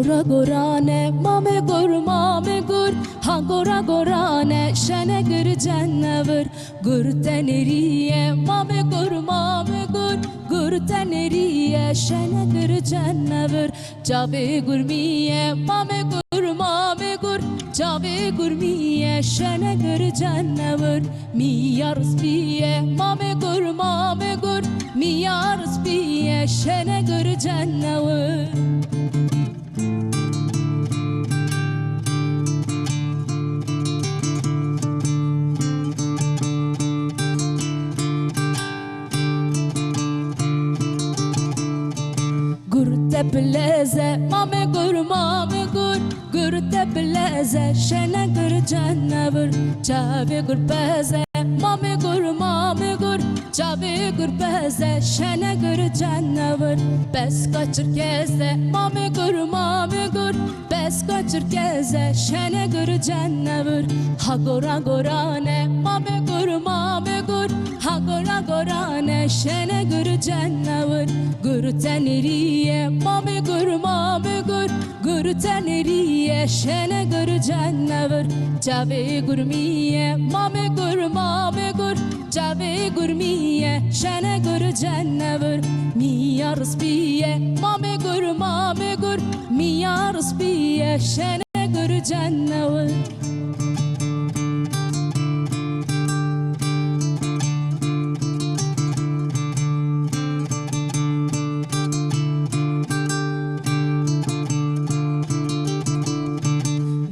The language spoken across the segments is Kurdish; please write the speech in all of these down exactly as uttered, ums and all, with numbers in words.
Gora gorane, mame gur, mame gur, ha gora gorane, şene gur cenevir. Gur teneriye, mame gur, mame gur, gur teneriye, şene gur cenevir. Çavê gurmiye, mame gur, mame gur, çavê gurmiye, şene gur cenevir. Miyar spiye, mame gur, mame gur, miyar spiye, şene gur cenevir. Gur te bileze, mame gur, mame gur. Gur te bileze, şene gur cenevir. Çavê gur peze, mame gur, mame gur. Çavê gur peze, şene gur cenevir. Peska çirkeze, mame gur, mame gur. Peska çirkeze, şene gur cenevir. Ha gora gorane, mame gur, mame gur. Ha gora gorane, şene gur cenevir. Gur teneriye, mame gur, mame gur. Gur teneriye, şene gur cenevir. Çavê gurmiye, mame gur, mame gur. Çavê gurmiye, şene gur cenevir. Miyar spiye, mame gur, mame gur. Miyar spiye, şene gur cenevir.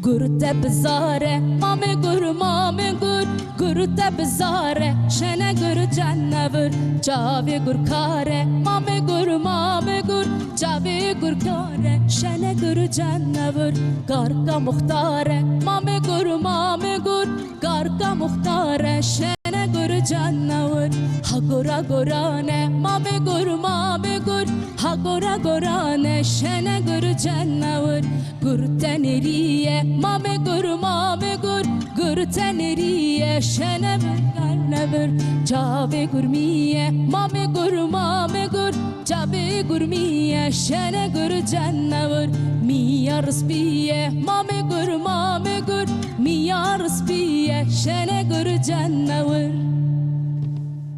Gur te bizare, mame gur, mame gur. Gur te bizare, şene gur cenevir. Çavê gur kare, mame gur, mame gur. Çavê gur kare, şene gur cenevir. Garka muxtare, mame gur, mame gur. Garka muxtare, şene gur cenevir. Ha gora gorane, mame gur, mame gur. Ha gora gorane, şene gur cenevir. Gur teneriye, mame gur, mame gur. Gur teneriye, şene gur cenevir. Çavê gurmiye, mame gur, mame gur. Çavê gurmiye, şene gur cenevir. Miyar spiye, mame gur, mame gur. Miyar spiye, şene gur cenevir.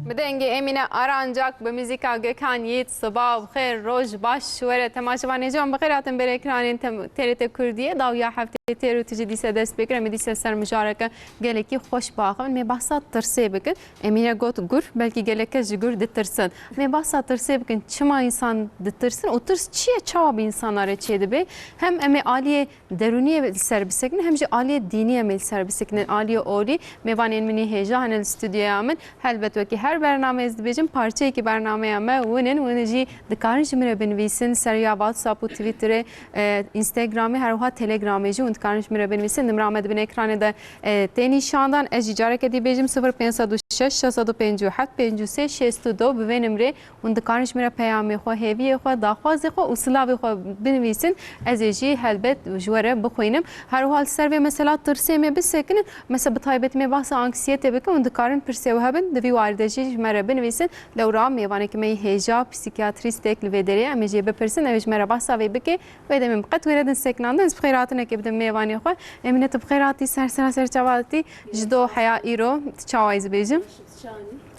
Bi dengê Emîne Arancak, bi muzîka Gökhan Yiğit, siba û bi xêr, roj baş were. Temaşevanê ciwan, bi xêr hatin ber ekranên tem-, T R T Kurdiyê. Dawiya heftê têr û tijî dîse dest pê kir. Em ê dîse ser mijareke gelekî xweş biaxivin. Em ê behsa tirsê bikin. Emîne got gur, belkî gelek kes ji gur ditirsin. Em ê behsa tirsê bikin, çima însan ditirsin û tirs çi ye, çawa bi însana re çêdibe? Hem em ê aliyê derûniyê li ser bisekinin, hem jî aliyê dînî em ê li ser bisekinin. Aliyê olî, mêvanên min ê hêja hene li stûdyoya min. Helbet wekî her bernameyê ez dibêjim, parçeyekî bernameya me win in, win jî dikarin ji min re binivîsin, ser ya WhatsApp û Twitterê, e, Instagramê, her wiha Telegramê jî hûn dikarin ji min re binivîsin. Nimra me di bin ekranê de, e, tê nîşandan. Ez jî careke dî bêjim, sifir pênc sed û şeş, şeş sed û pêncî û heft, pêncî û sê, şêst û du, bi vê nimrê hûn dikarin ji min re peyamê xwe, hêviyê xwe, daxwazê xwe û silavê xwe binivîsin. Ez ê jî helbet ji we re bixwînim. Her wiha li ser vê mesela tirsê me bisekinin. Mesela bi taybetî me behsa anksiyetê bikin, hûn dikarin pirsê we hebin, di vî warî de jî ji me re binivîsin. Lewra mêvanekî me yê hêja, psîkiyatrîstek li vê derê ye, em ê jê bipirsin, ew ê ji me re behsa vê bike. Wê demê min qet wê re din sekinandin, ez bi xêrhatinekê bidim mêvanê xwe. Emîne, tu bi xêr hatî, ser sera ser çava hatî, ji do heya îro, tu çawa yî dibêjim?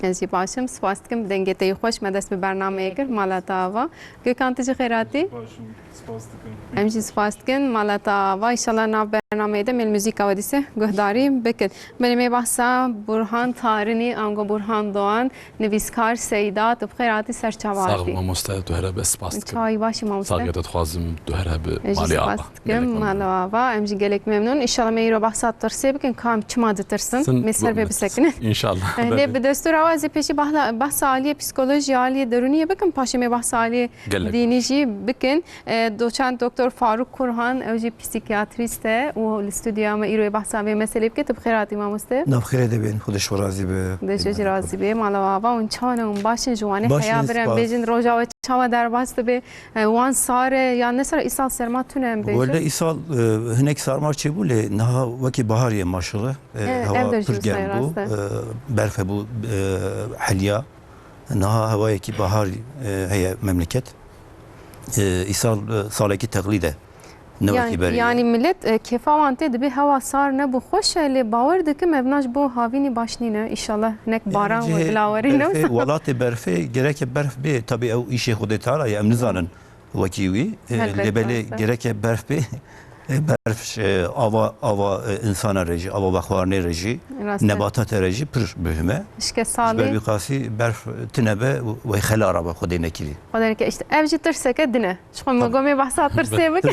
Ez jî baş im, spas dikim, bi dengê te yî xweş me dest bi bernameyê kir, mala te ava. Gökhan, tu jî xêr hatî? Baş im, spas dikim. Em jî spas dikin, mala te ava. Înşallah nav bernameyê de me li muzîka we dîse guhdarî bikin. Belê, me behsa Burhan Tarinî, ango Burhan Doğan, nivîskar Seyda, tu bi xêr hatî, ser çava hatî. Sax mamoste, tu here be, spas dikim. Çawa yî, baş î mamoste? Saxiyê te dixwazim, tu here be, malê ava. Dikim, mala ava, em jî gelek memnûn. Înşallah me îro behsa tirsê bikin, kam çima ditirsin, me ser vê bisekinin. Înşallah. Eh, lê bi destûra we ez ê pêşî bahla-, behsa aliyê psîkolojî, aliyê derûniyê bikim, paşê me behsa aliyê dînî jî bikin. Eh, doçent doktor Faruk Kurhan, ew jî psîkiyatrîst e û li stûdyoya me îro yê behsa vê meselê bike. Tu bi xêr hatî mamoste. Nav xêrê de bin, Xwedê ji we razî be. Xwedê ji we jî razî be. Mala we ava, hûn çawa ne, hûn baş in, ji wanê heya bir em bêjin, roja we çawa derbas dibe? E, wan sar e, yan ne sar, îsal serma tune em bêjin? Wele îsal, e, hinek sarma çêbû, lê niha wekî baharî ye maşallah. E, ev hewa de pir germ bû. E, berf hebû, e, heliya. Niha hewayekî baharî, e, heye memleket. E, îsal, e, salekî teqlîd e. Ne wekî berê ye. Yanî millet, e, kêfa wan tê, dibê hewa sar nebû xweş e, lê bawer dikim ev na ji bo havînî baş nîne. Înşallah hinek baran we bilawerî ne wisa. Welatê berfê gereke berf bê. Tabî ew îşê Xwedê Teala ye, em nizanin wekî wî. E, lê belê gereke berf bê. E, berf, e, ava, ava, e, insana re jî, ava vexwarinê re jî, nebatata re jî pir muhim e. Ji ber wî qasî berf tune be, wey xela rabe Xwedê nekirî. Xwedê neke, îşte ev jî tirseke din e. Ji xwe me gomê behsa tirsê bik.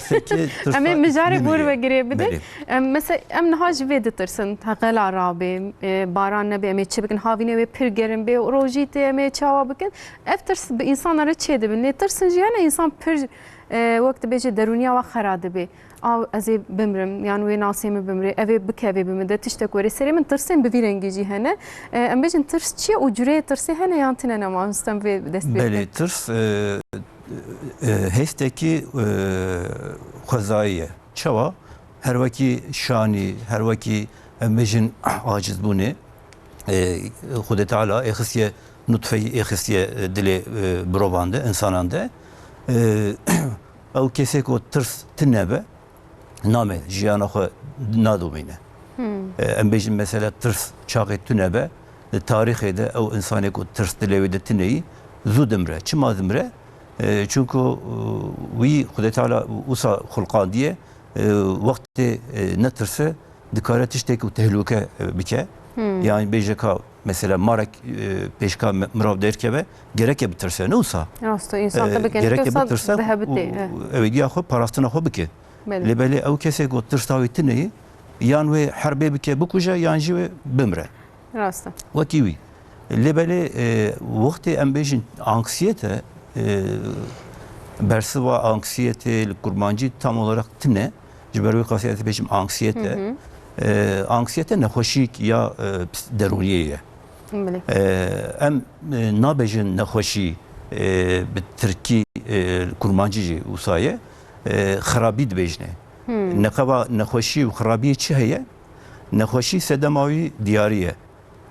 Em ê mijarê bor ve girê bidin. Em, mesela, em niha ji vê ditirsin. Heqela rabê, e, baran nebê, em ê çi bikin? Havînê wê pir germ bê, rojî tê, em ê çawa bikin? Ev tirs bi însana re çê dibin. Lê tirsin jî hene, însan pir, e, wek dibêje derûniya we xera dibê. A, ez ê bimrim, yan wê nasê min bimrê, ev ê bikevê bi min de, tiştek werê serê min, tirsên bi vî rengî jî hene. E, em bêjin tirs çi ye û cureyê tirsê hene yan tine ne, mamoste, em vê dest pê bikin. Belê, tirs, e, e, hêstekî, e, xwezayî ye. Çawa? Her wekî şanî, her wekî, em bêjin, acizbûnê, e, Xwedê Teala êxistiye nutfeyî, êxistiye, e, dilê, e, mirovan de, însanan de. E, ew kesê ku tirs tune be, name, jiyana xwe nadomîne. E, em bêjin mesela tirs çaxê tune be, di tarîxê de ew însanê ku tirs dilê wê de tune yî, zû dimre. Çima dimre? E, çunku, e, wî Xwedê Teala wisa xulqandiye, e, wextê, e, netirse dikare tiştek û tehlûke, e, bike. Yanî bêje ka mesela marek, e, pêşka me-, mirav derkeve, gereke bitirse, ne wisa? Rast e, însan, e, tabii ki gereke bitirse dihebitê, û, e, ewêdiya xwe, parastina xwe bike. Belê. Lê belê ew kesê ku tirsa wî tune ye, yan wê herbê bike, bikuje, yan jî wê bimre. Rast e. Wekî wî. Lê belê, e, wextê em bêjin anksiyete, e, bersiva anksiyetê li kurmancî tam olarak tune. Ji ber wê qasî ez dibêjim anksiyete. E, anksiyete nexweşîk ya, e, ps-, derûniyê ye. Belê. E, em, e, nabêjin nexweşî, e, bi tirkî, e, kurmancî jî wisa ye. E, xirabî dibêjine. Neqeba nexweşî û xirabiyê çi heye? Nexweşî sedema wî diyarî ye.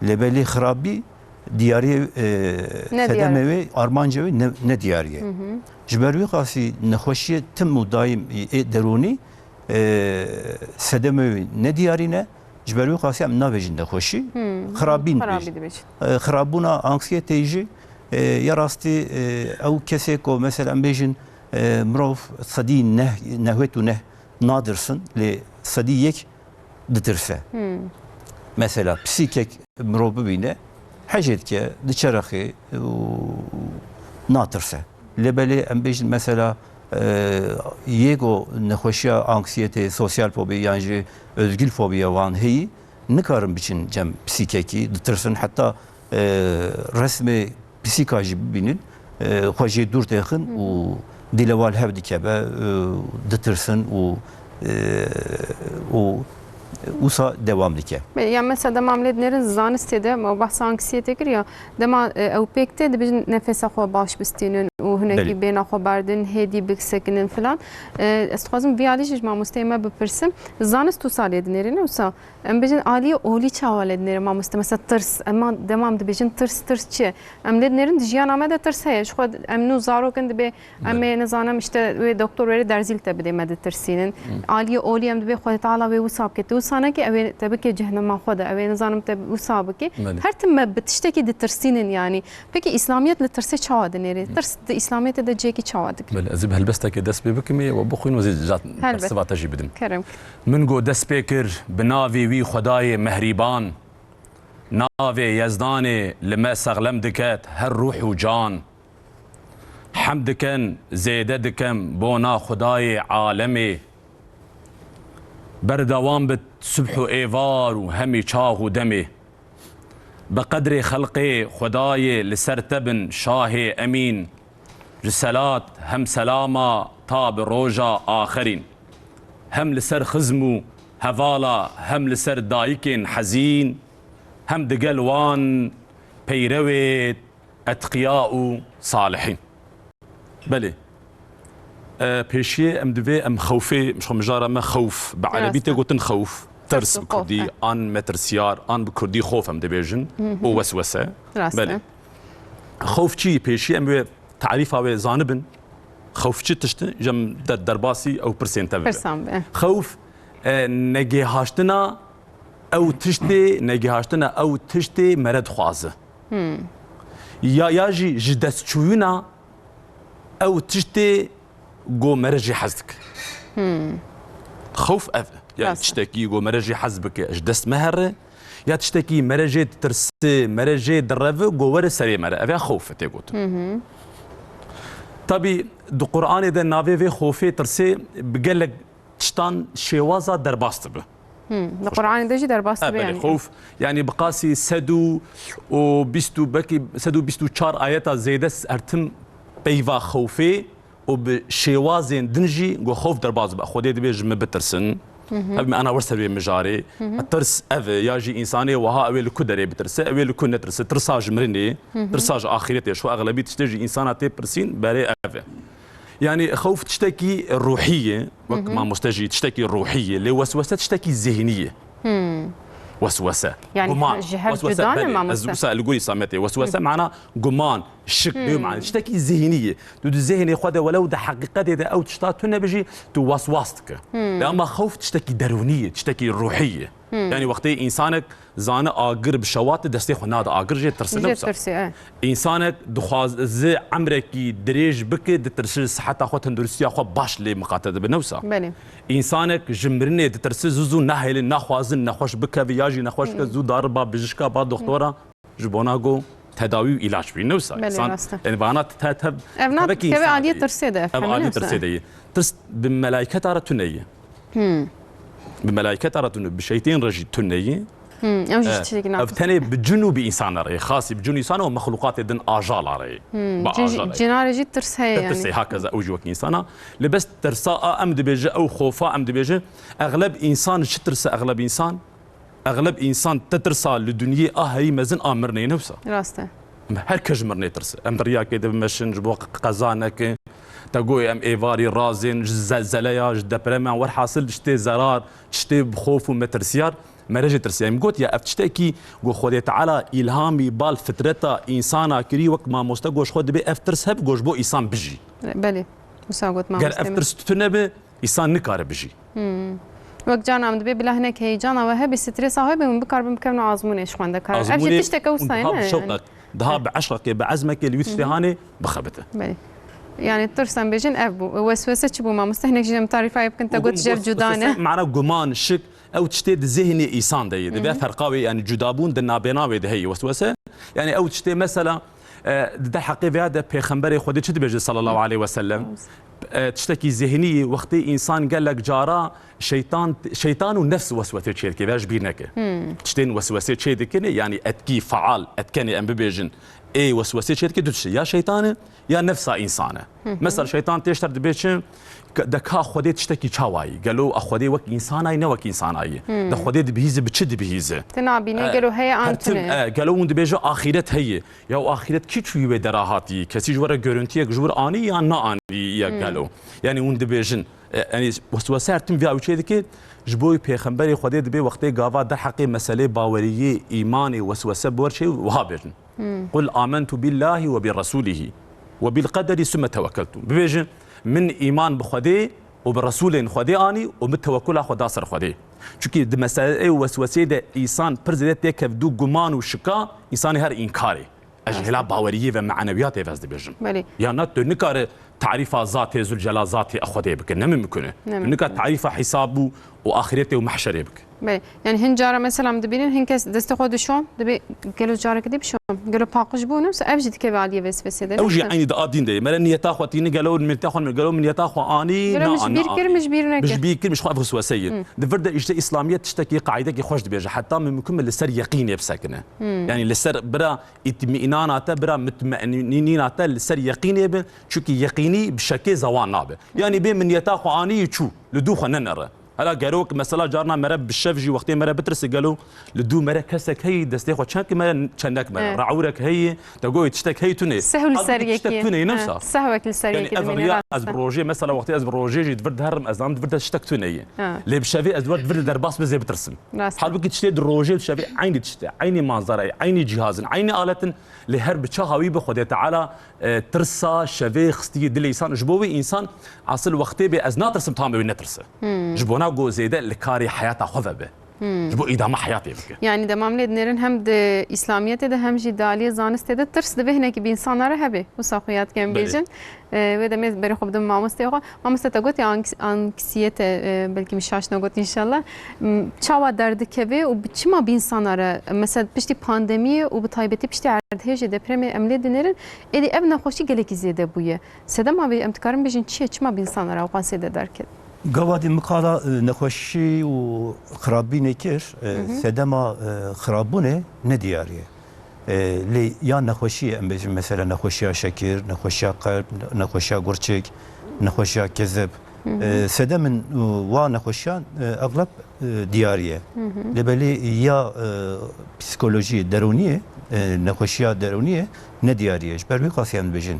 Lê belê xirabî diyariyê, e, sedemê wê, armancê wê ne, ne diyarî ye. Ji ber wî qasî nexweşiyê tim û daîm ê derûnî, e, sedemê wê ne diyarî ne. Ji ber wî qasî em nabêjin nexweşî, xirabîn dibêjin. E, xirabûna anksiyeteyê jî, e, ya rastî, e, ew kesê ku mesela em bêjin, e, mirov sedî neh, nehwêt û neh nadirsin, lê sedî yek ditirse. Mesela psîkek mirov bibîne, hecê dike, diçerexê û natirse. Lê belê em bêjin mesela, e, yê ku nexweşiya anksiyetê, sosyal fobi yan jî özgül fobiya wan heyî, nikarin biçin cem psîkekî, ditirsin, heta, e, resmê pisîka jî bibînin, e, xwe jê dûr têxin û dîle wan li hev dikeve, e, ditirsin û, e, û wisa dewam dike. Belê, ya mesela dema em lê dinêrin zanistê de, me behsa anksiyetê kir ya, dema, e, ew pêk tê, dibêjin nefesa xwe baş bistînin û hinekî bêhna xwe berdin, hêdî bisekinin filan. E, ez dixwazim vî alî jî ji mamosteyê me bipirsim. Zanist wisa lê dinêrîne wisa. Em bêjin aliyê olî çawa lê dinêre mamoste? Mesela tirs, em dema em dibêjin tirs, tirs çi ye? Em lê dinêrin di jiyana me de tirs heye. Ji xwe em nû zarok in dibê em ê nizanim işte wê doktor wêrê derzî li te bidê me ditirsînin. Aliyê olî em dibê Xwedê Teala wê wisa bike. Tu wisa neke ew ê te bike cehnema xwe de. Ew ê nizanim te wisa bike. Her tim me bi tiştekî ditirsînin yanî. Peki, îslamiyet li tirsê çawa dinêrê? Tirs di îslamiyetê de cihekî çawa digre? Belê, ez ê bi helbestekê dest pê bikim, ê we bixwîn, we zî cat bersiva te jî bidim. Kerem. Min got dest pê kir bi navê wî Xwedayê mehrîban, navê Yezdanê li me sexlem diket her rûh û can. Hemd diken, zêde dikem bona Xwedayê alemê. Berdewam bit sibh û êvar û hemî çax û demê. Bi qedrê xelqê Xwedayê li ser te bin şahê emîn. Ji selat hem selama ta bi roja axirîn. Hem li ser xizm û hevala, hem li ser dayikên hezîn, hem digel wan peyrewê etqiya û salihîn. Belê. E, pêşiyê em divê em xewfê, ji xwe mijara me xewf, bi erebî tê gotin xewf, ters bi kurdî, an metirsyar, an bi kurdî xof em dibêjin, û weswese. Belê. Xewf çi? Pêşiyê em wê tarîfa wê zanibin. Xewf çi tişt e? Cem der-, derbasî ew pirsên te bibe. Pirsan be. Xewf, e, negêhaştina ew tiştê, negêhaştina ew tiştê mere dixwaze. Hmm. Ya, ya jî ji destçûyîna ew tiştê ku mere jê hez dike. Hmm. Xewf ev e. Yani rast e. Tiştekî ku mere jê hez bike, ji dest me here, ya tiştekî mere jê ditirse, mere jê direve, ku were serê mere. Ev ya xewf e tê gotin. Hı hı. Tabî di Qur'anê de navê vê xofê, tirsê, bi gelek tiştan şêwaza derbas dibe. Hmm, li Qur'anê de jî derbas dibe. Ha, belê, yani. Xewf, yani bi qasî sed û bîst û, belkî sed û bîst û çar ayeta zêde ertim peyva xewfê û bi şêwazên din jî ku xewf derbas dibe. Xwedê dibê ji min bitirsin. Hı hı. Ev me ana wir ser wê mijarê. Hı hı. Tirs ev e, ya jî însanê wiha ew ê li ku derê bitirse, ew ê li ku netirse. Tirsa ji mirinê, hı hı, tirsa ji axîretê. Ji xwe exlebî tiştê ji însana tê pirsîn, berê ev e. Yani xewf tiştekî ruhî ye, wek, hı hı, mamoste jî tiştekî ruhî ye, lê weswese tiştekî zihnî ye. Hmm. Weswese. Yani guman. Ji hev cuda ne, mamoste? Ez wisa li gorî Sametê. Weswese, hı, mana guman, şik, hmm, bê mana. Tiştekî zihnî ye. Tu di zihnê xwe de welew di heqîqetê de ew tişta tune be jî, tu waswas dike. Hmm. Lê ama xewf tiştekî derûnî ye, tiştekî ruhî ye. Hmm. Yani wextê însanek zane agir bi şewat destê xwe nade agir, jê tirse. Jê newsa. Tirse, e. Însanek dixwaze emrekî dirêj bike, ditirse siheta xwe, tenduristiya xwe baş lê miqate dibe, newsa. Belê. Însanek ji mirinê ditirse, zû zû nahêlin, naxwazin nexweş bikeve ya jî nexweş ke, hmm, zû dariba bijişka, ba doktora, ji bona ku tedawî û îlaç bî, newsa. Belê, însan, rast e. Yani vana te, te, ev na tevekî dikeve aliyê tirsê de, ev aliyê tirsê de ye. Tirs bi melayketa re tune ye. Hmm. Bi melayketa re tune, bi şeytên re jî tune ye. Hmm, ew jî, eh, tiştekî, ev tenê bi cin û bi însan re ye. Xasî bi cin û însan û mexlûqatê din ajala re ye. Hmm, bi cin jî, ajala ye. Cina re jî tirs heye yani. Tirsê, hakeza ew jî wek însana. Lê bes tirsa a em dibêje, ew xofa em dibêje. Exleb însan çi tirse, exleb însan? Exleb însan te tirsa li dinyê a herî mezin a mirinê, newsa. Rast e. Her kes ji mirinê tirse. Em di riyakê de bimeşin, ji bo qeza neke. Te goyê em êvarî razên, ji zelzeleya, ji depreman, werhasil tiştê zerar, tiştê bi xof û metirsiyar, mere jê tirsiya. Em got ya ev tiştekî ku Xwedê Teala îlhamî bal fitreta însana kirî, wek mamoste got ji xwe dibê ev tirs hebe ku ji bo îsan bijî. Belê. Wisa got mamoste min. Ger ev tirs tune be, Îsan nikare bijî. Hmm. Wek carna em dibê bila hinek heyecana we hebe, stresa hebe, hûn bikaribin bikevin azmûnê ji xwendekaran. Ev jî tişteke wisa ye, ne? Azmûnê, yani, şewqek, daha bi eşqekê, bi ezmekê li wî tiştê hanê bixebite. Belê. Yani tirs em bêjin ev bû. Weswese çi bû mamoste? Hinek jî em tarîfayê bikin, te got ji ev cuda ne. Weswese, mana guman, şik, ew tiştê di zihnê îsan de ye. Dibe ferqa wê, yani cudabûn di nabêna wê de heye. Weswese, yani ew tiştê mesela, e, di derheqê vêya de Pêxemberê Xwedê çi dibêje sallallahu aleyhi ve sellem? E, tiştekî zihnî, wextê însan gelek cara şeytan, şeytan û nefs weswesê çê dike, vêya ji bîr neke. Hmm. Tiştên weswesê çê dikin, yani etkî, faal, etkenê em bibêjin, ê weswesê çê dike du tişt e. Ya şeytan e, ya nefsa însan e. Hı hı. Mesela şeytan têşter dibê çi? Ke-, de ka Xwedê tiştekî çawa yî? Gelo a Xwedê wek însan a yî, ne wek însan a yî? Hmm. De Xwedê dibihîze, bi çi dibihîze? Te nabîne, e, gelo heye an tune? E, gelo hûn dibêje axîret heye. Ya û axîret kî çûyî wê dera hatî? Kesî ji we re görüntiyek ji wir anî yan neanî ye gelo? Hmm. Yani hûn dibêjin, e, yani weswese her tim vîya ew çê dike, ji bo Pêxemberê Xwedê dibê wextê gava derheqê meselê baweriyê, îmanê, weswese bi wer çê wiha bêjin. Hmm. "Qul amentu billahi ve bi resulihi ve bil qederi sümme tevekkeltu." Bibêjin, min îman bi Xwedê û bi Resulên Xwedê anî û min tewekkula xwe da ser Xwedê. Çunkî di meseleyê wesweseyê de însan pir zêde têkev dû guman û şika, însanê her înkarê. Ez ji hêla baweriyê ve manewiyatê ve ez dibêjim. Belê. Ya na tu nikare tarîfa zatê Zülcelal, zatê Xwedê bike. Ne mimkun e. Ne mimkun e. Tu nikare tarîfa hesab û, û axîretê û mehşerê bike. Belê. Yani hin cara mesela em dibînin, hin kes destê xwe dişon, dibê gelo careke dî bişon. Gelo paqij bû, ne? Ev jî dikeve aliyê vesvesê de, ne? Ew jî eynî di a dîn de ye. Mere niyeta xwe tîne, gelo niyeta xwe, gelo min niyeta xwe anî, gelo na, min ji bîr kir, min ji bîr neke. Min ji bîr kir, min ji xwe ev weswese ye. Hı. Di vir de îşte îslamiyet tiştekî qaîdekî xweş dibêje. Heta mimkun be li ser yeqînê bisekine. Hı. Yani li ser bira îtmînana te, bira mutmenînîna te li ser yeqînê be. Çunkî yeqînî bi şekê zewan nabe. Yani bê min niyeta xwe anî çû, li dû xwe nenere. Hela gero wek mesela carna mere bi şev jî wextê mere bitirse gelo li dû mere kesek heyî destê xwe çend ki mere çendek mere. Evet. Re'ûrek heyî, te goyê tiştek heyî tune. Sehw li ser yekî. Halbuki tiştek tune ne wisa. Sehwek li ser yekî dimîne. Yani ez bi rojê mesela wextê ez bi rojê jî di vir diherim ez zanim di vir de tiştek tune ye. Lê bi şevê ez di vir de derbas bi zê bitirsim. Rast. Halbuki tiştê di rojê di şevê eynî tişt e, eynî manzara ye, eynî cihaz in, eynî alet in. Lê her bi çaxa wî bi Xwedê Teala, e, tirsa şevê xistiyê dilê însan. Ji bo wê însan asil wextê bê ez natirsim tam wê netirse. Ji bona ku zêde li karê heyata xwe vebe. Ji bo îdama heyatê bike. Yani dema em lê dinêrin hem di îslamiyetê de hem jî di aliyê zanistê de tirs divê hinekî bi însana re hebe. Wisa xwe yad kem bêjin. E, wê demê berê xwe bidim mamosteyê xwe. Mamoste, te gotiye anks-, anksiyete, e, belkî min şaş negot înşallah. M, çawa derdikeve û bi çima bi însana re, mesela piştî pandemiyê û bi taybetî piştî erdhêjê depremê em lê dinêrin, êdî ev nexweşî gelekî zêde bûye. Sedema vê em dikarin bêjin çi ye, çima bi însana re ewqas zêde derket? Gava dî miqala, e, nexweşî û xirabînê kir, e, sedema, e, xirabûnê nediyar ye. E, lê ya nexweşiyê, em bêjin mesela nexweşiya şekir, nexweşiya qelb, nexweşiya gurçik, nexweşiya kezeb. E, sedemên, e, wa nexweşiyan, e, exleb, e, diyar ye. Lê belê ya, e, psîkolojiyê, derûniyê, e, nexweşiya derûniyê nediyar ye. Ji ber wî qasî em dibêjin,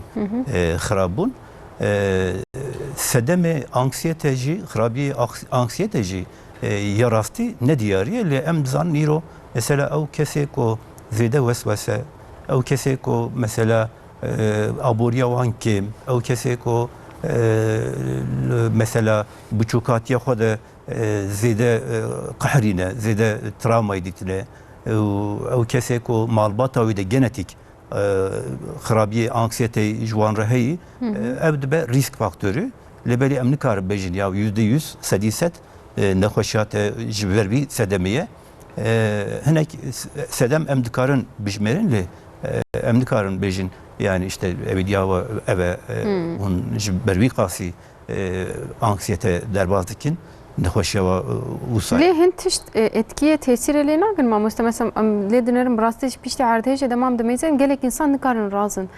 e, xirabûn. E, sedemê anksiyete jî, xirabiyê aks-, anksiyete jî, e, ya rastî nediyar ye, lê em dizanin îro mesela ew kesê ku zêde weswese, ew kesê ku mesela, e, aboriya wan kêm, ew kesê ku, e, mesela biçûkatiya xwe de, e, zêde, e, qehrîne, zêde travmayê dîtine, e, û ew kesê ku malbata wî de genetîk e, xirabiyê anksiyeteyê ji wan re heyî, e, ev dibe rîsk faktorî. Lê belê em nikarin bêjin ya yüzde yüz, sedî sed, e, nexweşiya te ji ber vî sedemê ye. E, hinek s-, sedem em dikarin bijmêrin lê, e, em nikarin bêjin, yani işte ev diya ev e, hûn ji ber vî qasî e, anksiyete derbas dikin, nexweşiya wa, e, wisa ye. Lê hin tişt, e, etkiyê tesîrê lê nakin mamoste. Mesela em lê dinerin bi rastî jî piştî erdhêjê de mam dimeyzên gelek însan nikarin razin.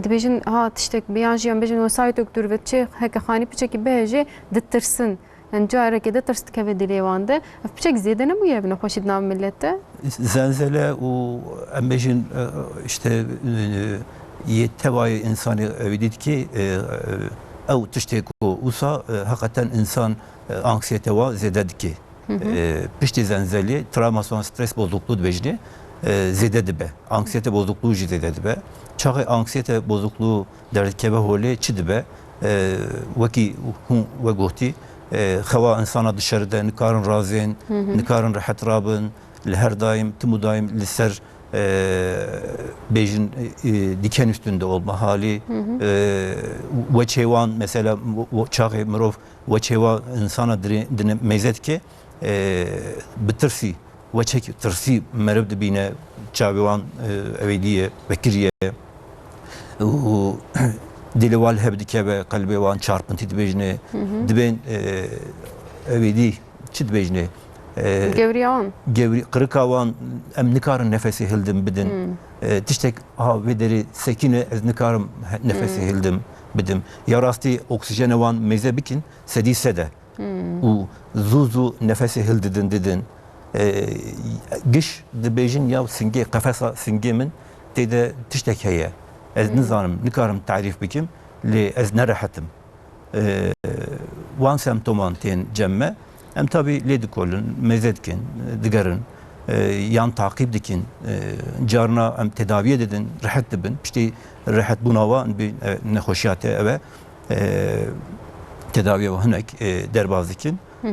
Dibêjin ha tiştek bi yan jî em bêjin wesayê doktor ve çi heke xanî piçekî bihêjê ditirsin. Yani carekê de tirs dikeve dilê wan de. Ev piçek zêde nebûye ev nexweşî di nav millet de? Zelzele û em bêjin, e, işte, e, yê tevayê însanê ew dît ki, e, e, ew tiştê ku wisa, e, heqeten însan, e, anksiyete wa zêde dike. E, piştî zelzelê travmasyon stres bozukluğu dibêjinê, e, zêde dibe. Anksiyete bozukluğu jî zêde dibe. Çaxê anksiyete bozukluğu derdikeve holê çi dibe? E, wekî hûn we gotî, e, xewa însana dişeride, nikarin razên, nikarin rehet rabin, li her daim, tim û daim li ser, e, bêjin, e, diken üstünde olma halî, e, weçê wan mesela, wo-, wo-, çaxê mirov weçê wan însana dirê-, dine mêze dike, e, bi tirsî, weçek tirsî meriv dibîne, çavê wan, e, ewêdî ye, vekirî ye. Û dilê wan li hev dikeve, qelbê wan çarpintî dibêjine. Dibên, e, ewêdî çi dibêjine? E, gewriya wan. Gewrî, qirika wan, em nikarin nefesê hildin bidin. E, tiştek, ha, vê derê sekîne, ez nikarim he-, nefesê hildim bidim. Ya rastî oksijene wan mêze bikin, sedî sede. Û zû zû nefesê hildidin didin. E, giş dibêjin ya singê, qefesa singê min tê de tiştek heye. Ez nizanim, nikarim tarîf bikim, lê ez nerehetim. E, wan semptoman tên cem me. Em tabî lê dikolin, mêze dikin, digerin, e, yan taqîb dikin. E, carna em tedaviyê didin, rehet dibin. Piştî rehetbûna wan bi, e, nexweşiya te ev e. E, tedawiya hinek, e, derbas dikin, e,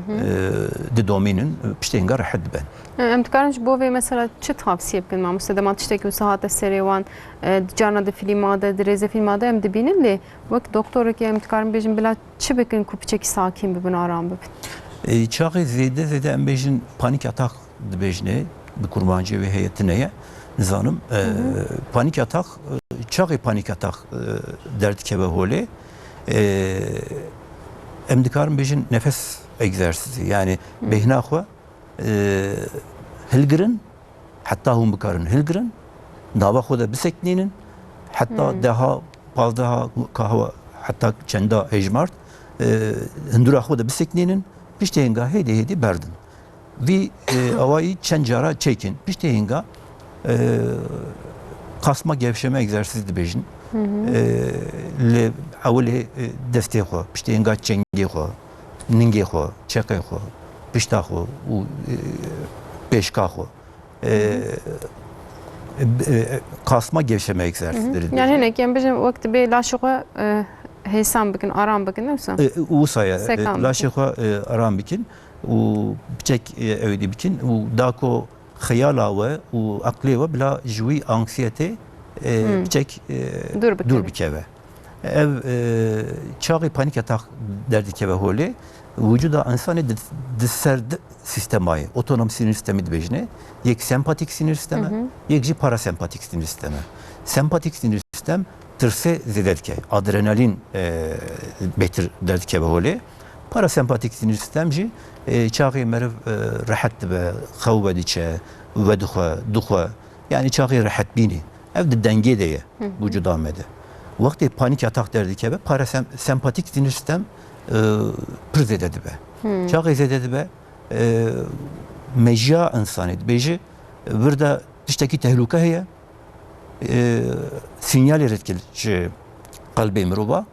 didomînin, e, piştê hinga rehet diben. E, em dikarin ji bo vê mesela çi tavsiye bikin mamoste? Dema tiştekî wisa hate serê wan, e, carna di fîlma de, di rêzefîlma de em dibînin, lê wek doktorekî em dikarin bêjin bila çi bikin ku piçekî sakîn bibin, aram bibin? E, çaxê zêde zêde em bêjin panîk atak dibêjinê, bi kurmanciyê wê heye tune ye, nizanim. E, panîk atak, e, çaxê panîk atak, e, derdikeve holê. E, em dikarin bêjin nefes egzersizî. Yani bêhna xwe, e, hilgirin, heta hûn bikarin hilgirin, nava xwe de biseknînin, heta deha, pazdeha, kaha, heta çenda hejmart, e, hindura xwe de biseknînin, Piştê hênga hêdî hêdî berdin. Vî, e, awayî çend cara çêkin. Piştê hênga, e, kasma gevşeme egzersîzî dibêjin. Hı hı. E, li ewilê, e, destê xwe, piştê hênga çengê xwe, ningê xwe, çeqê xwe, pişta xwe û, e, pêşka xwe. E, e, e, kasma gevşeme egzersîzleri. Hı hı. Yani dibêjin. Hinek, em bijin wek dibê laşê xwe, e, hêsan bikin, aram bikin, ne wisa? E, wisa ye, e, Sekan laşê bikin. Xwe, e, aram bikin û piçek, e, ew dî bikin û da ku xeyala we û eqlê we bila ji wî anksiyetê, e, Hmm. piçek, e, Dûr bikeve. dûr bikeve. Ev, e, çaxê panîk atak derdikeve holê, wicûda însanê di, di ser di sîstemayê, otonom sinir sistemî dibêjinê, yek sempatik sinir sistem e, Hı hı. yek jî parasempatik sinir sistem e. Sempatik sinir sistem tirsê zêde dike, adrenalîn, e, bêtir derdikeve holê. Parasempatik sinir sistem jî, e, çaxê meriv, e, rehet dibe, xew vediçe, vedixwe, dixwe. Yani çaxê rehetbînî. Ev di dengê de ye, Hı hı. wicûda me de. Wextê panîk atak derdikeve, parasem-, sempatik sinir sistem, e, pir zêde dibe. Hı. Çaxê zêde dibe, e, mejiya însanê dibêje, vir de tiştekî tehlûke heye, e, sînyalê re dike ji qelbê mirova.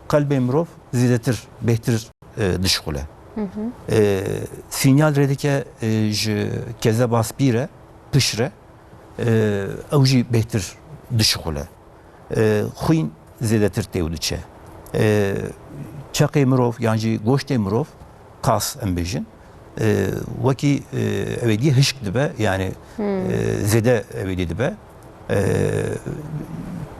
Qelbê mirov zêdetir, bêhtir, e, dişixule. Hı hı. E, sînyal re dike, e, ji kezeba spî re, piş re, e, ew jî bêhtir dişixule. E, xwîn zêdetir tê û diçe. E, çeqê mirov yan jî goştê mirov, kas em bêjin, e, wekî, e, ew ê dî hişk dibe, yani, Hmm. e, zêde ew ê dî dibe. E,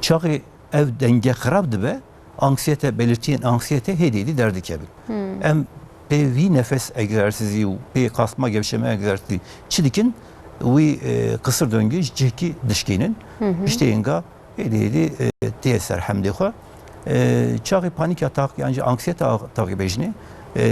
çaxê ev denge xirab dibe, anksiyete, belirtiyên anksiyete hêdî hêdî derdikevin. Hmm. Em pê vî nefes egzersizî û pê kasma gevşeme egzersizî çi dikin, wî, e, qisir döngü ji cihekî dişkînin. Hı hı. Piştê hênga hêdî hêdî, e, tê ser hemdê xwe. E, çaxê panîk atak yan jî anksiyete atakî bêjinê, e,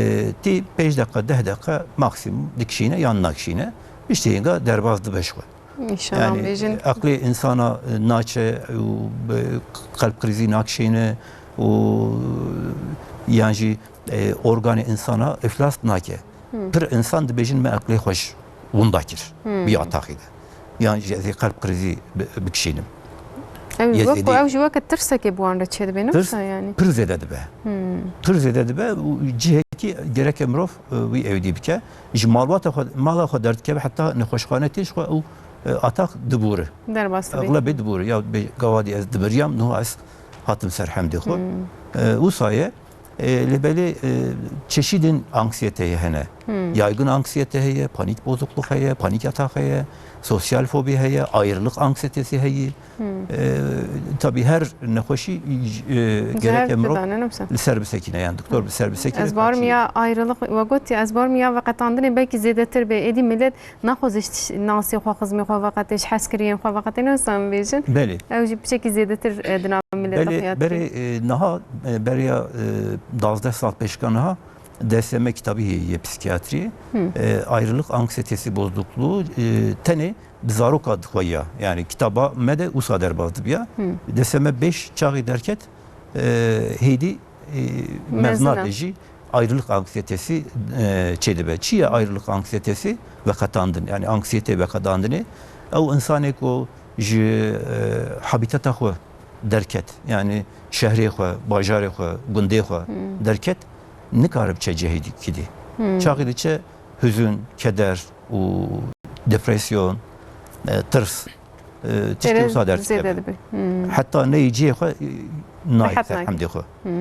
tê pênc deqa, deh deqa maksimum dikişîne yan nakişîne. Piştê hênga derbas dibe ji xwe. Înşallah Yani, bêjin. Eqlê însana, e, naçe û bi qelb krîzî nakişîne û yan jî, e, organê însana îflas nake. Hmm. Pir însan dibêjin me eqlê xwe ji winda kir. Hmm. Bi ataxî de. Yan jî ez ê qelb krîzî bi-, bikişînim. Ew Ya wek, zêdî- ew jî weke tirsekê bi wan re çêdibe, ne Tirs wisa yani? Pir zêde dibe. Hmm. Pir zêde dibe û cihekî gereke mirov, e, wî ewdî bike. Ji malbata xwe, mala xwe derdikeve heta nexweşxane tê ji xwe û, e, atak dibûri. Derbas dibe. Eglebê dibûri. Ya bê gavadî ez dibiriyam, niha ez hatim ser hemdê xwe. Hmm. E, wisa ye. E, lê belê, e, çeşîdên anksiyeteyê hene. Hmm. Yaygın anksiyete heye, panik bozukluk heye, panik atak heye, sosyal fobi heye, ayrılık anksiyetesi heye. Hmm. E, tabii her nexweşî, e, Zehir gereke mirov didane, ne wisa? Li ser bisekine, yani doktor bi ser bisekine. Ez barim ya ayrılık, we got ya, ez barim ya veqetandinê belkî zêdetir bê. Êdî millet naxwaze ji tiş-, nasê xwe, xizmê xwe veqetê, ji hezkiriyên xwe veqetê, ne wisa em bêjin? Belê. Ew jî piçekî zêdetir, e, di nav millet Belê, xiyatê. Berê, e, niha, e, beriya, e, duwazdeh sal pêşka niha D S M kitabî heye yê psikiyatriyê. Hı. E, ayrılık anksiyetesi bozukluğu, e, tenê bi zaroka dixweya. Yani kitaba me de usa derbas dibiya. Hı. D S M beş çaxî derket, e, hêdî, e, Mezin e. mezna de jî ayrılık anksiyetesi, e, çêdibe. Çi ye ayrılık anksiyetesi? Veqetandin. Yani anksiyete veqetandinê. Ew insanê ku ji, e, habitata xwe derket, yani şehrê xwe, bajarê xwe, gundê xwe Hmm. derket, nikare biçe cihê dî-, kidî. Hmm. Çaxî diçe hüzün, keder û depresyon, e, tirs, e, tiştê Têre wisa derdikeve. zêde dibe. Hmm. Heta neyê cihê xwe, e, nayê Rehet ser nayê. hemdê xwe. Hmm.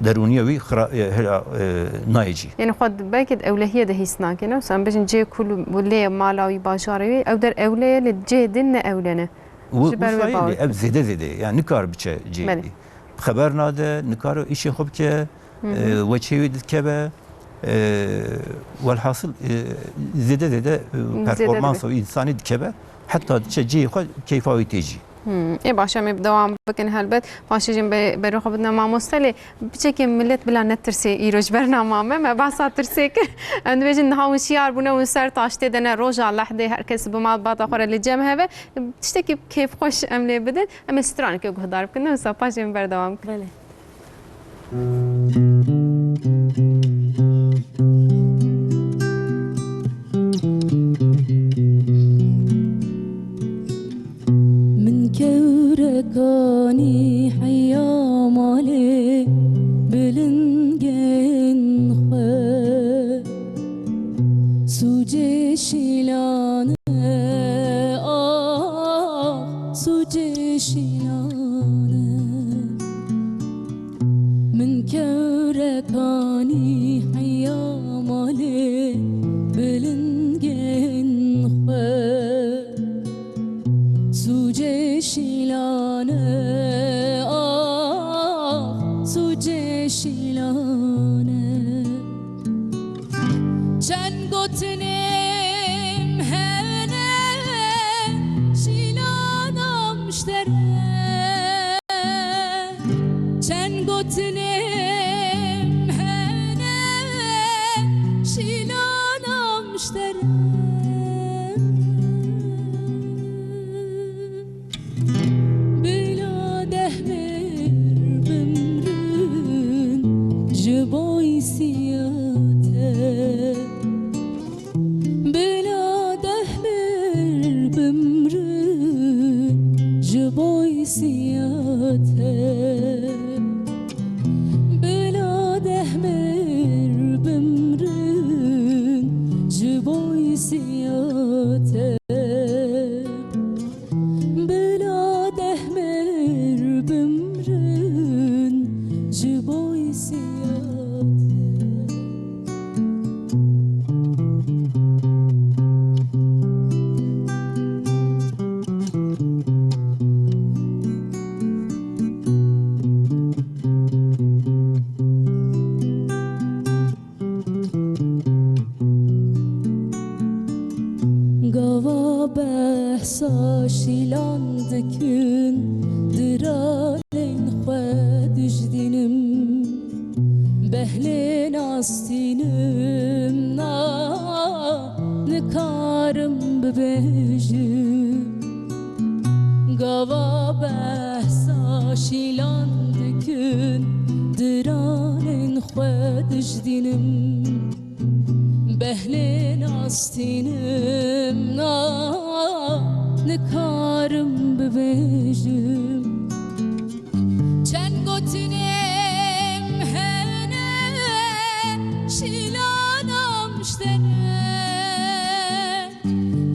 Derûniya wî xira-, e, hira, e, nayê cî. Yani xwe d-, belkî di ewlehiyê de hîs nake, ne wisa em bêjin cihê kul û lê mala wî, bajarê wî, ew der ewle ye, lê cihê din ne ewle ne. Wi-, Ji ber wê wisa ye, bawer lê ev dike. zêde zêde ye. Yani nikar biçe cihê Belê. dî. Xeber nade, nikare îşê xwe bike, Hı hı. e, weçê wê dikeve, e, welhasil, e, zêde zêde, e, Zêde performansa dibe. wî însanî dikeve, heta diçe cihê xwe keyfa wî tê cî. Hmm. Ê baş, em ê bi dewam bikin helbet. Paşê jî em be-, berê xwe bidine mamoste lê piçekê millet bila netirsê îro ji bernama me. Me behsa tirsê kir. Em dibêjin niha hûn şiyar bûne, hûn ser taştê de ne, roja lehdê her kes bi malbata xwe re li cem heve. Tiştekî kêfxweş em lê bidin. Em ê stranekê guhdar bikin. Ne wisa paşê em berdewam bikin. Belê. Sûcê şîlane, ah, sûcê şîlane. Min kewrekanî heya malê bilingên xwe. Sûcê şîlane, ah, sûcê şîlane. Çend gotinêm hene, şîlana miştere. Çend gotinêm hene, şîlana miştere. Bila deh mêr bimrin ji bo îsiya te. Bila deh mêr bimrin ji bo îsiya te. Bila deh mêr bimrin ji bo îsiya te. Bila deh mêr bimrin ji bo îsiya te. Gava behsa şîlan dikin, diranên xwe dijdînim. Behlên astînim na nikarim bibêjim. Gava behsa şîlan dikin, diranên xwe dijdînim. Behlên astînim na nikarim bibêjim. Çend gotinêm hene, şîlana miştere.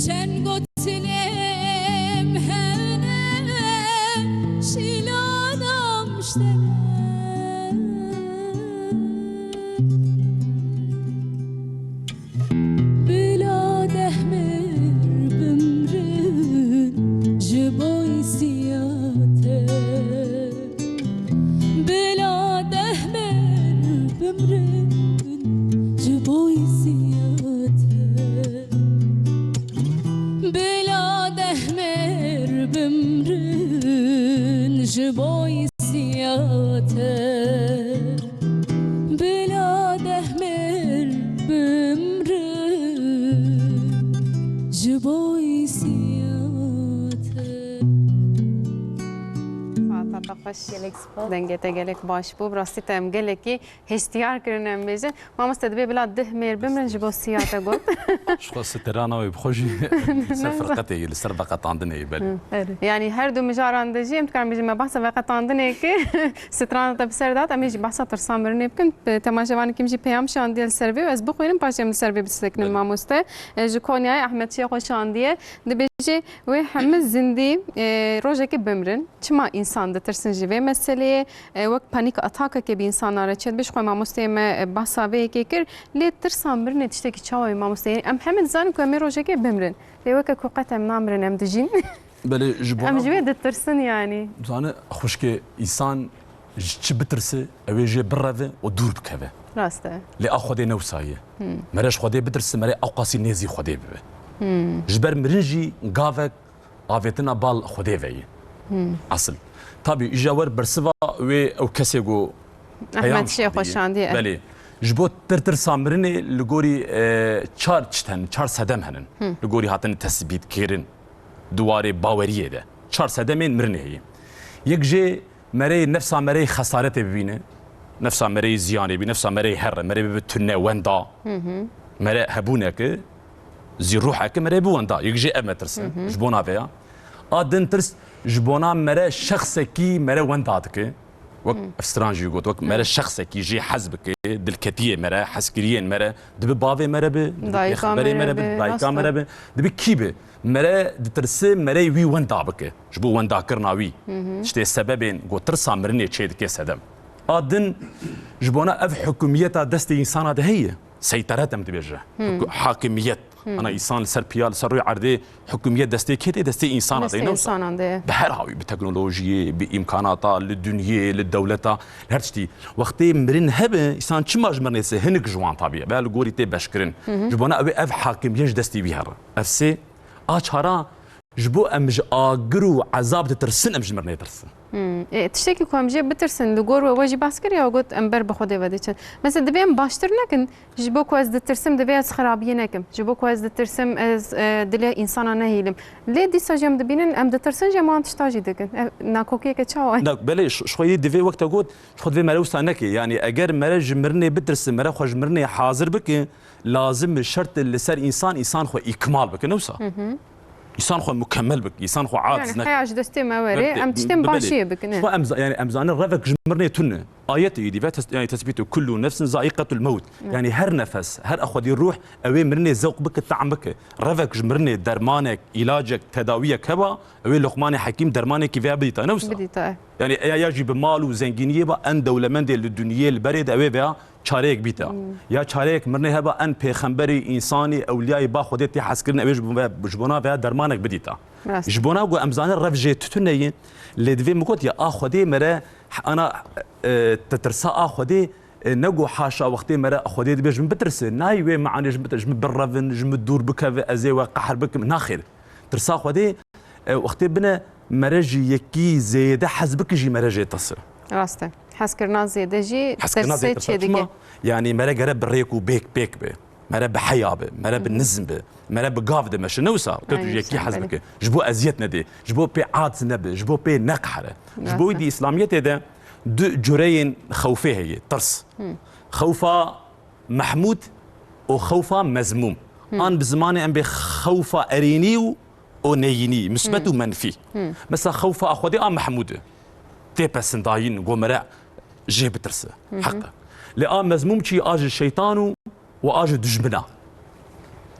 Çend gotinêm hene, şîlana miştere. Bila deh mêr bimrin ji bo îsiya te. Bila deh mêr bimrin ji bo îsiya te. Bila deh mêr bimrin ji bo îsiya te. Bila deh mêr bimrin ji bo îsiya te. Saeta te xweş. Gelek spas. Dengê te gelek baş bû. Bi rastî te em gelekî hêştiyar kirin em bêjin. Mamoste, dibê bila deh mêr bimrin ji bo siya te got. Ji xwe strana wê bi xwe jî li ser firqetê ye, li ser veqetandinê ye, belê. Hı, erê. Yanî her du mijaran de jî em dikarin bêjin me behsa veqetandinê kir. Strana te bi ser de hat, em ê jî behsa tirsa mirinê bikin. Bi temaşevanekî min jî peyam şandiye li ser vê û ez bixwînim, paşê em li ser vê bisekinin. Belê. Mamoste. E, ji Konyayê Ehmed Şêxo şandiye. Dibêje wê hemî zindî, e, rojekê bimrin. Çima însan ditirsin ji vê meseleyê? E, wek panîk atakekê bi însanan re çêdibe. Ji xwe mamosteyê me, e, behsa vê yekê kir. Lê tirsa mirinê tiştekî çawa ye mamoste? Yanî em hemî dizanin ku em ê rojekê bimrin. Lê weke ku qet em namirin, em dijîn. Belê, ji bona... Em ji wê ditirsin yanî. Zane, xwişkê, însan ji çi bitirse, ew ê jê bireve û dûr bikeve. Rast e. Lê a Xwedê ne wisa ye. Hmm. Mere ji Xwedê bitirse, mere ewqasî nêzî Xwedê bibe. Hmm. Ji ber mirin jî gavek avêtina bal Xwedê ve ye. Hmm. Esil. Tabî, îja wer bersiva wê ew kesê ku Ehmed peyam Şêxo şandiye. Şandiye. Belê. Ji bo tirtirsa mirinê li gorî, e, çar çiten, çar sedem henin. Hmm. Li gorî hatin tesbîtkirin di warê baweriyê de. Çar sedemên mirinê heye. Yek jê mereyê nefsa mereyê xesaretê bibîne. Nefsa mereyê ziyanê bî, nefsa mereyê herre, mereyê bibe tune, wenda. Hı hı. Mere hebûneke, zî ruheke mere bi wenda. Yek jê ev me tirse. Hı hı. Ji bona vê ya. A din tirs ji bona mere şexsekî mere wenda dike. Wek ev stran jî got, wek mere şexsekî jê hez bike, dilketiyê mere, hezkiriyên mere, dibi bavê mere bi, dibi pêxemberê mere bi, dayika mere bi, dibi kî bi. Mere ditirsi merey wî wenda bike. Ji bo wendakirina wî. Tiştê sebebên ku tirsa mirinê çê dike sedem. A din ji bona ev hikûmiyeta destê însana de heye. Seyteret em dibêje. Hiku-, hakimiyet. Ana însan li ser piya, li ser rûyê erdê hikûmiyet destê kê tê? Destê însana de. Destê însanan de. Bi her hawî, bi teknolojiyê, bi îmkanata, li dinyê, li dewleta, li her tiştî. Wextê mirin hebe, însan çima ji mirinê se hinik ji wan tabiye. Veya li gorî tê beşkirin. Ji bona ew ê ev hakimiyet ji destê wî here. Ev sê, a çara ji bo em ji agir û ezab ditirsin, em ji mirinê tirsin. Hmm. E, tiştekî ku em jê bitirsin, li gor we, we jî behs kir ya, got em ber bi Xwedê ve diçin. Mesela divê em baştir nekin, ji bo ku ez ditirsim, divê ez xirabiyê nekim. Ji bo ku ez ditirsim, ez, e, dilê însana nehîlim. Lê dîsa jî em dibînin, em ditirsin, jî em wan tişta jî dikin. Ev nakokiyeke çawa ye? Na, belê, ji, ji xwe yê divê wek te got, ji xwe divê mere wisa neke. Yani eger mere ji mirinê bitirsin, mere xwe ji mirinê hazir bike, lazim e, şert e li ser însan, însan xwe îkmal bike, ne wisa? Însan xwe mukemmel bike, însan xwe aciz neke. Yani heya ji destê me were, em tiştên başiyê bikin. Ji xwe em za-, yani em zanin revek ji mirinê tune. Ayet êdî ve tes-, yani tesbît û kullu nefsin zaiqetul mewt. Yani her nefes, her xwedî ruh, ew ê mirinê zewq bike, tam bike. Revek ji mirinê dermanek, îlacek, tedawiyek heba, ew ê Luqmanê Hekîm dermanekî vêya bidîta, ne wisa? Bidîta. Yani ya, ya jî bi mal û zengîniyê ba en dewlemendê li dinyê li berê de ew ê vêya çareyek bîta. Ya çareyek mirinê heba en pêxemberî, însanî, ewliyayî ba Xwedê tê hezkirin, ew ê ji bo ve, ji bona veya dermanek bidîta. Ji bona ku em zanin rev jê tutune ye, lê divê min got ya a Xwedê mere, ana, e, te tirsa a Xwedê, e, ne ku haşa wextê mere Xwedê dibê ji min bitirse, nayê wê meanê ji min, ji min birevin, ji min dûr bikeve, ez ê we qehr bikim. Naxêr. Tirsa Xwedê, e, wextê bine mere ji yekî zêde hez bike jî mere jê tirse. Rast e. Hezkirina zêde jî tersê çêdike. Çima? Yani mere gere bi rêk û bêk pêk be. Mere bi heya be. Mere bi nizm be. Mere bi gav de meşe. Ne wisa? Tu ji yekî hez bike. Ji bo eziyet nedê. Ji bo pê aciz nebe. Ji bo pê neqehre. Ji bo wî dî Îslamiyetê de du cureyên xewfê heye. Tirs. Xewfa Mehmûd û xewfa mezmûm. An bi zimanê em bê xewfa erênî û, û neyînî, misbet û menfî. Mesela xewfa a Xwedê a Mehmûd e. Tê pesindayîn, go mere jê bitirse. Heq e. Lê a mezmûm çi? A ji şeytan û, û a ji dijmina.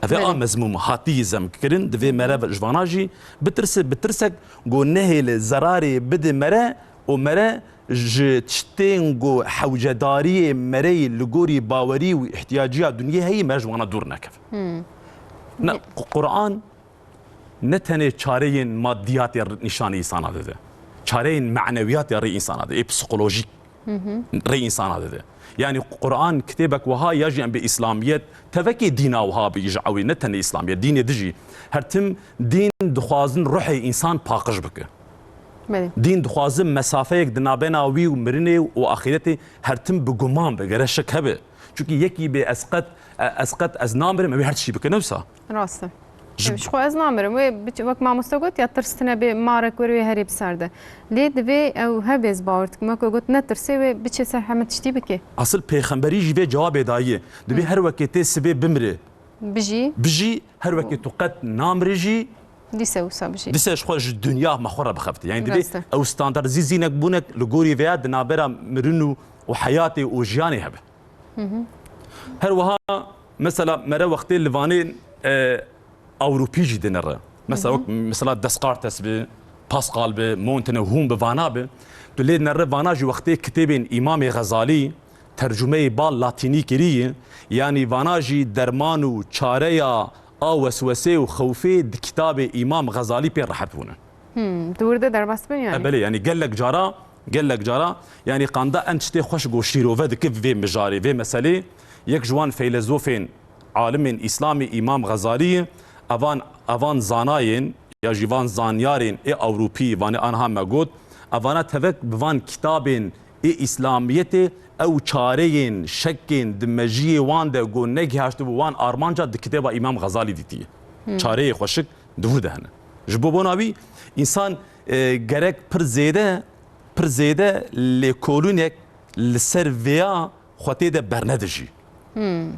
Ev ê a mezmûm hatî zemkirin, divê mere ji vana jî bitirse, bitirsek go nehêle zerarê bide mere û mere ji tiştên ku hewcedariyê mereyê li gorî bawerî û ihtiyaciya dinyê heyî, me ji wana dûr nekeve. Ne, Qu-, Quran ne tenê çareyên maddiyatê r-, nîşanî însana dide. Çareyên manewiyatê rê însana dide. Ê psikolojîk rê însana dide. Yani Quran kitêbek wiha ya jî em bê îslamiyet, tevekê dîna wiha bi îja ewê, ne tenê îslamiyet, dînê dijî. Her tim dîn dixwazin ruhê însan paqij bike. Belê. Dîn dixwazin mesafeyek di nabena wî û mirinê û axîretê her tim bi guman be, gere şik hebe. Çunkî yekî bê ez qet, e, ez qet ez namirim, ew ê her tiştî bike, ne wisa? Rast e. Ji Ew, ji xwe ez namirim. Wê biç-, wek mamoste got ya, tirs tune bê marek were wê herê bi ser de. Lê divê ew hebe, ez bawer dikim. Wek got, netirsê wê biçe ser heme tiştî bike. Asil pêxemberî jî vê cewabê daye. Dibê her wekê tê sibê bimire. Bijî. Bijî, her wekê tu qet namire jî. Dîse wisa bijî. Dîse ji xwe ji dinya me xwe re bixebite. Yani divê Rast e. ew standart zî zînek bûnek li gorî veya di navbera mirin û, û heyatê û jiyanê hebe. Her wiha mesela mere wextê li vanên, e, Ewropî jî dinere. Mesela wek mesela Descartes bi, Pascal bi, Montaigne, hûn bi vana bi. Tu lê nere vana jî wextê kitêbên Îmamê Xezalî tercumeyê bal latînî kirî, yanî vana jî derman û çareya a weswesê û xewfê di kitabê Îmam Xezalî pê rehet bûne. Hmm, di wir de derbas bin yani. E, belê, yani gelek cara, gelek cara, yani qanda en tiştê xweş go şîrove dike vê mijarê, vê meselê. Yek ji wan feylezofên, alimên Îslamê Îmam Xezalî ye. Evan, evan zanayên, ya jî van zanyarên ê Ewropî, vanê anha me got, evana tevek bi van kitabên ê Îslamiyetê ew çareyên, şekên di mejiyê wan de go negihaştibû wan armanca di kitêba Îmam Xezalî dîtiye. Hmm. Çareyê xweşik di wir de hene. Ji bo bona wî însan, e, gerek pir zêde, pir zêde lêkolînek li ser vêya xwe tê de bernede jî. Hmm.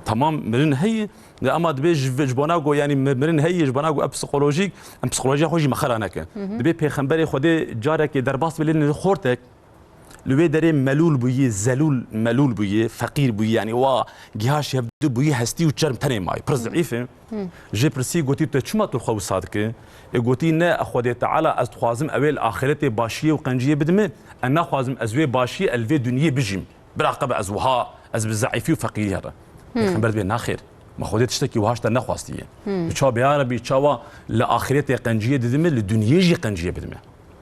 Tamam, mirin heye, ne, ama dibê ji, ji bona ku, yani, mi-, mirin heye, ji bona ku ev psikolojîk, em psikolojiya xwe jî mexera neke. Hı hı. Dibê pêxemberê Xwedê carekê derbas be lê xortek, Li wê derê melûl bûyî, zelûl melûl bûyî, feqîr bûyî, yanî wa gihaşî hevdû bûyî hestî û çerm tenê mayî. Pir zeîf e. Jê pirsî gotî, tu çima tu xwe wisa dike? E gotî, ne, Xwedê Teala ez dixwazim ew ê li axîretê başiyê û qenciyê bidime, e naxwazim ez wê başiyê el vê dinyê bijîm. Biraqebe ez wiha, ez bi zeîfî û feqîrî here. Pêxember dibê, naxêr. Me Xwedê tiştekî wiha ji te nexwastiye. Tu çawa bê, ya Rebî, çawa li axîretê qenciyê didime, li dinyê jî qenciyê bidime?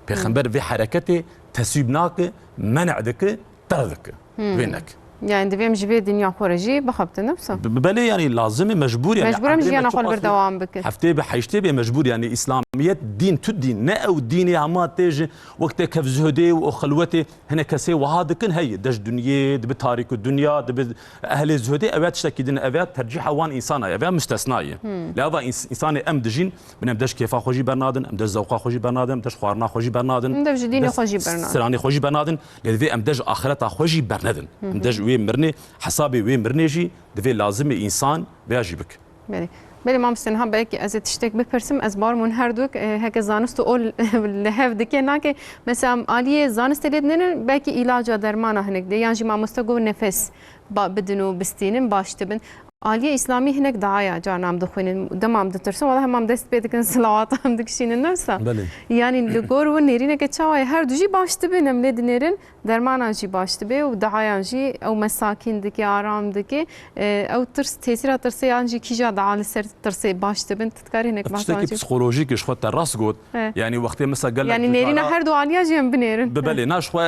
Pêxember vê hereketê teswîb nake, men'e dike, terk dike. Vê nek. Yani divê em ji vê dinya xwe re jî bixebtin, ne wisa? Be-, belê, yani lazim e, mecbûr, yani Mecbûr em erdê me jiyana xwe li çiqas berdewam bikin. Heftê be, heştê be mecbûr, yani İslamiyet dîn, tu dîn, ne ew dînê hema tê ji wextê kev zuhdê û o xelwetê, hinek kesê wiha dikin, hey, dej dinyê, dibi tarîk û dinya, dibi ehlê zuhdê, ev ya tiştekî din, ev ya tercîha wan însan e, ev ya müstesna ye. Lê eva îns-, însanê em dijîn, bin em dej kêfa xwe jî bernadin, em dej zewqa xwe jî bernadin, em dej xwarina xwe jî bernadin, Em dej ji dînê em dej xwe jî bernadin. stranê xwe jî bernadin, lê divê em dej axireta xwe jî bernedin. Em dej wê mirinê, hesabê wê mirinê jî divê lazim e însan vêya jî bike. Belê. Belê mamoste, niha belkî ez ê tiştek bipirsim, ez bawer im her dûk, e, heke zanist û ol li hev dike nake. Mesela aliyê zanistê lê dinêrin, belkî îlaca dermana hinek de, yan jî mamoste got nefes ba-, bidin û bistînin, baş dibin. Aliyê îslamî hinek dua ya carna em dixwînin. Dema em ditirsin, wela hema em dest pê dikin, silawata em dikişînin, ne wisa? Belê. Yanî li gor wan nêrîneke çawa ye, her du jî baş dibin, em lê dinêrin. Dermanan jî baş dibe û duayan jî ew mesakîn dike, aram dike. E, ew tirs, tesîra tirsê yan jî kîja dua li ser tirsê baş dibin? Tu dikarî hinek behsa Tiştekî jî? Psîkolojîk ji xwe te rast got. He. Yani wextê mesela gelek Yani nêrîna cara her du aliya jî em binêrin. Bi belê, na ji xwe,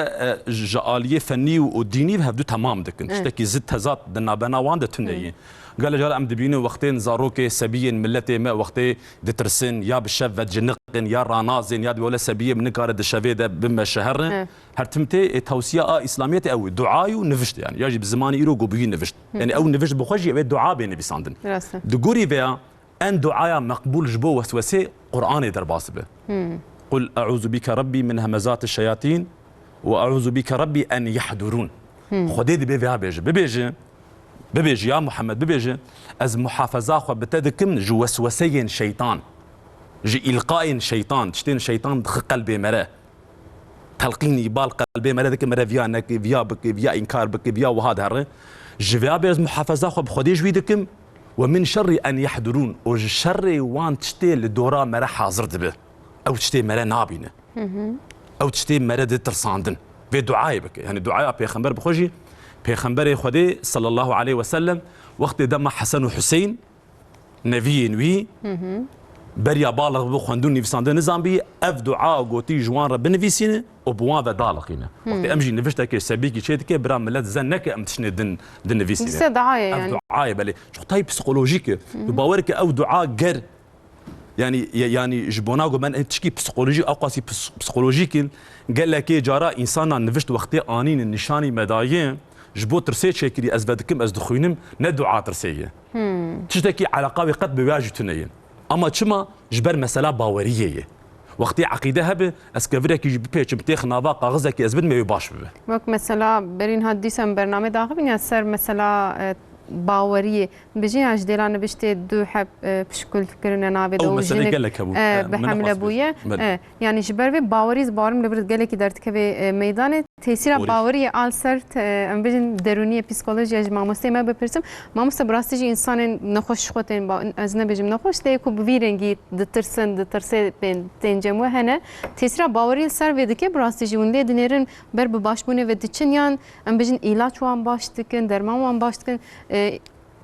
e, ji aliyê fennî û, û dînî hevdu temam dikin. He. Tiştekî zid tezat di navbena wan de tune ye. Gelek cara em dibînin wextên zarokê, sebiyên miletê me wextê ditirsin, ya bi şev vediciniqin, ya ranazên, ya dibê wele sebiyê min nikare di şevê de bimeşe herin. He. Her tim tê, ê, tewsiya a Îslamiyetê ew e, dua û nivişt, yani ya jî bi zimanê îro gobûyî nivişt. Yani ew nivişt bi xwe jî ew ê dua bê nivîsandin. Rast e. Di gorî vêya en duaya meqbûl ji bo weswesê Qur'anê derbas dibe. Qul e'ûzu bike Rabbî min hemezatî şeyatîn ve e'ûzu bike Rabbî en yehdurûn. Xwedê dibê vêya bêje. Bibêje, bibêje ya Muhammed, bibêje, ez muhafeza xwe bi te dikim ji wesweseyên şeytan, ji îlqayên şeytan, tiştên şeytan dixe qelbê me re. Telqînî bal qelbê me re dike, me re viya neke, viya bike, viya înkar bike, viya wiha dihere. Ji vêya bê ez muhafeza xwe bi Xwedê ji wî dikim. Ve min şerrî en yehdurûn, û ji şerrê wan tiştê li dora me re hazir dibe. Ew tiştê me re nabîne. Ew tiştê me re dide tirsandin. Vê duayê bike. Yani duaya Pêxember bi xwe jî, Pêxemberê Xwedê sallallahu aleyhi ve sellem wextê dema Hesen û Huseyn, neviyên wî, beriya baliq bibin, xwendin û nivîsandin nizanbî, ev dua gotî ji wan re binivîsîne û bi wan ve daliqîne. Wextê em jî niviştekê sebîkî çê dike, bira milet zen neke em tiştê din dinivîsîne. Dîse dua ye Ev yani. dua ye, belê. Çiqas psîkolojîk e. Tu bawer ke ew dua ger, yani, ya-, yani ji bona ku me tişkî psîkolojîk, ewqasî pis-, psîkolojîk in, gelekê cara însanan nivişt wextê anînin nîşanî me daye, ji bo tirsê çêkirî, ez vedikim, ez dixwînim, ne dua tirsê ye. Tiştekî eleqa wê qet bi wê jî tune ye. Ama çima? Ji ber mesela baweriyê ye. Wextê eqîde hebe, ez kevirekî jî bipêçim, têx nava kaxizekê ez bidim, wê baş bibe. Wek mesela berî niha dîsa em bernameyê daxivînin ya ser mesela, e, baweriyê. Bijî ya ji dêla niviştê du heb, e, pişkul kirine navê de Ew û mesele jinik, gelek hebû. e, E, bi min hemle nexwest bûye. bêjim. Belê. E, yani ji ber vê bawerî ez bawerim li vir gelekî derdikeve, e, meydanê. Tesîra Orî. baweriyê a li ser te-, em bêjin derûniyê, psîkolojiya ji mamosteyê me bipirsim. Mamoste, bi rastî jî însanên nexweş ji xwe tên ba-, ez nebêjim nexweş, lê ku bi vî rengî ditirsin, ditirsê bên, tên cem we hene. Tesîra baweriyê li ser vê dike, bi rastî jî hûn lê dinêrin ber bi başbûnê ve diçin yan em bêjin îlaç wan baş dikin, derman wan baş dikin. E,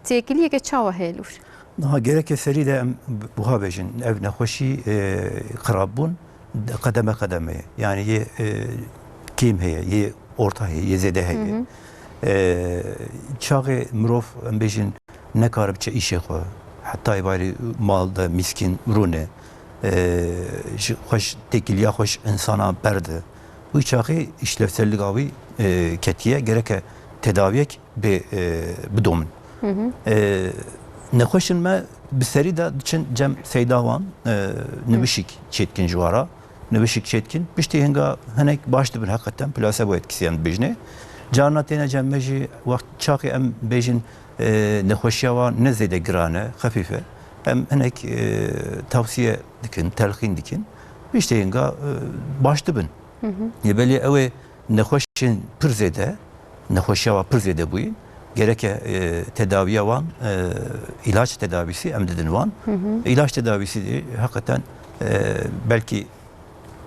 Têkiliyeke çawa heye li wir? Niha gereke serî de em bi-, buha bêjin. Ev nexweşî, e, xirabûn de-, qedeme qedeme ye. Yani yê, e, kêm heye, yê orta heye, yê zêde heye. Hı hı. E, çaxê mirov, em bêjin, nekare biçe îşê xwe. Heta êvarî mal de mîskîn rûne. E, ji xweş têkiliya xweş insana berde. Wî çaxê îşlevselliga wî, e, ketiye. Gereke tedawiyek bê, e, bidomin. Hı hı. E, nexweşin me bi serî de diçin cem seyda wan, e, nivişik çêtkin ji wara. Nivişik çêtkin. Piştî hinga hinek baş dibin heqeten, plasebo etkisi yan bijne. Carna têne cem me jî wext çaxê em bêjin, e, nexweşiya wan ne zêde giran e, xefîf e. Em hinek, e, tavsiye dikin, telqîn dikin. Piştî hinga, e, baş dibin. Hı hı. Yê belê ew ê nexweş nexweşên pir zêde, nexweşiya wan pir zêde bûyî. Gereke, e, tedawiya wan, e, îlaç tedawîsî em didin wan. Hı hı. Îlaç tedawîsî de heqeten, e, belkî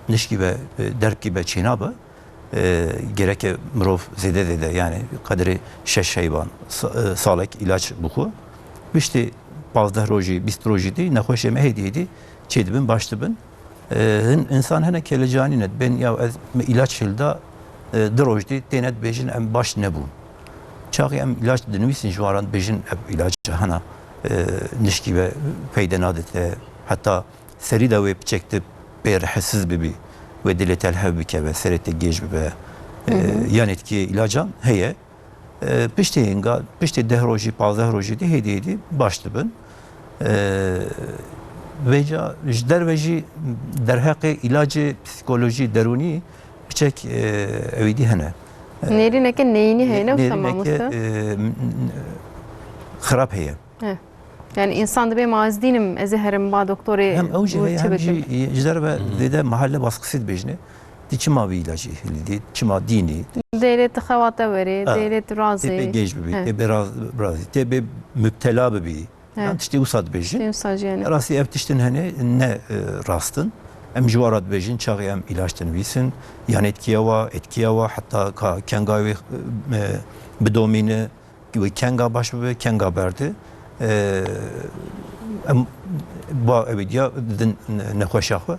nişkî be, e, derbkî be çênabe. E, gereke mirov zêde zêde, yani qedrê şeş heyvan sa-, e, salek îlaç bixwe. Piştî pazdeh rojî, bîst rojî dî nexweşê me hêdî hêdî çêdibin, baş dibin. E, hin, însan hene ke li canî ne, bên ya ez mi îlaç hilda, e, du roj dî têne dibêjin em baş nebûn. Çaxê em îlaç dinivîsin ji wan re dibêjin ev îlac hena, e, nişkî ve feyde nade te. Heta serî de wê piçek tu pê rihisiz bibî, wê dilê te li hev bikeve, serê te gêj bibe. E, Hı hı. yan etkiyê îlacan heye. E, piştê hênga, piştê deh rojî, pazdeh rojî de hêdî hêdî baş dibin. E, vêca ji derve jî derheqê îlacê psîkolojî derûnî piçek, e, ewî dî hene. E, Nêrîneke neyînî heye, ne wisa nêrîneke, mamoste? e, m-, m-, xirab heye. He. Yani însan dibê ma ez dînim, ez ê herim ba doktorê Hem ew jî û heye, çi hem bikim? jî ji derve Hı hı. zêde mahalle baskısı dibêjine. Dî çima vî îlacî hilî dî, çima dînî? Dêlê tu xewate werê, Ha. dêlê tu razê. Tê bê gêj bibî, He. tê bê raz-, razî, tê bê müptela bibî. He. Yan tiştê wisa dibêjin. Tiştê wisa jî hene. Rastî ev tiştin hene ne, e, rast in. Em ji wan re dibêjin, çaxê em îlaç dinivîsin, yan etkiya wa, etkiya wa, heta ka kenga wê, e, bidomîne, wê kenga baş bibe, kenga berde. E, em ba ewê diya didin ne-, nexweşa xwe,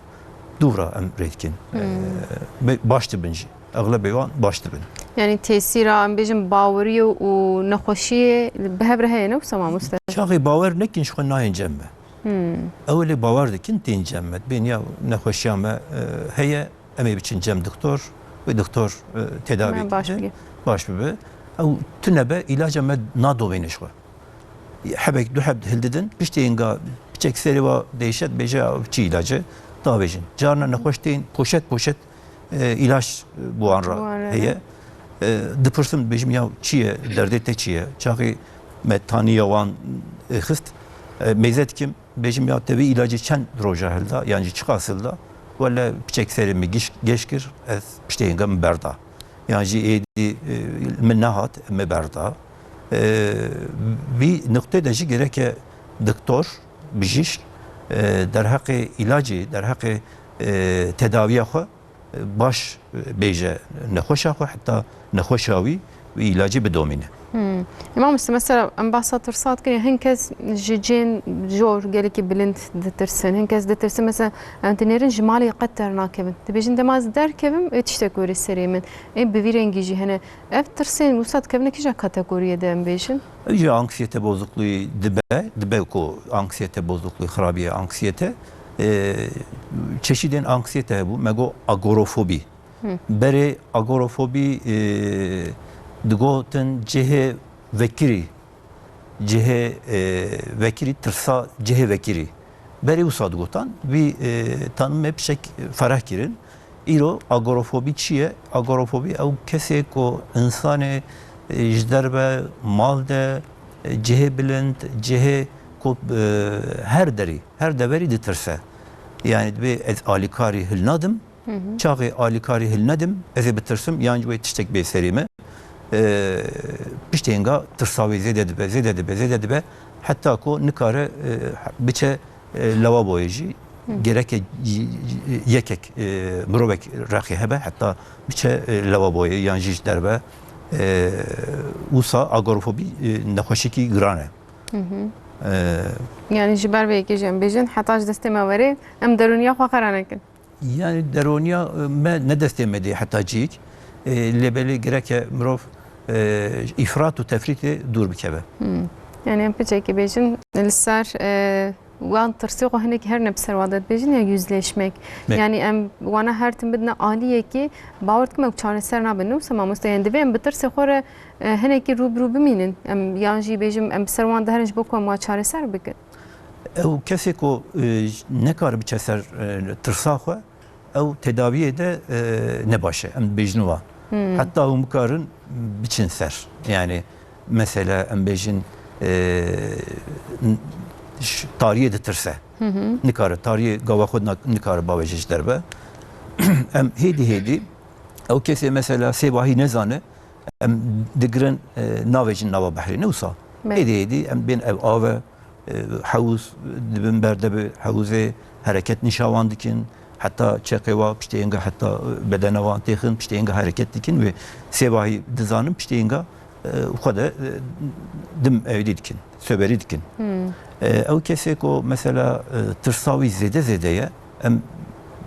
dû re em rê dikin. E, Hmm. be-, baş dibin jî. Exlebê wan baş dibin. Yani tesîra, em bêjin, baweriyê û nexweşiyê bi hev re heye, ne wisa mamoste? Çaxê bawer nekin, ji xwe nayên cem me. Hmm. Ew lê bawer dikin, tên cem me. Dibên ya nexweşiya me, e, heye, em ê biçin cem doktor, wê doktor, e, tedavî Me baş bike. bike. Baş bibe. Ew tune be, îlaca me nadovêne ji xwe. Hebek du heb hildidin, piştê hênga piçek serê wa değişe, dibêje, "Ya, çi îlace?" Davêjin. Carna nexweş tên, poşet poşet, e, îlaç, e, bi wan re Bi wan re heye. heye. E, dipirsim, dibêjim, "Ya, çi ye? Derdê te çi ye?" Çaxê me taniya wan, e, xist. E, mêze dikim, bêjim, "Ya, te vî îlacê çend roja hilda? Yan jî çiqas hilda?" Wele piçek serê min giş-, geş kir, ez piştê hênga min berda. Yan jî êdî, e, min nehat, min berda. E, vî nuqtê de jî gereke doktor, bijîşk, e, derheqê îlacê, derheqê, e, tedawiya xwe, e, baş, e, bêje nexweşa xwe, heta nexweşa wî, wî îlacê bidomîne. Hmm. Ê mamoste, mesela em bahsa tirsa dikin, hin kes ji cihên jor gelekî bilind ditirsin, hin kes ditirsin, mesela em dinêrin ji malê qet dernakevin. Dibêjin, dema ez derkevim, ê tiştek were serê min. Ê bi vî rengî jî hene. Ev tirsên wisa dikevine kîja kategoriyê de, em bêjin? Ev jî anksiyete bozukluğu dibe, dibe ku anksiyete bozukluğu, xirabiye anksiyete. E, çeşidên anksiyete hebû, me got agorofobî. Hı. Berê agorofobî, e, digotin cihê vekirî, cihê, e, vekirî, tirsa cihê vekirî. Berê wisa digotan, vî, e, tanimê piçek fereh kirin. Îro agorofobî çi ye? Agorofobî ew kesê ku însanê, e, ji derve mal de, e, cihê bilind, cihê ku, e, her derî, her deverî ditirse. Yani dibê ez alîkarî hilnadim, Hı hı. Çaxê alîkarî hilnedim, ez ê bitirsim, yan ji wê tiştek bê serê me. Ee, piştê hinga tirsa wê zêde dibe, zêde dibe, zêde dibe. Heta ku nikare, e, biçe, e, lewaboyê jî. Hı. Gereke y-, y-, yekek, e, mirovek rexê hebe, heta biçe, e, lewaboyê yan jî ji derve. E, wisa agorofobî, e, nexweşekî giran e. Hı hı. E, Yani ji ber vê yekê jî em bêjin, heta ji destê me were, em derûniya xwe qera nekin. Yani deroniya, e, me ne destê me dê heta cihek. E, lê belê gereke mirov, e, îfrat û tefrîtê dûr bikeve. Hmm. Yani em piçekî bêjin li ser, e, wan tirsê xwe hinek her ne bi ser wan de dibêjin ya yüzleşmek. Me- Yani em wana her tim bidine aliyekî, bawer dikim ew çareser nabin. Ne wisa mamoste, yani divê em bi tirsê xwe re, e, hinekî rû bi rû bimînin. Em yan jî bêjim em bi ser wan diherin ji bo ku em wan çareser bikin. Ew kesê ku, e, nekare biçe ser, e, tirsa xwe, ew tedawiyê de, e, ne baş e. Em dibêjin wa. Hmm. Heta hûn bikarin biçin ser. Yani mesela em bêjin, e, n-, ş-, tariyê ditirse. Hı hı. Nikare, tariyê gava xwe na-, nikare bavêje ji derve. Em hêdî hêdî Ew kesê mesela sêvahî nezane, em digirin, e, navêjin nava behrê, ne wisa? Hêdî hêdî em bên ev av e, e, hewz dibin ber de bi hewzê hereket nîşa wan dikin, heta çeqê wa piştê inga heta, e, bedena wan têxin, piştê inga hereket dikin wê sêvahî dizanin, piştê inga, e, xwe de, e, dim ewdî dikin, soberî dikin. E, ew kesê ku mesela, e, tirsa wî zêde zêde ye, em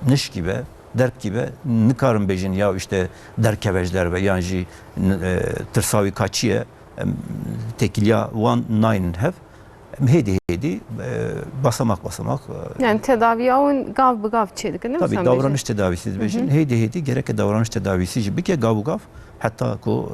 nişkî be, derb kî be, nikarin bêjin ya işte derkeve ji derve yan jî n-, e, tirsa wî ka çi ye, em, têkiliya wan naynin hev. Em hêdî hêdî, e, basamak basamak, e, Yani tedaviya hûn gav bi gav çêdikin, ne Tabii wisa davranış bêjin? tedavisi dibêjin. Hêdî hêdî gereke davranış tedavisi jî bike gav û gav heta ku,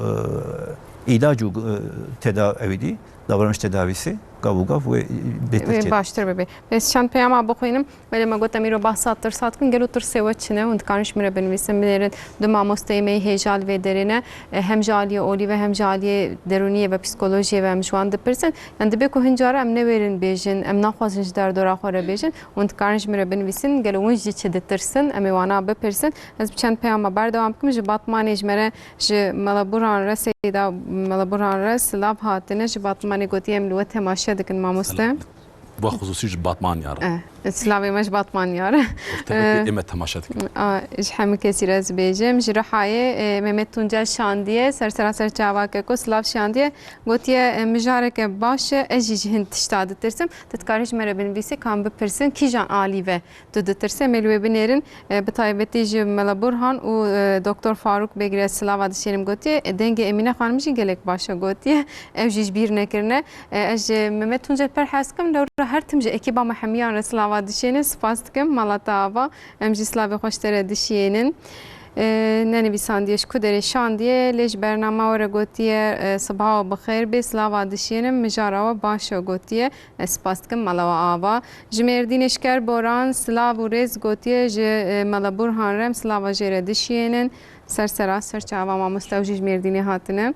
e, îlac û, e, teda-, ewî dî davranış tedavisi gav û gav wê bêtir Wê çêdikin. baştir bibe. Ez çend peyama bixwînim. Belê me got em îro behsa tirsa dikin. Gelo tirsê we çi ne? Hûn dikarin ji min re binivîsin, binêrin du mamosteyê me yê hêja li vê derê ne. E, hem ji aliyê olî ve hem ji aliyê derûniyê ve, psîkolojiyê ve em ji wan dipirsin. Yan dibe ku hin cara em newêrin bêjin, em naxwazin ji derdora xwe re bêjin. Hûn dikarin ji min re binivîsin, gelo hûn ji çi ditirsin? Em ê wana bipirsin. Ez bi çend peyama berdewam bikim. Ji Batmanê ji me re, ji Mela Burhan re, Seyda Mela Burhan re silav hatine. Ji Batmanê gotiye em li we temaşe dikin mamoste. Selam. Bi xusûsî ji Batmanya re. Eh, silavê me ji Batmanya re. Ortevekê Eh, ê me temaşe dikin. a, ji hemû kesî re ez bêjim. Ji Rihayê, e, Mehmet Tuncel şandiye, ser sera ser çava keko, silav şandiye. Gotiye, e, mijareke baş e, ez jî ji hin tişta ditirsim. Tu dikarî ji me re binivîsî, ka em bipirsin, kîjan alî ve tu ditirsî? Em ê li wê binêrin. E, bi taybetî ji Mela Burhan û, e, Doktor Farûk Beg re silava dişênim gotiye. E, dengê Emîne Xanim jî gelek baş e gotiye. Ew jî ji bîr nekirine. E, ez ji Mehmet Tuncel pir hez dikim. Lewra her tim ji ekîba me hemiyan re silava dişênin. Spas dikim. Mala te ava. Em jî silavê xwe ji te re dişiyênin. E, nenivîsandiye, ji ku derê şandiye, lê ji bernama we re gotiye, e, sibaha we bi xêr bê, silava dişiyênim, mijara we baş e gotiye. Ez spas dikim, mala we ava. Ji Mêrdînê Şker Boran, silav û rêz gotiye ji, e, Mela Burhan re, em silava jê re dişiyênin. Ser sera, ser çava mamoste, ew jî ji Mêrdînê hatine.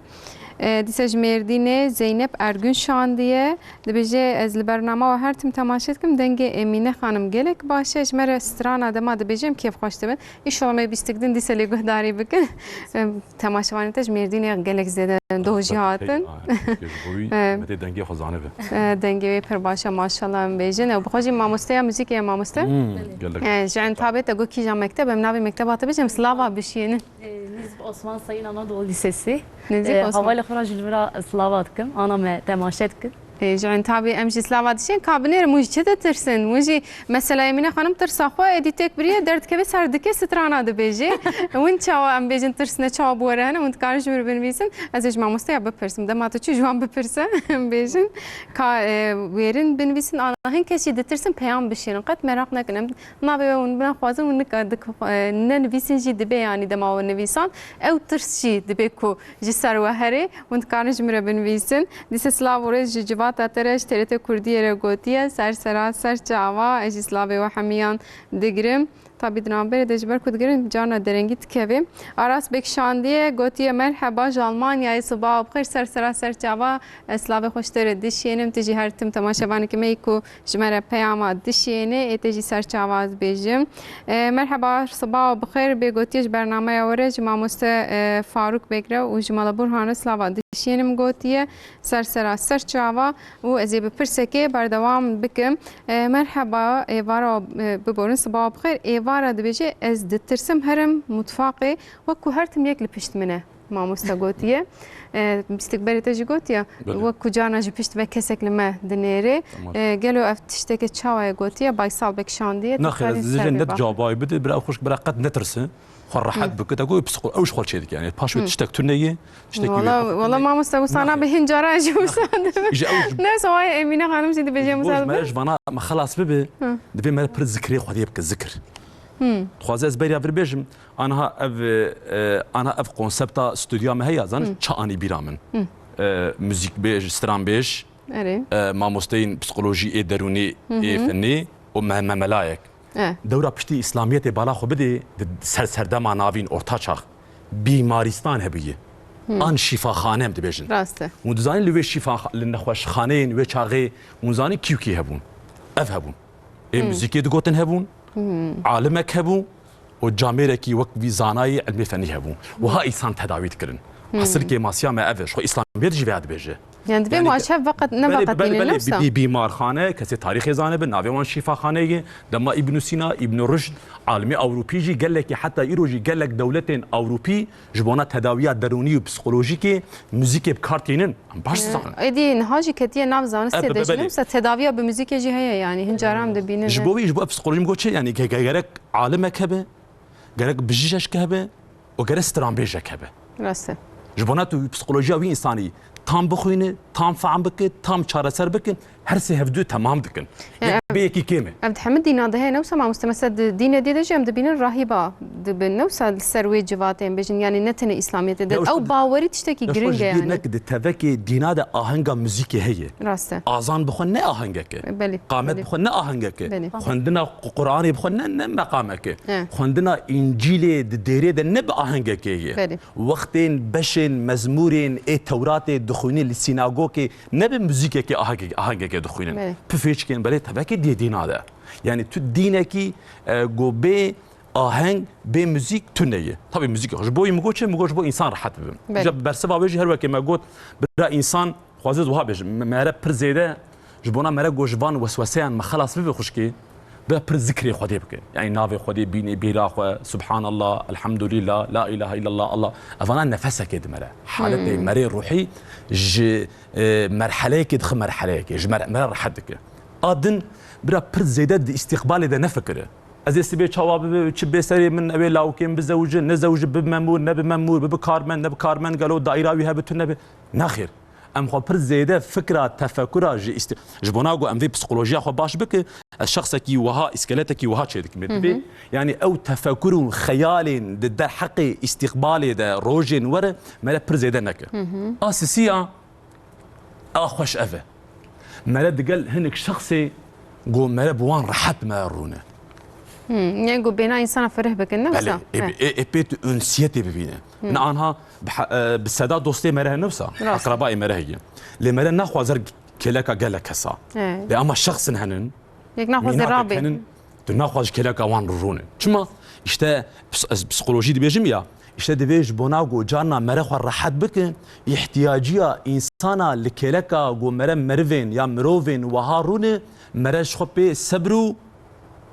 E, dîsa ji Mêrdînê Zeynep Ergün şandiye. Dibêje, ez li bernama we her tim temaşe dikim, dengê Emîne Xanim gelek baş e. Ji me re strana dema dibêje, em kêfxweş dibin. Înşallah me bîstik din dîsa lê guhdarî bikin. Em, Temaşevanên te ji Mêrdînê gelek zêde doh jî hatin. Aa, keşke ji bo wî Em. me tê dengê xwe zanibe. E, dengê wê pir baş e, maşallah em bêjin. Ew bi xwe jî mamosteya muzîkê ye, mamoste. Hmm, gelek. E, ji Entabê te got kîjan mekteb, em navê mekteba te bêjin, em silava bişiyênin. Ee, Nêzîk Osman Sayın Anadolu Lisesi. Nêzîk Ee, Osman. Havayla xwe re ji li vira silava dikim. Ana me temaşe dikin. Ê, ji Entabê em jî silava dişên, ka binêrim, hûn ji çi ditirsin? Hûn jî mesela Emîne Xanim tirsa xwe êdî têk biriye, derdikeve ser dike strana dibêje. Hûn çawa em bêjin tirsine, çawa bi we re hene? Hûn dikarin ji min re binivîsin. Ez ê ji mamosteya bipirsim. Dema tu çû ji wan bipirse, em bêjin. Ka, e, wêrin binivîsin, ana hin kes jî ditirsin, peyam bişînin. Qet meraq nekin. Em navê we hûn binaxwazin, hûn nika dik-, e, nenivîsin jî dibe, yanî dema we nivîsan. Ew tirs jî dibe ku ji ser we herê. Hûn dikarin ji min re binivîsin. Dîsa silav û rêz ji civata te re, ji T R T Kurdiyê re gotiye. Ser sera, ser çava, ez jî silavê we hemiyan digirim. Tabî di navberê de ji ber ku digirin carna derengî dikeve. Aras Beg şandiye, gotiye, merheba, ji Almanyayê, sibaha bi xêr, ser sera, ser çava, ez silavê xwe ji te re dişiyênim. Tu jî her tim temaşevanekî me yî ku ji me re peyama dişiyêne, ê tê jî ser çava ez bêjim. E, merheba, sibaha bi xêr bê gotiye ji bernameya we re, ji mamoste, e, Farûk Beg re û ji Mala Burhan re silava dişiyênim gotiye. Ser sera ser çava û ez ê bi pirsekê berdewam bikim. E, merheba, êvara, e, biborin, sibaha bi xêr. Êvara dibêje, ez ditirsim herim mutfaqê, wek ku her tim yek li pişt min e. Mamoste gotiye. E, bîstik berê te jî gotiye. Belê. Wek ku carna ji pişt ve kesek li me dinêrê. Tamam. E, gelo ev tiştekê çawa ye gotiye? Baysal Beg şandiye. Naxê, ez dibêjim ne cavabî bide, bira ew xwişk bira qet netirse. Xwe rehet bike. Te got psiko-, ew ji xwe çê dike. Yani paş wê tiştek tune ye, tiştekî wê Wala, wala mamoste wisa nabe hin cara jî wisa dibe. Ji ew Ne wisa waye Emîne Xanim jî dibêje wisa dibe. Ji me ji vana me xelas bibe. Divê me pir zikrê Xwedê bike zikir. Dixwaze ez beriya vir bêjim. Aniha ev, e, aniha ev konsepta stûdyoya me heye, zanî çi anî bîra min. E, muzîkbêj, stranbêj, Erê. e, mamosteyên psîkolojî ê derûnî, ê fennî û me-, memelayek. E. Dewra piştî îslamiyetê bala xwe bidê, di ser serdema navîn orta çax bîmarîstan hebûye. An şîfaxane em dibêjin. Rast e. Hûn dizanîn li wê şîfaxa-, li nexweşxaneyên wê çaxê hûn zanîn kî û kî hebûn? Ev hebûn. Ê muzîkê digotin hebûn, alimek hebû, û camêrekî wek vî zanayî ilmê fenî hebû. Wiha însan tedawî dikirin. Esil kêmasiya me ev e. Ji xwe Îslamiyet jî vêya dibêje. Yani divê Yanî muaşef veqet, ne belê, veqetîne belê, belê, nefsa. Bi-, bi-, bîmarxane, kesê tarîxê zanibe, navê wan şîfaxaneyê, dema Îbnû Sîna, Îbnû Ruşd, alimê Ewropî jî gelekî, heta îro jî gelek dewletên Ewropî ji bona tedawiya derûnî û psîkolojîkê muzîkê bi kar tînin. Em baş dizanin. Êdî niha jî ketiye nav zanistê E, de be-, jî belê. Nefsa tedawiya bi muzîkê jî heye yani. Hin caran em dibînin. Ji bo wî, ji bo psîkolojî min got çi? Yani ge-, ge-, gerek alimek hebe, gerek bijîşek hebe û gerek stranbêjek hebe. Rast e. Ji bona tu psîkolojiya wî însanî tam bixwîne, tam fehm bike, tam çareser bike, her sê hevdu temam dikin. Yani Yek bê yekî kêm e. Ev di hemî dîna de heye, ne wisa mamoste? Mesela di dînê dî de jî em dibînin rahîba dibin, ne wisa li ser wê civatê em bêjin, yani ne tenê Îslamiyetê de. Ya, Ew bawerî tiştekî giring e yani. Nek di tevekê dîna de ahenga muzîkê heye. Rast e. Azan bi xwe ne ahengek e. Belê, Qamet belê. Bi xwe ne ahengek e. Belê. Xwendina Qu-, Qur'anê bi xwe ne, ne meqamek e. He. Xwendina Încîlê di dêrê de ne bi ahengekê ye. Belê. Wextên beşên mezmûrên ê Tewratê dixwînin li sînagogê ne bi muzîkekê ahengekê, ahengekê dixwînin. Belê. Pifêçkên belê tevekê dê dîna de. Yani tu dînekî, e, go bê aheng, bê muzîk tune ye. Tabii muzîk ji bo min got çi? Min got ji bo însan rehet bibin. Belê. Ji bersiva wê jî her wekê me got, bira însan, xwazê wiha bêjim, me, mere pir zêde, ji bona mere got ji van wesweseyan me xelas bibe xwişkê, bira pir zikrê Xwedê bike. Yani navê Xwedê bîne, bîra xwe, Subhanallah, Elhamdulillah, La ilahe illallah, Allah. Evana nefesekê di mere. Haletê Hmm. merê ruhî ji, e, merheleyekê dixe merheleyekê, ji mere, mere rehet dike. A din bira pir zêde di îstîqbalê de nefikire. Ez ê sibê çawa bibe, çi bê serê min, ew ê lawikê min bizewicin, nezewicin, bibe memûr, nebe memûr, bibe karmend, nebe karmend, gelo daîra wî hebe, tu nebe. Naxêr. Em xwe pir zêde fikra, tefekura ji îstî-, ji bona ku em vê psîkolojiya xwe baş bike, ez şexsekî wiha, îskeletekî wiha çêdikim. Hı hı. Divê, yani ew tefekur û xeyalên di derheqê îstîqbalê de rojên were, mere pir zêde neke. Hı hı. A sisiya, a xweş ev e. Mere digel hinek şexsê ku mere bi wan rehet me rûne. Hmm, yani ku bêhna însana ferih bikin, ne Belê, wisa? ê, He. ê, ê pê tu unsiyetê bibîne. Hmm. Ne anha bi ha-, e, bi seda dostê mere hene wisa, Rast. Akrabayê mere heye. Lê mere naxwaze kêleka gelek kesa. He. Lê ama şexsin henin, Yek naxwaze mînakek rabê. henin, tu naxwaze kêleka wan rûne. Çima? İşte ps-, ez psikolojî dibêjim ya, işte divê ji bona ku carna mere xwe rehet bike, îhtiyaciya însana li kêleka ku mere merivên ya mirovên wiha rûne, mere ji xwe pê sebr û,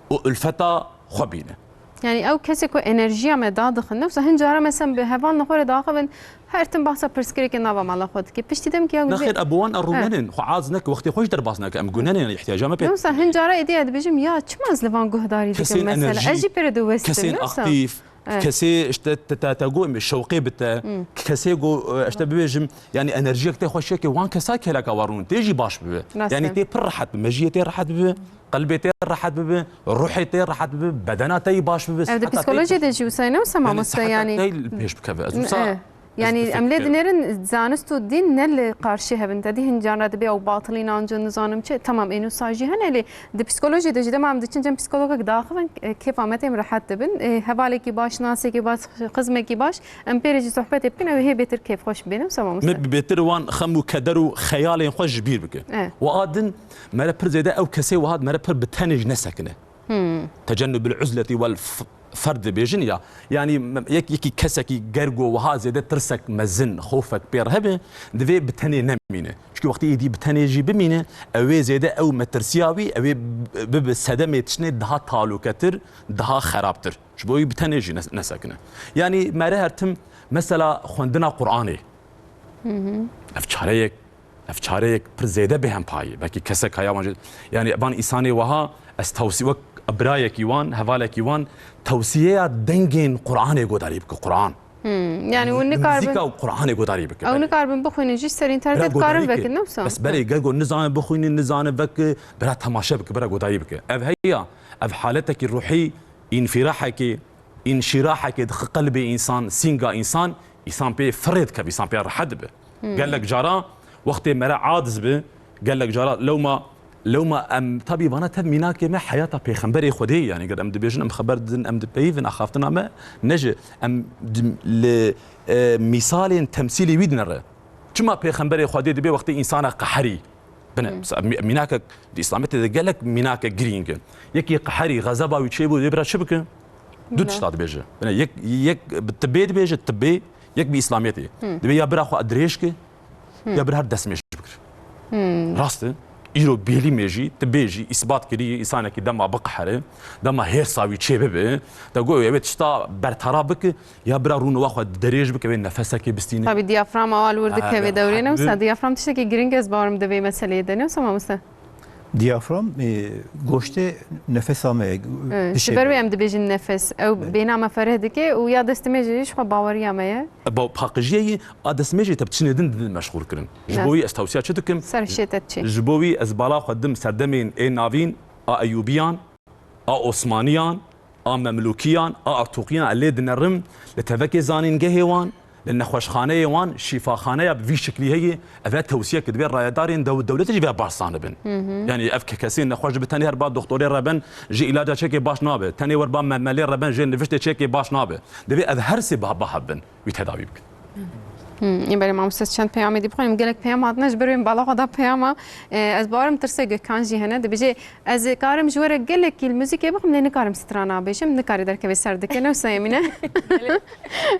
û ulfeta xwe bîne. Yani ew kesê ku enerjiya me dadixin, ne wisa hin cara mesela bi hevalên xwe re daxivin, her tim behsa pirsgirêkê nava mala xwe dike. Piştî demkî ya Nexêr, e bi wan e rûnenin, xwe az neke, wextê xwe jî derbas neke, em gunenê, yani ihtiyacê me pê Ne wisa hin cara êdî ez dibêjim, ya çima ez li van guhdarî dikim Kesên mesela? enerjî, Ez jî pê re diwestim, kesên ne wisa? aktîf, Evet. kesê işte te, te, te got, şewqê bi te, Hmm. kesê ku, e, işte bibêjim, yani enerjiyek tê xweşiyekê wan kesa kêleka wan rûn, tê jî baş bibe. Rast Yani e. tê pir rehet bibe, mejiyê tê rehet bibe, qelbê tê rehet bibe, ruhê tê rehet bibe, bedena te yî baş bibe, Ev di siheta te yî psikolojiyê pêş de jî wisa ne wisa Yani mamoste siheta yani. te yî pêş bikeve. Ez wisa E. Yani Ez em lê difikirim. dinêrin zanist û dîn ne li qarşî hev in. Te dî hin carna dibê ew batilî inancin nizanim çi. Tamam, êno saj jî hene lê di psikolojiyê de jî dema em diçin cem psikologek daxivin, e, kêfa me têm rehet dibin. E, hevalekî baş, nasekî baş, xizmekî baş, em pê re jî sohbetê bikin, ew ê hê bêtir kêfxweş bibînin. Wisa mamoste. Me bi bêtir wan xem û keder û xeyalên xwe ji bîr bike. E. Û a din mere pir zêde ew kesê wiha mere pir bi tenê jî nesekine. Hmm. Tecennubul uzleti wel f-, ferd dibêjin ya. Yani me-, yek, yekî kesekî ger ku wiha zêde tirsek mezin, xofek pê re hebe, divê bi tenê nemîne. Çikî wextê êdî bi tenê jî bimîne, ew ê zêde ew metirsiya wî, ew ê b-, bibe sedemê tiştê daha talûketir, daha xerabtir. Ji bo wî bi tenê jî nes-, nesekine. Yani mere her tim mesela xwendina Qur'anê. Hı hı. Ev çareyek, ev çareyek pir zêde bêhempayî. Belkî kesek haya wan jî, yani van însanê wiha ez tewsî-, wek birayekî wan, hevalekî wan, tewsiyeya dengên Qur'anê guhdarî bike, Qur'an. Hmm, yani hûn nikarbin Muzîka û Qur'anê guhdarî bike, Ew belê. nikarbin bixwînin jî ser Bira internetê dikarin guhdarî vekin, ke. ne wisa? Bes belê, gel ku nizane bixwînin, nizane veke, bira temaşe bike, bira guhdarî bike. Ev heya, ev haletekî ruhî, înfirahekê, înşirahekê dixi qelbê însan, sînga însan, însan pê firê dikeve, însan pê rehet dibe. Hmm. Gelek cara wextê mere aciz bi, gelek cara lewma, lewma em, tabî vana tev mînakê me heyata Pêxemberê Xwedê, yani ger em dibêjin, em xeber didin, em dipeyivin axaftina me, ne ji em di-, li, e, mîsalên temsîlî wî dinere. Çima Pêxemberê Xwedê dibê wextê însana qeherî? Bine, Hmm. mesela mî-, mînakek di Îslamiyetê de gelek mînakek girîng in. Yekî qeherî, xezeba wî çêbû, dê bira çi bike? Du tişta dibêje. Yek, yek bi tibê dibêje, tibê, yek bi îslamiyetê. Dibê ya bira xwe dirêj ki, ya bira her destmêj bikir. Rast e. Îro bêlî mêjî, tibê jî îsbat kirî, însanekî dema biqehere, dema hêrsa wî çê bibe, te got, ew ê tişta bertara bike, ya bira rûnova xwe dirêj bike, wê nefesekê bistîne. Tabî diyaframa wan li wir dikeve dewrê, ne wisa? Diyafram tiştekî giring ez bawerim di vê meseleyê de, ne wisa mamoste? Diyafram, e, goştê nefesa me ye. Evet, ji ber wê em dibêjin nefes. Ew bêhna me fereh dike û ya destmêjê jî ji xwe baweriya me ye. Ba paqijiyê yî a destmêjê te bi tiştê din didin meşxûl kirin. Ji bo wî ez tewsiya çi dikim? Ser şê te çi? Ji bo wî ez bala xwe dim serdemên ê navîn a Eyûbiyan, a Osmaniyan, a Memlûkiyan, a Artûqiyan, ez lê dinerim li tevekê zanîngehê wan, li nexweşxaneyê wan, şîfaxaneya bi vî şiklî heye, ev e tewsiyek divê rayedarên dew-, dewletê jî vê baş zanibin. Yanî ev ke-, kesên nexweş bi tenê her ba doktorê re ben, ji îlaca çekê baş nabe. Tenê wer ba memelê re ben, jê niviştê çekê baş nabe. Divê ev her sê ba-, bahev bin, wî tedawî bikin. Ê belê mamoste, çend peyamê dî bixwînim. Gelek peyam hatine, ji ber wê min bala xwe da peyama. E, ez bawerim tirsê Gökhan jî hene. Dibêje, ez ê karim ji we re gelekî li muzîkê bixwim, lê nikarim strana bêjim. Nikarî derkevê ser dike, ne wisa Emîne?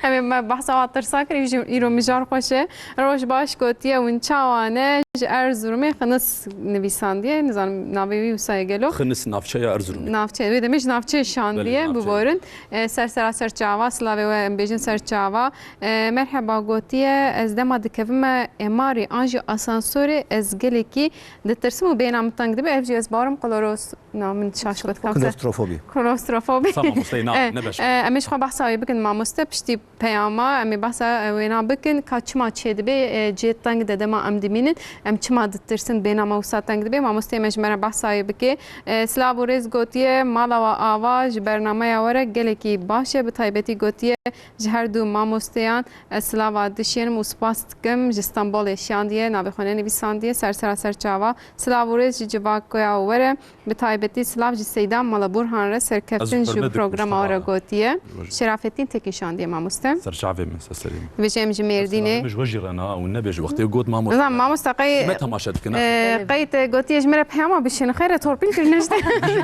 Em ê me behsa wa tirsa kir, îro mijar xweş e. Roj baş gotiye, hûn çawa ne? Ji Erzurumê Xinis nivîsandiye. Nizanim navê wî wisa ye gelo. Xinis navçeya Erzurumê. Navçe, wê demê ji navçeyê şandiye, belê, navçe. Biborin. E, ser sera ser çava, silavê we em bêjin ser çava. E, merheba gotiye, ez dema dikevime emarî an jî asansorê ez gelekî ditirsim û bêhna min teng dibe. Ev jî ez bawerim kloros, na min şaş got, kam se- Klostrofobî. Klostrofobî. Sa mamosteyê na, e, ne beş. E, em ê ji xwe behsa wê bikin mamoste, piştî peyama em ê behsa, e, wêna bikin, ka çima çêdibe, e, cihê teng de dema em dimînin, em çima ditirsin, bêhna me wisa teng dibe, mamosteyê me ji me re behsa wê bike. E, silav û rêz gotiye, mala we ava ji bernameya we re gelekî baş e, bi taybetî gotiye, ji her du mamosteyan ez silava dişênim û spas dikim. Ji Stenbolê şiyandiye, navê xwe nenivîsandiye, ser sera ser çava. Silav û rêz ji civakoya we re, bi taybetî silav ji Seyda Mala Burhan re, serkeftin ji programa we re gotiye. Şerafettin Tekin şiyandiye mamoste. Ser çavê min, ser serê min. Dibêje em ji Mêrdînê. Ji we jî re na, û nebêje wextê got mamoste. Nizam mamoste qey. Me temaşe dikin, e, qey te gotiye ji me re peyama bişîn, xeyr e torpîl kirine işte.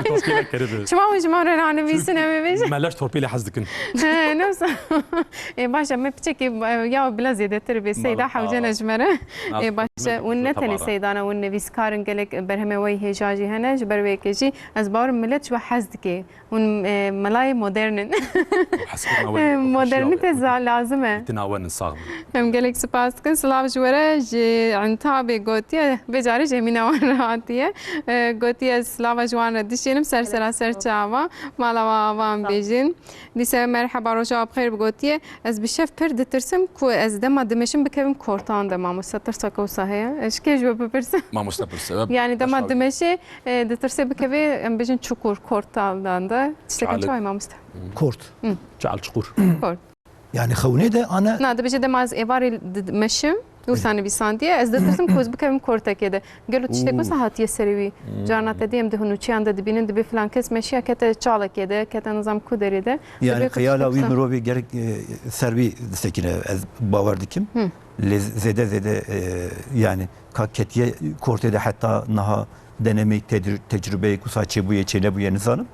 Torpîl kiribe. Çima hûn ji me re nanivîsin, em ê bêjin? Me leş torpîlê hez dikin. He, ne wisa. Ê, baş e, me piçekî, e, ya bila zêdetir bê. Seyda hewce ne ji me re. Ê, baş e, hûn ne tenê Seyda ne, hûn nivîskar in, gelek berhemê we yî hêja jî hene, ji ber wê yekê jî ez bawerim milet ji we hez dike. Hûn, e, melayê modern in. Modernîte za-, lazim e. Dîtina we nin, sax bin. Em gelek spas dikin. Silav ji we re, ji Entabê gotiye, vê carê ji Emîna wan re hatiye. E, gotiye, ez silava ji wan re dişênim, ser sera ser çava, mala we ava em bêjin. Dîse merheba, roja we bi xêr bi gotiye. Ez bi şev pir ditirsim ku ez dema dimeşim bikevim kortan de, mamoste, tirsa ke wisa heye? Ez ji kê ji we bipirsim? Mamoste pirse. Yanî dema dimeşê, e, ditirsê bikevê, em bêjin çukur, kortan de. Tiştekî çawa ye mamoste? Kort. Çal çukur. Kort. Yanî xewnê de ane. Na, dibêje dema ez êvarê di-, dimeşim, wisa nivîsandiye, ez ditirsim ku ez bikevim kortekê de. Gelo tiştek wisa hatiye serê wî? Carna te dî em di hunûçeyan de dibînin, dibê filan kes meşiya kete çalekê de, kete nizam ku derê de. Yanî xeyala wî mirovî gerek, e, ser wî disekine, ez bawer dikim. Lê zêde zêde, e, yanî ka ketiye kortê de heta niha denemeyî tecrû-, tecrûbeyê ku sa çêbûye, çênebûye nizanim.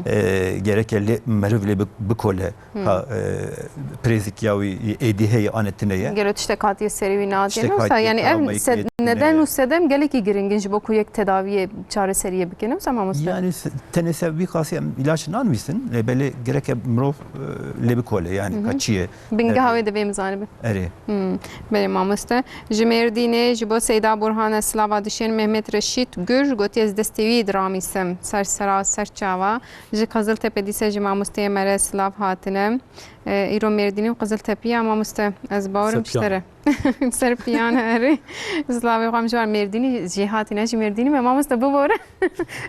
E, gereke lê meriv lê bi-, bikole. Ha, e, prêzik ya wî êdî heye, ane tune ye. Gelo tiştek hatiye serê wî nadiye? Tiştek ne wisa, hatiye, yanî ev neden û sedem gelekî giring in ji bo ku yek tedawiyê, çareseriyê bike, ne wisa mamoste? Yanî se-, tenê ser vî qasî em îlaç nanivîsin, lê belê gereke mirov, e, lê bikole, yanî ka çi ye? Bingeha wê divê em zanibin. Erê. Belê mamoste. Ji Mêrdînê, ji bo Seyda Burhan ez silava dişên Mehmet Reşît Gür, gotiye ez destê wî diramîsim. Ser sera, ser çava. Ji Qiziltepe dîse ji mamosteyê me re silav hatine. E, îro Mêrdînî û Qiziltepî ya mamoste. Ez bawerim ji te re. Ser piyan, erê. Silavê xwe em ji wan Mêrdînî jî hatine, ji Mêrdînî me mamoste bibore.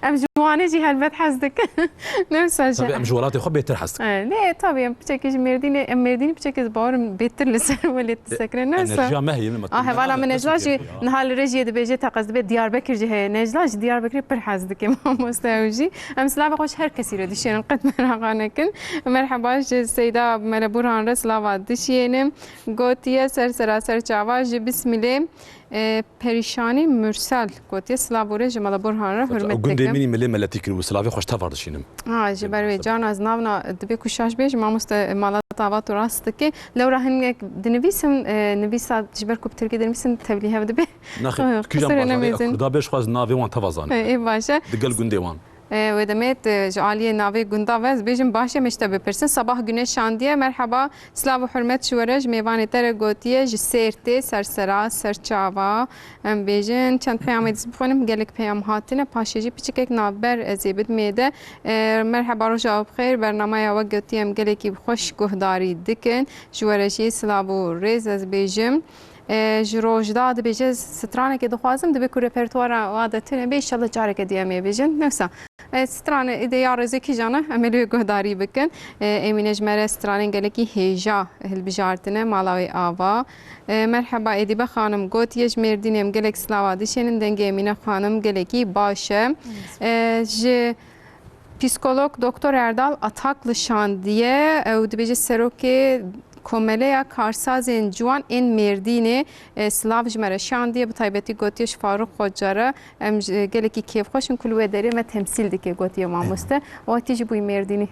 Em ji Wanê jî helbet hez dikin. Ne wisa jî. Tabii em ji welatê xwe bêtir hez dikin. E, ne, tabii em piçekî ji Mêrdînê, em Mêrdînî piçekî ez bawerim bêtir li ser welêt disekine. Ne wisa. Enerjiya me heye, me. A, hevala min Necla jî niha li Rêjiyê dibêje, teqez dibê Diyarbekir jî heye. Necla ji Diyarbekirê pir hez dike mamoste ew jî. Em silavê xwe ji her kesî re dişênin, qet meraqa nekin. Merheba ji Seyda Mele Burhan re silava dişênim. Gotiye ser sera ser çava ji Bismilê. E, Perîşanî Mursel gotiye, silav û rê ji mala Burhan re hurmet dikim. Gundê min î milê meletî kir û silavê xwe ji te ve dişînim. Ha, ji ber wê carna ez navna dibê ku şaş bêjim, mamoste, mala te ava tu rast dikê. Lewra hinek dinivîsim, e, nivîsa ji ber ku bi tirkî dinivîsim tevlî hev dibe. Naxê, kîjan bajarê ya Kurda bê, ji xwe ez navê wan te ve zanim. E, ê baş e. Di gel gundê wan. E, wê demê tu ji aliyê navê gunda ve ez bêjim baş e, me ji te bipirsin. Sabah Güneş Şandiye, merheba, silav û hurmet ji we re, ji mêvanê te re gotiye, ji Sêrtê, Sersera, Serçava, em bêjin, çend peyamê dî bixwînim, gelek peyam hatine, paşê jî piçikek navber ez ê bidimê de. E, merheba, roja we bixêr, bernamaya we gotiye em gelekî bi xweş guhdarî dikin, ji we re jî silav û rêz ez bêjim. E, ji Rojda dibêje, stranekê dixwazim, dibê ku repertuara wa de tune be, înşallah careke dî em ê bêjin. Newsa, e, stranê êdî ya rêzê kîjan e, em ê li wê guhdarî bikin. E, Emîne ji me re stranên gelekî hêja hilbijartine, mala wê ava. E, merheba Edîbe xanim, gotiye ji Mêrdînê em gelek silava dişênin, dengê Emîne xanim gelekî baş e. E, ji Psîkolog Doktor Erdal Ataklı şandiye, ew dibêje serokê Komeleya Karsazên Ciwan ên Mêrdînê, e, silav ji me re şandiye, bi taybetî gotiye ji Farûq Xoca re, em ji, gelekî kêfxweş in ku li wê derê me temsîl dike, gotiye mamoste. Wextî jî bûyî Mêrdînî.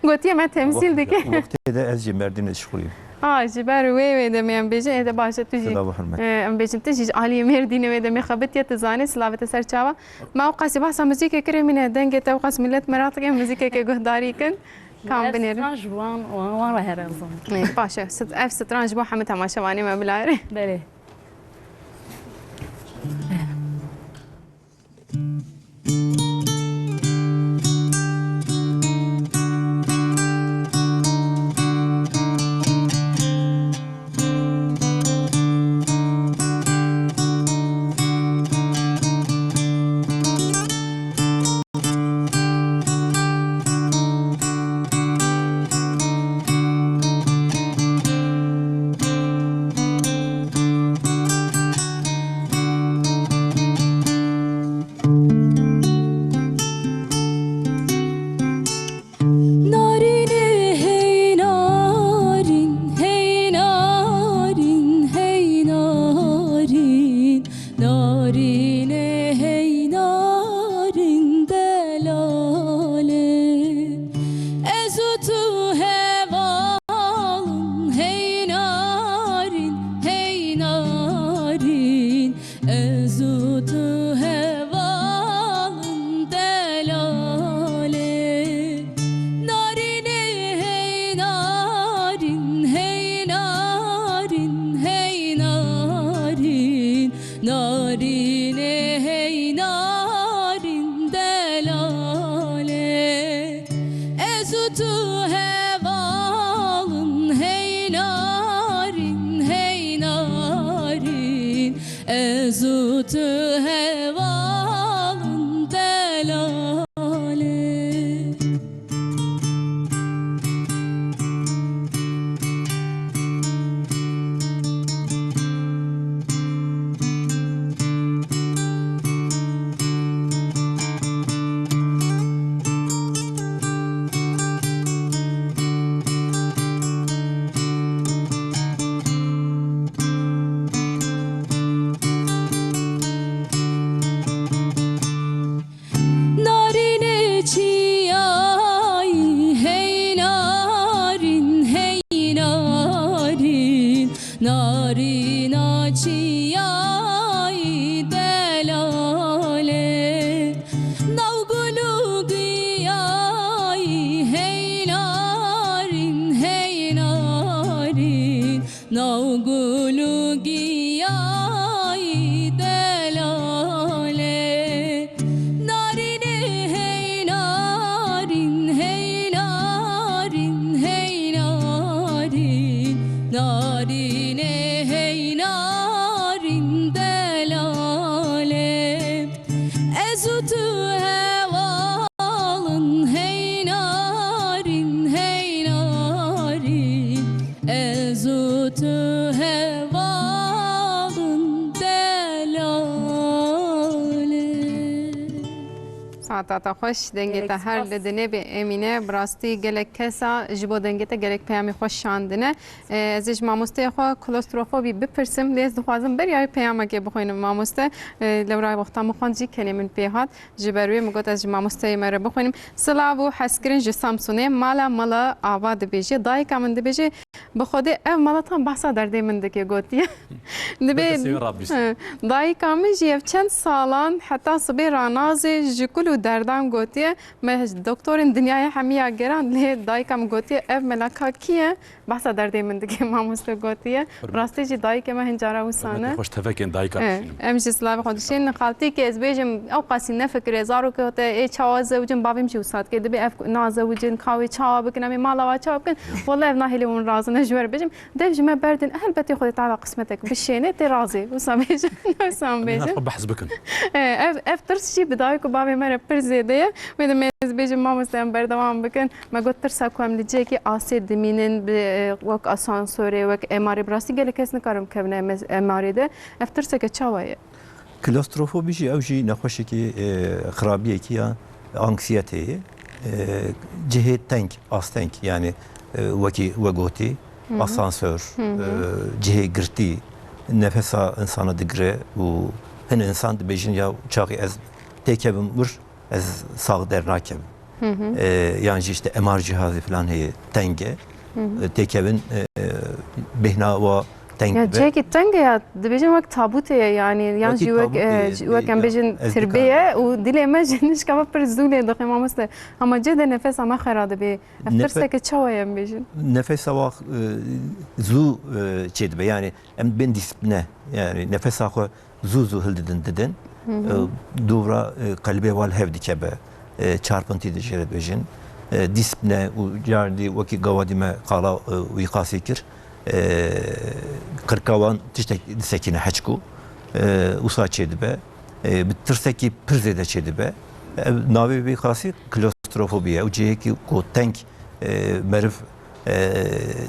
Gotiye me temsîl dike. Wextê de ez jî Mêrdînê dişixulîm. Ha, ji ber wê wê demê em bêjin, ê de baş e tu jî. Silav û hurmet. E, em bêjin tu jî ji aliyê Mêrdînê wê demê xebitiye, tu zanî, silavê te ser çava. Me ewqasî behsa muzîkê kir Emîne, dengê te ewqas milet meraq dike, muzîkekê guhdarî kin. Kam binêrin? Stran ji wan, wan, wan re here zon. Ê, baş e. St-, ev stran ji bo hemû temaşevanê me bilayê. Belê. Saeta te xweş, dengê te her li dinê bê Emîne. Bi rastî gelek kesa ji bo dengê te gelek peyamê xweş şandine. Ee, ez ê ji mamosteyê xwe klostrofobî bipirsim, lê ez dixwazim beriya wê peyamekê bixwînim mamoste. Ee, lewra wexta min xwend jî kenê min pê hat. Ji ber wê min got ez ji mamosteyê me re bixwînim. Silav û hezkirin ji Samsûnê. Mala mala ava dibêje. Dayika min dibêje, bi Xwedê ev mala tam behsa derdê min dike, gotiye. Dibê, Derdê sê rabîst. He, dayika min jî ev çend salan heta sibê ranazê ji kul û derdan gotiye. Me doktorên dinyayê hemiya geran, lê dayika min gotiye, ev melaka kî ye? Behsa derdê min dike, mamoste, gotiye. Rastî jî dayikê me hin cara wisa ne. Xweş tevekên dayika Eh, dişînim. Em jî silavê xwe dişînin. Xaltîkê ez bêjim, ew qasî nefikire, zarokê te ê çawa zewicin, bavê min jî wisa dike. Dibê ev nazewicin, ka wê çawa bikin, em ê mala wa çawa bikin. Wele ev nahêlê hûn razin, ez ji we re bêjim. Dev ji me berdin, helbetî Xwedê Teala qismetek bişêne, tê razê. Wisa bêjin, wisa Em ê bêjin. Xwe behs bikin. Eh, ev, ev tirs jî bi dayik û bavê me re pir zêde ye. Wê demê ez bêjim, mamoste, em berdewam bikin. Me got, tirsa ku em li cihekî asê dimînin, bi, e, wek asansorê, wek emarê, bi rastî gelek kes nikarin bikevine em-, emarê de. Ev tirseke çawa ye? Klostrofobî jî, ew jî nexweşekî, e, xirabiyekî ya anksiyeteyê ye. E, cihê teng, asteng, yani, e, wekî we gotî, Hı hı. asansör, Hı hı. e, cihê girtî, nefesa insana digire û hin insan dibêjin, ya çaxî ez têkevim wir, ez sax dernakevim. Hı hı. E, yan jî işte M R cihazê filan heye, teng e. Hı hı. E, têkevin, e, bêhna wa teng Ya dibe. Cihekî teng e ya, dibêjin wek tabûtê ye, yani, yan Wekî jî wek, tabûtê e, ye, wek em ya, bêjin ez tirbê dikarim. ye û dilê me ji nişka me pir zû lê dixê, mamoste. Hema cih de nefesa me xera dibê. Ev Nefe- tirseke çawa ye em bêjin? Nefesa wa, e, zû, e, çêdibe. Yani em bên dîsîplîne. Yani nefesa xwe zû zû hildidin didin. Hı hı. E, dûvra, e, qelbê wan hev dikeve. E, çarpintî dijê re dibêjin. E, dîsîplîne û cardî wekî gavadî me qala, e, wî qasî kir. E, qirka wan tiştek disekîne heçku. E, wisa çêdibe. E, bi tirsekî pir zêde çêdibe. Ev navê wî qasî klostrofobî ye. Ew cihekî ku teng, e, meriv, e,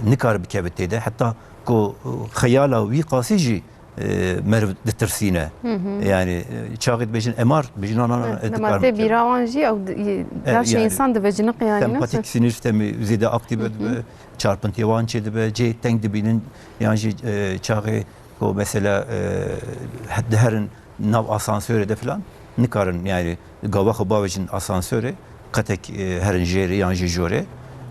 nikare bikeve tê de. Heta ku xeyala wî qasî jî e, meriv ditirsîne. Hı hı. Yani, e, çaxê dibêjin M R, dibêjin, "Na, na, na, Evet, ez dema dikarim tê bîra wan jî, ew di-, E, laşê yani, însan diveciniqe yani, sempatik nasıl? Sinir sistemî zêde aktîf Hı hı. dibe, çarpintiyê wan çêdibe, cihê teng dibînin, yan jî, e, çaxê ku mesela, e, he-, diherin nav asansorê de filan, nikarin yani gava xwe bavêjin asansorê, qetek, e, herin jêrê yan jî jorê.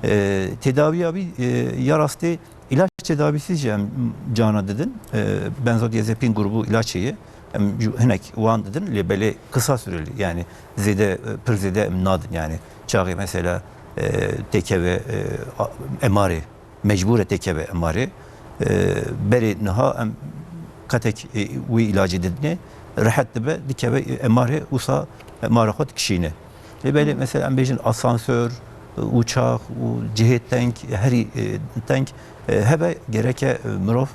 E, tedaviya wî, e, ya rastê İlaç tedavisi jî em cana didin. E, benzodiazepin grubu ilaç heye. Em ju-, hinek wan didin, lê belê kısa süreli, yani zêde, e, pir zêde em nadin, yani çaxê mesela, e, têkeve, e, a-, M R'ê, mecbûr e têkeve M R'ê. E, berê niha em qetek, e, wî ilacê didinê, rehet dibe, dikeve, e, M R'ê, wisa M R'ê xwe dikişîne. Lê belê, mesela, em bêjin asansör, uçak û cihê teng, herî, e, teng, e, hebe, gereke, e, mirov,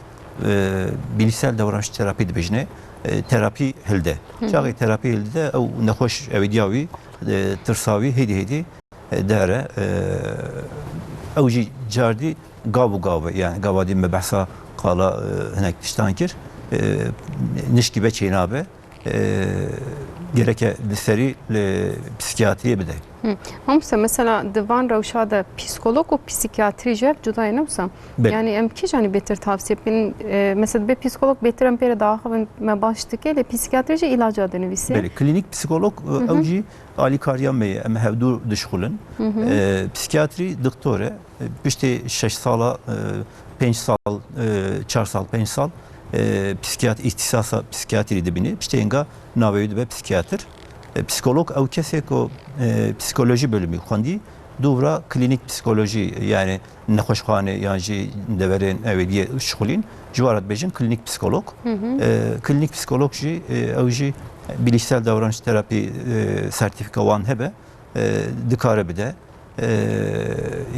e, bilişsel davranış terapi dibêjine, e, terapi hilde. Hı hı. Çaxê terapi hilde, ew nexweş, ewêdiya wî, e, tirsa wî hêdî hêdî, e, dere. E, ew jî cardî gav û gav e, yani gava dî me behsa qala, e, hinek tiştan kir. E, nişkî be çênabe. E, gereke li serî li psîkiyatriyê bide. Hı. Mamoste, mesela di van rewşa de psîkolog û psîkiyatrî ji hev cuda ye, ne wisa? Belê. Yani em kîjanî bêtir tavsiye bikin? E, mesela dibê psîkolog bêtir em pê re diaxivin, me baş dike, lê psîkiyatrî jî îlaca dinivîse. Belê, klînîk psîkolog, e, Hı hı. ew jî alîkariya me ye, em hevdû dişixulin. Hı hı. E, psîkiyatrî doktor e, e, piştê şeş sala, e, pênc sal, e, çar sal, pênc sal, e, psîkiyat-, îhtîsasa psîkiyatrî dibîne. Piştê hinga navê wî dibe psîkiyatr. E, psîkolog ew kesê ku, e, psîkolojî bölümî xwendî, dûvra klînîk psîkolojî, yani nexweşxanê yan jî deverên ewêdiyê şixulîn, ji wan re dibêjin klînîk psîkolog. Hı hı. E, klînîk psîkolog jî, e, ew jî bilişsel davranış terapi, e, sertîfika wan hebe, e, dikare bide. E,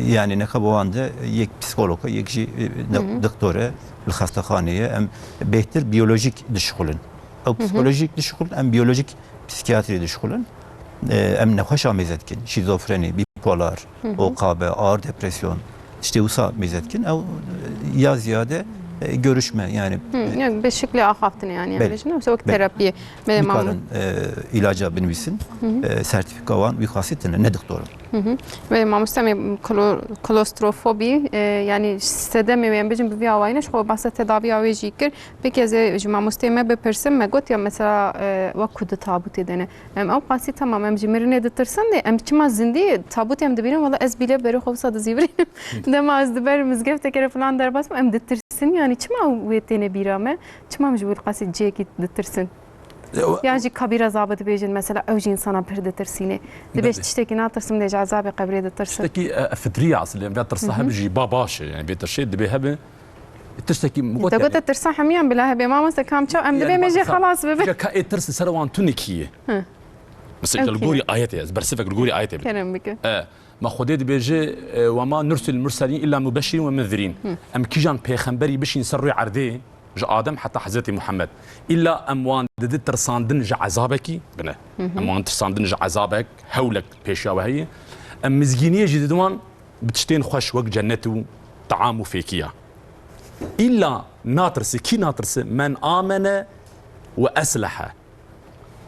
yani neka bi wan de yek psîkolog e, yek jî, e, Hı hı. doktor e, li xestexanê ye. Em bêhtir biyolojîk dişixulin. Ew Hı hı. psîkolojîk dişixulin, em biyolojîk psîkiyatrî dişixulin. E, em nexweşa mêze dikin. Şîzofrenî, bipolar, Hı hı. O K B, ağır depresyon, tiştê wisa mêze dikin. Ew, e, ya ziyade e, görüşme, yani, Hı, yani bi şeklê axaftinê, yani, Belê. bêjin, wisa wek Belê. terapiyê. Belê, mam. Nikarin, e, ilaca binivîsin. E, sertîfika wan wî xasî tine, ne doktor in. Hı hı. Belê, mamoste, me klo-, klostrofobî, e, yani sedemê wê, em bêjin, bi vî awayî ne, ji xwe behsa tedaviya wê jî kir. Peki ez ê ji mamosteyê me bipirsim, me got ya mesela, e, wek ku di tabûtê de ne. Em ew qasî, tamam, em ji mirinê ditirsin de, em çima zindî tabûtê em dibînin, wala ez bîle berê xwe wisa dizîvirînim. Dema ez di ber mizgefteke re filan derbas bim, em ditirsin, yani çima wê têne bîra me? Çima em ji wî qasî cihekî ditirsin? Yan jî kabîra zabit dibêjin, mesela ew jî însana pir ditirsîne. Dibêj Belê. Tiştekî natirsim, dê ji ezabê qebrê ditirsim. Tiştekî, e, fitrî ye aslê, em vê tirsa Hı hı. hebe jî ba baş e, yani vê tirşê dibê hebe. Tiştekî min got Te yani. Gote tirsa hemiyan bila hebe, mamoste, kam çaw, em Yani dibê me jê mesela, xelas bibe. Îja ka ê tirs li ser wan tune kî ye? Hı. Mesela Ew îja li kî gorî ne? Ayetê, ez bersivek li gorî ayetê bidim. Kerem bike. E, ma Xwedê dibêje, e, "Ve ma nursil murselîn illa mubeşirîn ve munzirîn." Hı. Em kîjan pêxemberî bişîn ser rûyê erdê, ji Adem heta Hezretî Muhammed. Îlla em wan didin tirsandin ji ezabekî, bine. Hı hı. Em wan tirsandin ji ezabek, hewlek pêşiya we heye. Em mizgîniyê jî didin wan bi tiştên xweş wek cennet û team û fêkiya. Îlla natirsi, kî natirsi? "Men amene ve eslehe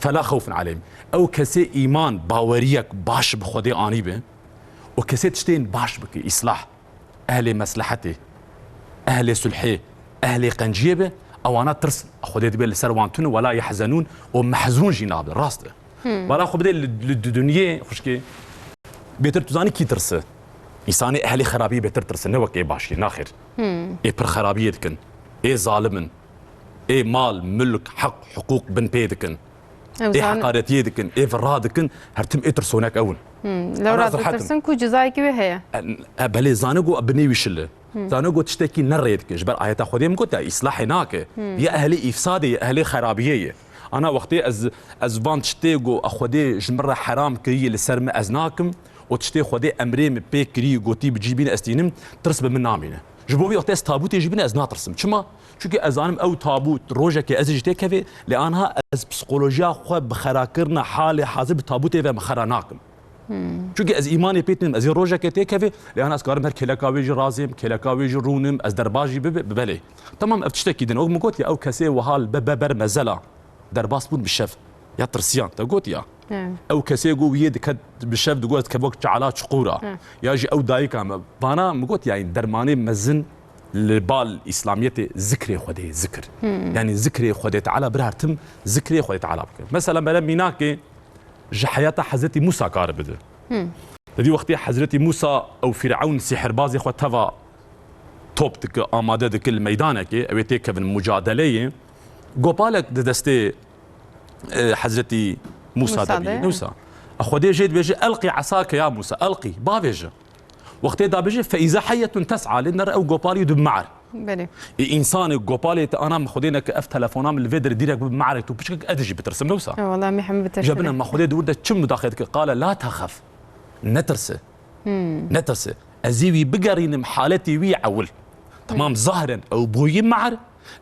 fela xewfun aleyhim." Ew kesê îman, baweriyek baş bi Xwedê anî be û kesê tiştên baş bike, îslah, ehlê meslehetê, ehlê sulhê, ehlê qenciyê be, ewana tirs Xwedê dibe li ser wan tune, wela yehzenûn, û mehzûn jî nabe. Rast e. Hmm. Wela xwe bide li, li di dinyê, xwişkê, bêtir tu zanî kî tirse? Însanê ehlê xerabiyê bêtir tirse, ne wek ê başiyê, naxêr. Hmm. Ê pir xerabiyê dikin, ê zalim in, ê mal, milk, heq, hiqûq bin pê dikin. Ew Ê zan- heqaretiyê dikin, ê vira dikin, her tim ê tirsonek ew in. Hmm. Lewra Ana ez rehet im. Ditirsin ku cezayekî wê heye. E, e, belê, zane ku binê wî şil e. Hmm. Zane ku tiştekî ne rê dike. Ji ber ayeta Xwedê min got ya, îslahê nake. Hmm. Ya ehlê îfsadê ye, ehlê xerabiyê ye. Ana wextê ez, ez van tiştê ku Xwedê ji min re heram kiriye li ser me ez nakim û tiştê Xwedê emrê min pê kirî, gotî bi cî bîne ez tînim, tirs bi min namîne. Ji bo vî wextê ez tabûtê jî bîne ez natirsim. Çima? Çunke ez zanim ew tabût rojekê ez ê jî têkevê, lê anha ez psîkolojiya xwe bi xerakirina halê hazir bi tabûtê ve min xera nakim. Hmm. Çunke ez îmanê pê tînim, ez ê rojekê têkevê, lê anha ez karim her kêleka wê jî razêm, kêleka wê jî rûnim, ez derbas jî bibe, belê. Tamam, ev tiştekî din. Wek min got ya, ew kesê wiha li be, be ber mezela derbas bûn bi şev. Ya tirsiyan, te got ya. Evet. Ew kesê ku wî yê diket bi şev digot, ez dikevim wek çala çuqûra. Evet. Ya jî ew dayika me. Vana min got, yani dermanê mezin li bal Îslamiyetê zikrê Xwedê, zikir. Hmm. Yani zikrê Xwedê Teala, bir her tim zikrê Xwedê Teala bike. Mesela mere mînakê ji heyata Hezretî Musa kar bide. Hmm. Di vî wextê Hezretî Musa ew Fîrewn sîhirbazê xwe teva top dike, amade dike li meydanekê, ew ê têkevin mucadeleyê. Gopalek di destê, e, Hezretî Musa Musa de bî. De. Musa. Xwedê jê dibêje, "Elqî esake ya Musa, elqî, bavêje." Wextê dabêje, "Fe îza heyyetun tes'a", lê nere ew gopalî dû mar. Belê. Ê însanê gopalê te ana min Xwedê neke ev telefona min li vê derê dîrek bi marek tu piçkek ez jî bitirsim, ne wisa? E, wala em ê hemî bitirsin. Jebine me Xwedê di wir de çi mudaxile dike? Qale la texef. Netirse. Hmm. Netirse. Ez ê wî bigerînim haletê wî ewil. Tamam, zahiren ew bûyî mar,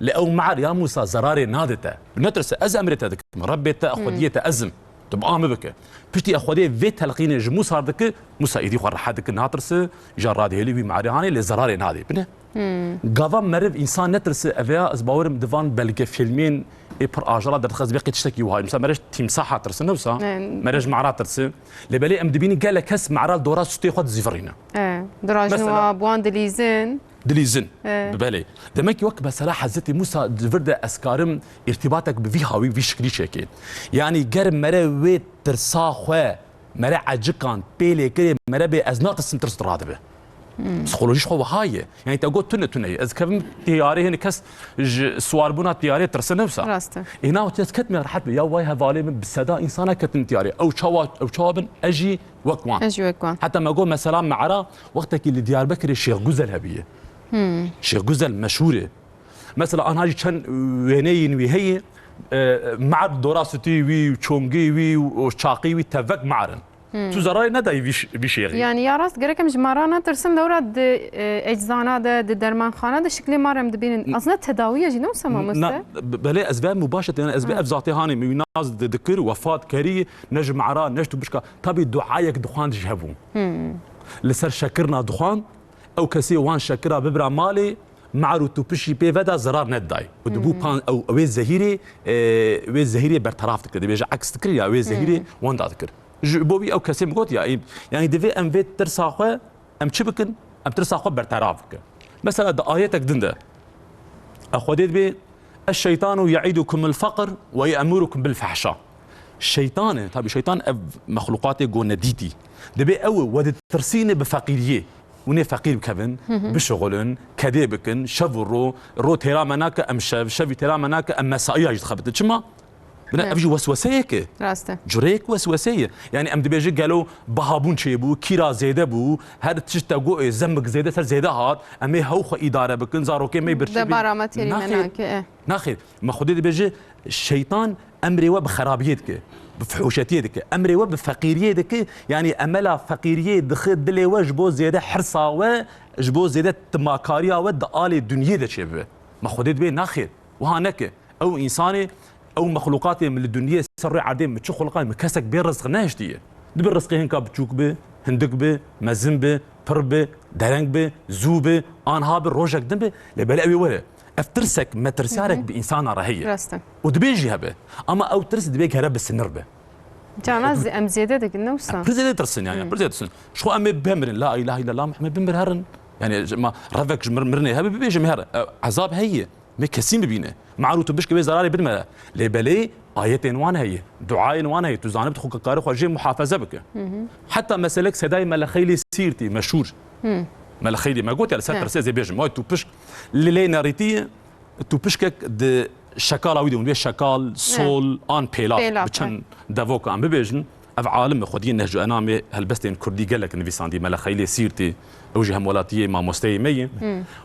lê ew mar ya Musa zerarê nade te. Netirse, ez emrê te dikim. Rebbê te, Xwediyê te ez im. Tu bi a min bike. Piştî Xwedê vê telqînê ji Musa dike, Musa êdî xwe rehet dike, natirse, îja radihêlî wî marê hanê, lê zerarê nade. Bine. Hmm. Gava meriv, însan netirse, ev ya ez bawerim di van belgefîlmên ê pir ajala derdixe, ez bêqî tiştekî wiha. Mesela mere ji tîmsaha tirse, ne wisa? Em. Mere ji mara tirse. Lê belê em dibînin gelek kes mara li dora stûyê xwe dizîvirîne. E, dirajin Mesela wa, bi wan dilîzin. Dilîzin. E. Belê. Demek ki wek mesela Hezretî Musa di vir de ez karim îrtîbatek bi vî hawî, vî şiklî çêkê. Yanî ger mere wê tirsa xwe, mere ecikan pê lê kirê, mere bê ez natirsim, tirs radibe. Hmm. Psîkolojî ji xwe wiha ye. Yanî te got tune tune ye. Ez kevim tiyarê, hênî kes ji siwarbûna tiyarê tirse, ne wisa? Rast e. Ê na wextê ez ketime rehet be. Ya way hevalê min bi seda însana ketin tiyarê. Ew çawa, ew çawa bin, ez jî wek wan. Ez jî wek wan. Heta me got mesela mara wextekî li Diyarbekirê Şêx Guzel hebiye. Hmm. Şêx Guzel meşhûr e. Mesela anha jî çend wêneyên wî heye, e, mar dora stûyê wî, çongê wî û çaqê wî tevek mar in. Hmm. Tu zerarê nedayî vî ş-, vî şêxî. Yani ya rast gerek em ji mara netirsin, lewra di, e, eczana de, di dermanxana de şiklê mar em dibînin. N-, Aslında tedawiye jî ne wisa mamoste? Na, b-, belê ez ve mubaşet, yani ez ve Ha. ev zatê hanê min wî naz di-, dikir, wefat kerî, ne ji mara, ne ji tu bişka. Tabî duayek dixwand ji hebû. Hmm. Li ser şekirna dixwand, ew kesê wan şekira bibira malê, mar û tûpişî pê veda zerar nedidayê. Û dibû pan ew, ew ê zehîrê, e, wê zehîrê berteraf dikir. Dibêje eks dikir ya wê zehîrê wenda dikir. Ji bo wî ew kesê min got ya, yanî divê em vê tirsa xwe, em çi bikin? Em tirsa xwe berteraf bikin. Mesela di ayetek din de, e, Xwedê dibê, "Eşşeytanu ye'idukumul feqr ve ye'murukum bil fehşa." Şeytan e, tabii şeytan ev mexluqatê go nedîtî. Dibê ew we ditirsîne bi feqîriyê. Hûn ê feqîr bikevin, bişixulin, kedê bikin, şev û ro, ro têra me nake em şev, şevî têra me nake em mesaiya jî dixebitin. Çima? Bine, ev jî wesweseyek e. Rast e. Cureyek wesweseyê. Yani em dibêjin gelo bihabûn çêbû, kîra zêde bû, her tişt te got, e, zemik zêde ser zêde hat, em ê hew xwe îdare bikin, zarokê me birçî bin. Debara me têrî me nake, e. Naxêr. Me Xwedê dibêje, şeytan emrê we bi xerabiyê dike, bi fihûşetiyê dike. Emrê we bi feqîriyê dike, yani emela feqîriyê dixe dilê we ji bo zêde hirsa we, ji bo zêde timakariya we di alê dinyê de çêbibe. Me Xwedê dibê, naxêr, wiha neke. Ew însanê, ew mexluqatê min li dinyê ser rûyê erdê min çi xuliqan, min kesek bê rizq nehiştiye. Dibe rizqê hinka biçûk bi, hindik bi, mezin bi, pir bi, dereng bi, zû bi, anha bi, rojek din bi, lê belê ew ê were. Ev tirsek, metirsiyarek bi însana re heye. Rast e. Û dibê jî hebe. Ama ew tirs dibê gere bi sinir be. Cana zê-, em zêde dikin, ne wisa? Pir zêde tirsin yani, pir zêde tirsin. Ji xwe em ê bimirin, la ilahe illallah Muhammed bin bir herin. Yani, ma revek ji mir-, mirinê hebe, bibêjim her. E, ezab heye. Me kesîn bibîne. Mar û tûpişkê wê zararê bidime. Lê belê ayetên wan heye, duayên wan heye. Tu zanî tu xwe karê xwe jê muhafeze bike. Heta meselek sedayê Melexeylê Sîrtî meşhûr. Melexeylê me got ya li ser tirsê ez ê bêjim. Ay tûpişk li lê nerîtî ye, tûpişkek di şekala wî de hûn wê şekal, sol an pêlav, pêlav, bi çend devoka em bibêjin. Ev alim e, xwediyê Nehcu Enamê helbestên kurdî gelek nivîsandî, Melexeylê Sîrtî, ew jî hemwelatiyê mamosteyê me ye.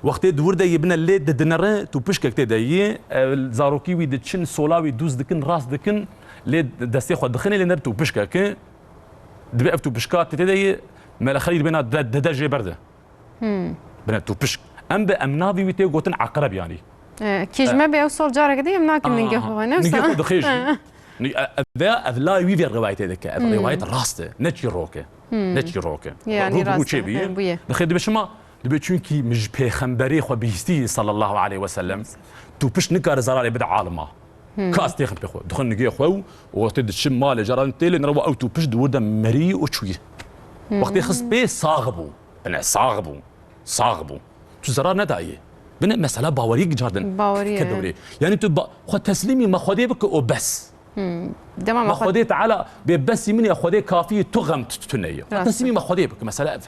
Wextê di wir de yê bine lê didinere, tûpişkek tê de yê, e, zarokî wî diçin, sola wî dûz dikin, rast dikin, lê destê xwe dixinê lê ner tûpişkek e, dibê ev tûpişka tê de yê, Melexeylê dibêna de, de, de jê berde. Bine tûpişk. Em bi em navî wî tê gotin eqreb yanî. E, kî ji me bê ew sol careke dî em nakin ningê xwe, ne wisa? Ningê xwe dixê jî. Veya ev layê wî vê rewayetê dike. Ev rewayet rast e. Ne çîrok e. Ne çîrok e. Yani rû bi rû rast e. Çê bûye. Dixê dibe şima, dibe çunkî min ji pêxemberê xwe bihîstî sallallahu aleyhi ve sellem. Tûpişk nikare zararê bide alima. Ka ez têxim pê xwe. Dixin nigê xwe û wextê diçim malê caran têlê nira ew tûpişk di wir de merî û çûyî. Wextê xist pê sax bû. Bine sax bû. Sax bû. Tu zerar nedayê. Bine mesela bawerî cardin. Bawerî, dike dewrê. Yani tu ba-, xwe teslîmî me Xwedê bike û bes. Dema me Xwedê Teala bê besî min ya Xwedê kafî tu xem tu, tu neye. Xwe teslîmî me Xwedê bike. Mesela ev.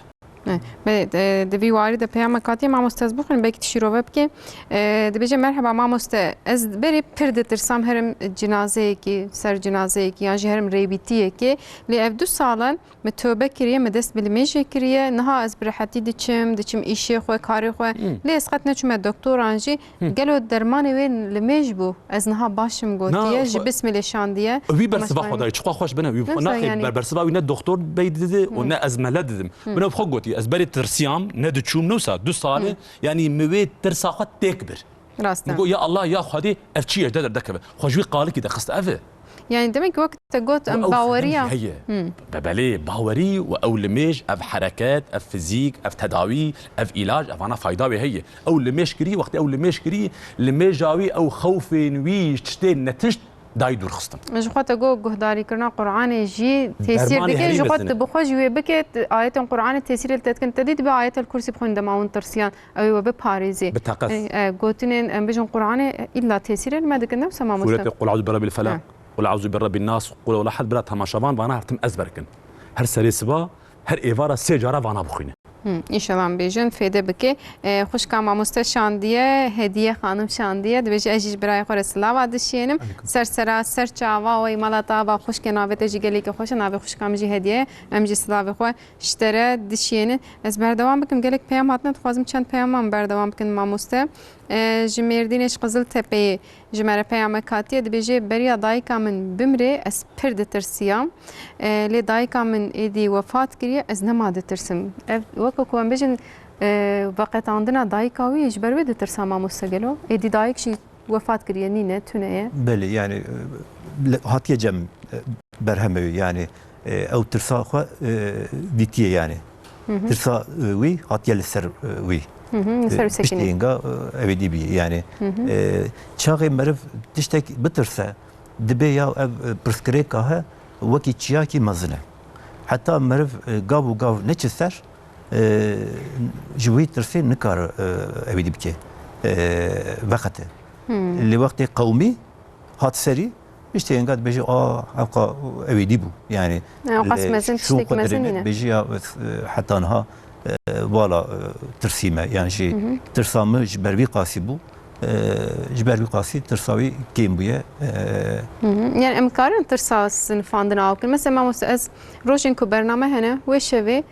E, me, e, di vî warî de peyamek hatiye, mamoste ez bixwînim, belkî tu şîrove bike. E, dibêje, merheba mamoste, ez berê pir ditirsam herim cinazeyekî, ser cinazeyekî, yan jî herim rêbîtiyekê. Lê ev du sal in, min tobe kiriye, min dest bi limêjê kiriye. Niha ez bi rehetî diçim, diçim îşê xwe, karê xwe. Lê ez qet neçûme doktoran jî. Gelo dermanê wê limêj bû? Ez niha baş im gotiye, ji bismilê şandiye. Wî bersiva xwe dayê, çiqa xweş bine, wî naxê, yani ber-, bersiva wî ne doktor bey didi û ne ez mele didim. Min ev xwe gotiye, ez berê tirsiyam, ne diçûm, ne wisa du sal e, yani min wê tirsa xwe têk bir. Rast e. Min got, ya Allah, ya Xwedê, ev çi ye, ji de derdekeve. Xwe ji wî qalikî de xist ev e. Yani demek ki wek te got, em baweriya. Heye. Be-, belê, bawerî û ew limêj, ev hereket, ev fizîk, ev tedawî, ev îlac, evana fayda wê heye. Ew limêj kirî, wextê ew limêj kirî, limêja wî ew xewfên wî, tiştên netişt, dayî dûr xistin. Ji xwe te got guhdarîkirina Qur'anê jî tesîr dike, ji xwe tu bi xwe jî wê bike, ayetên Qur'anê tesîrê li te dikin, te dî dibe ayetel kursî bixwîn dema hûn tirsiyan, ew ê we biparêzê. Bi teqez. E, e, gotinên, em bijin Qur'anê îlla tesîrê li me dikin, ne wisa mamoste? Sûretê Qul eûzû bi Rebbil Felaq, Qul eûzû bi Rebbin Nas, Qul Huwallah Ehad, bira temaşevan vana her tim ezber kin. Her serê siba, her êvara sê cara vana bixwîne. Hı, înşallah em bêjin fêde bike. E, xwişka mamoste şandiye, Hediye xanim şandiye. Dibêje ez jî ji birayê xwe re silava dişiyênim. Ser sera, ser çava, wey mala te ava xwişkê, navê te jî gelekî xweş e, navê xwişka min jî Hediye ye. Em jî silavê xwe ji te re dişiyênin. Ez berdewam bikim, gelek peyam hatine, dixwazim çend peyaman berdewam bikin mamoste. E, ji Mêrdînê, ji Qiziltepeyê ji me re peyamek hatiye, dibêje, beriya dayika min bimrê ez pir ditirsiyam. E, lê dayika min êdî wefat kiriye, ez nema ditirsim. Ev weke ku em bêjin, e, veqetandina dayika wî ji ber wê ditirsa mamoste gelo? Êdî dayik jî wefat kiriye, nîne, tune ye. Belê, yani, e, le-, hatiye cem, e, berhemê wî, yani, e, ew tirsa xwe, e, dîtiye, yani. Tirsa, e, wî hatiye li ser, e, wî. Hı hı, li ser wî sekinî. Piştî hênga, e, ew ê dî bî. Yani, e, çaxê meriv tiştek bitirse, dibê ya ev, e, pirsgirêka he wekî çiyakî mezin e. Heta meriv, e, gav û gav neçe ser, e, ji wî tirsê nikare, e, ew ê dî bike, e, veqete. Lê wextê qewmî hat serî, piştî hênga dibêje, a, ewqa ew ê dî bû. Yani, ewqas mezin, tiştek mezin nîne. Dibêje ya, e, heta niha, e, vala, e, tirsîme. Yani jî tirsa min ji ber vî qasî bû. E, ji ber vî qasî tirsa wî kêm bûye. E, Hı hı. Yani em karin tirsa sinifandina aw kin. Mesela mamoste ez rojên ku bername hene, wê şevê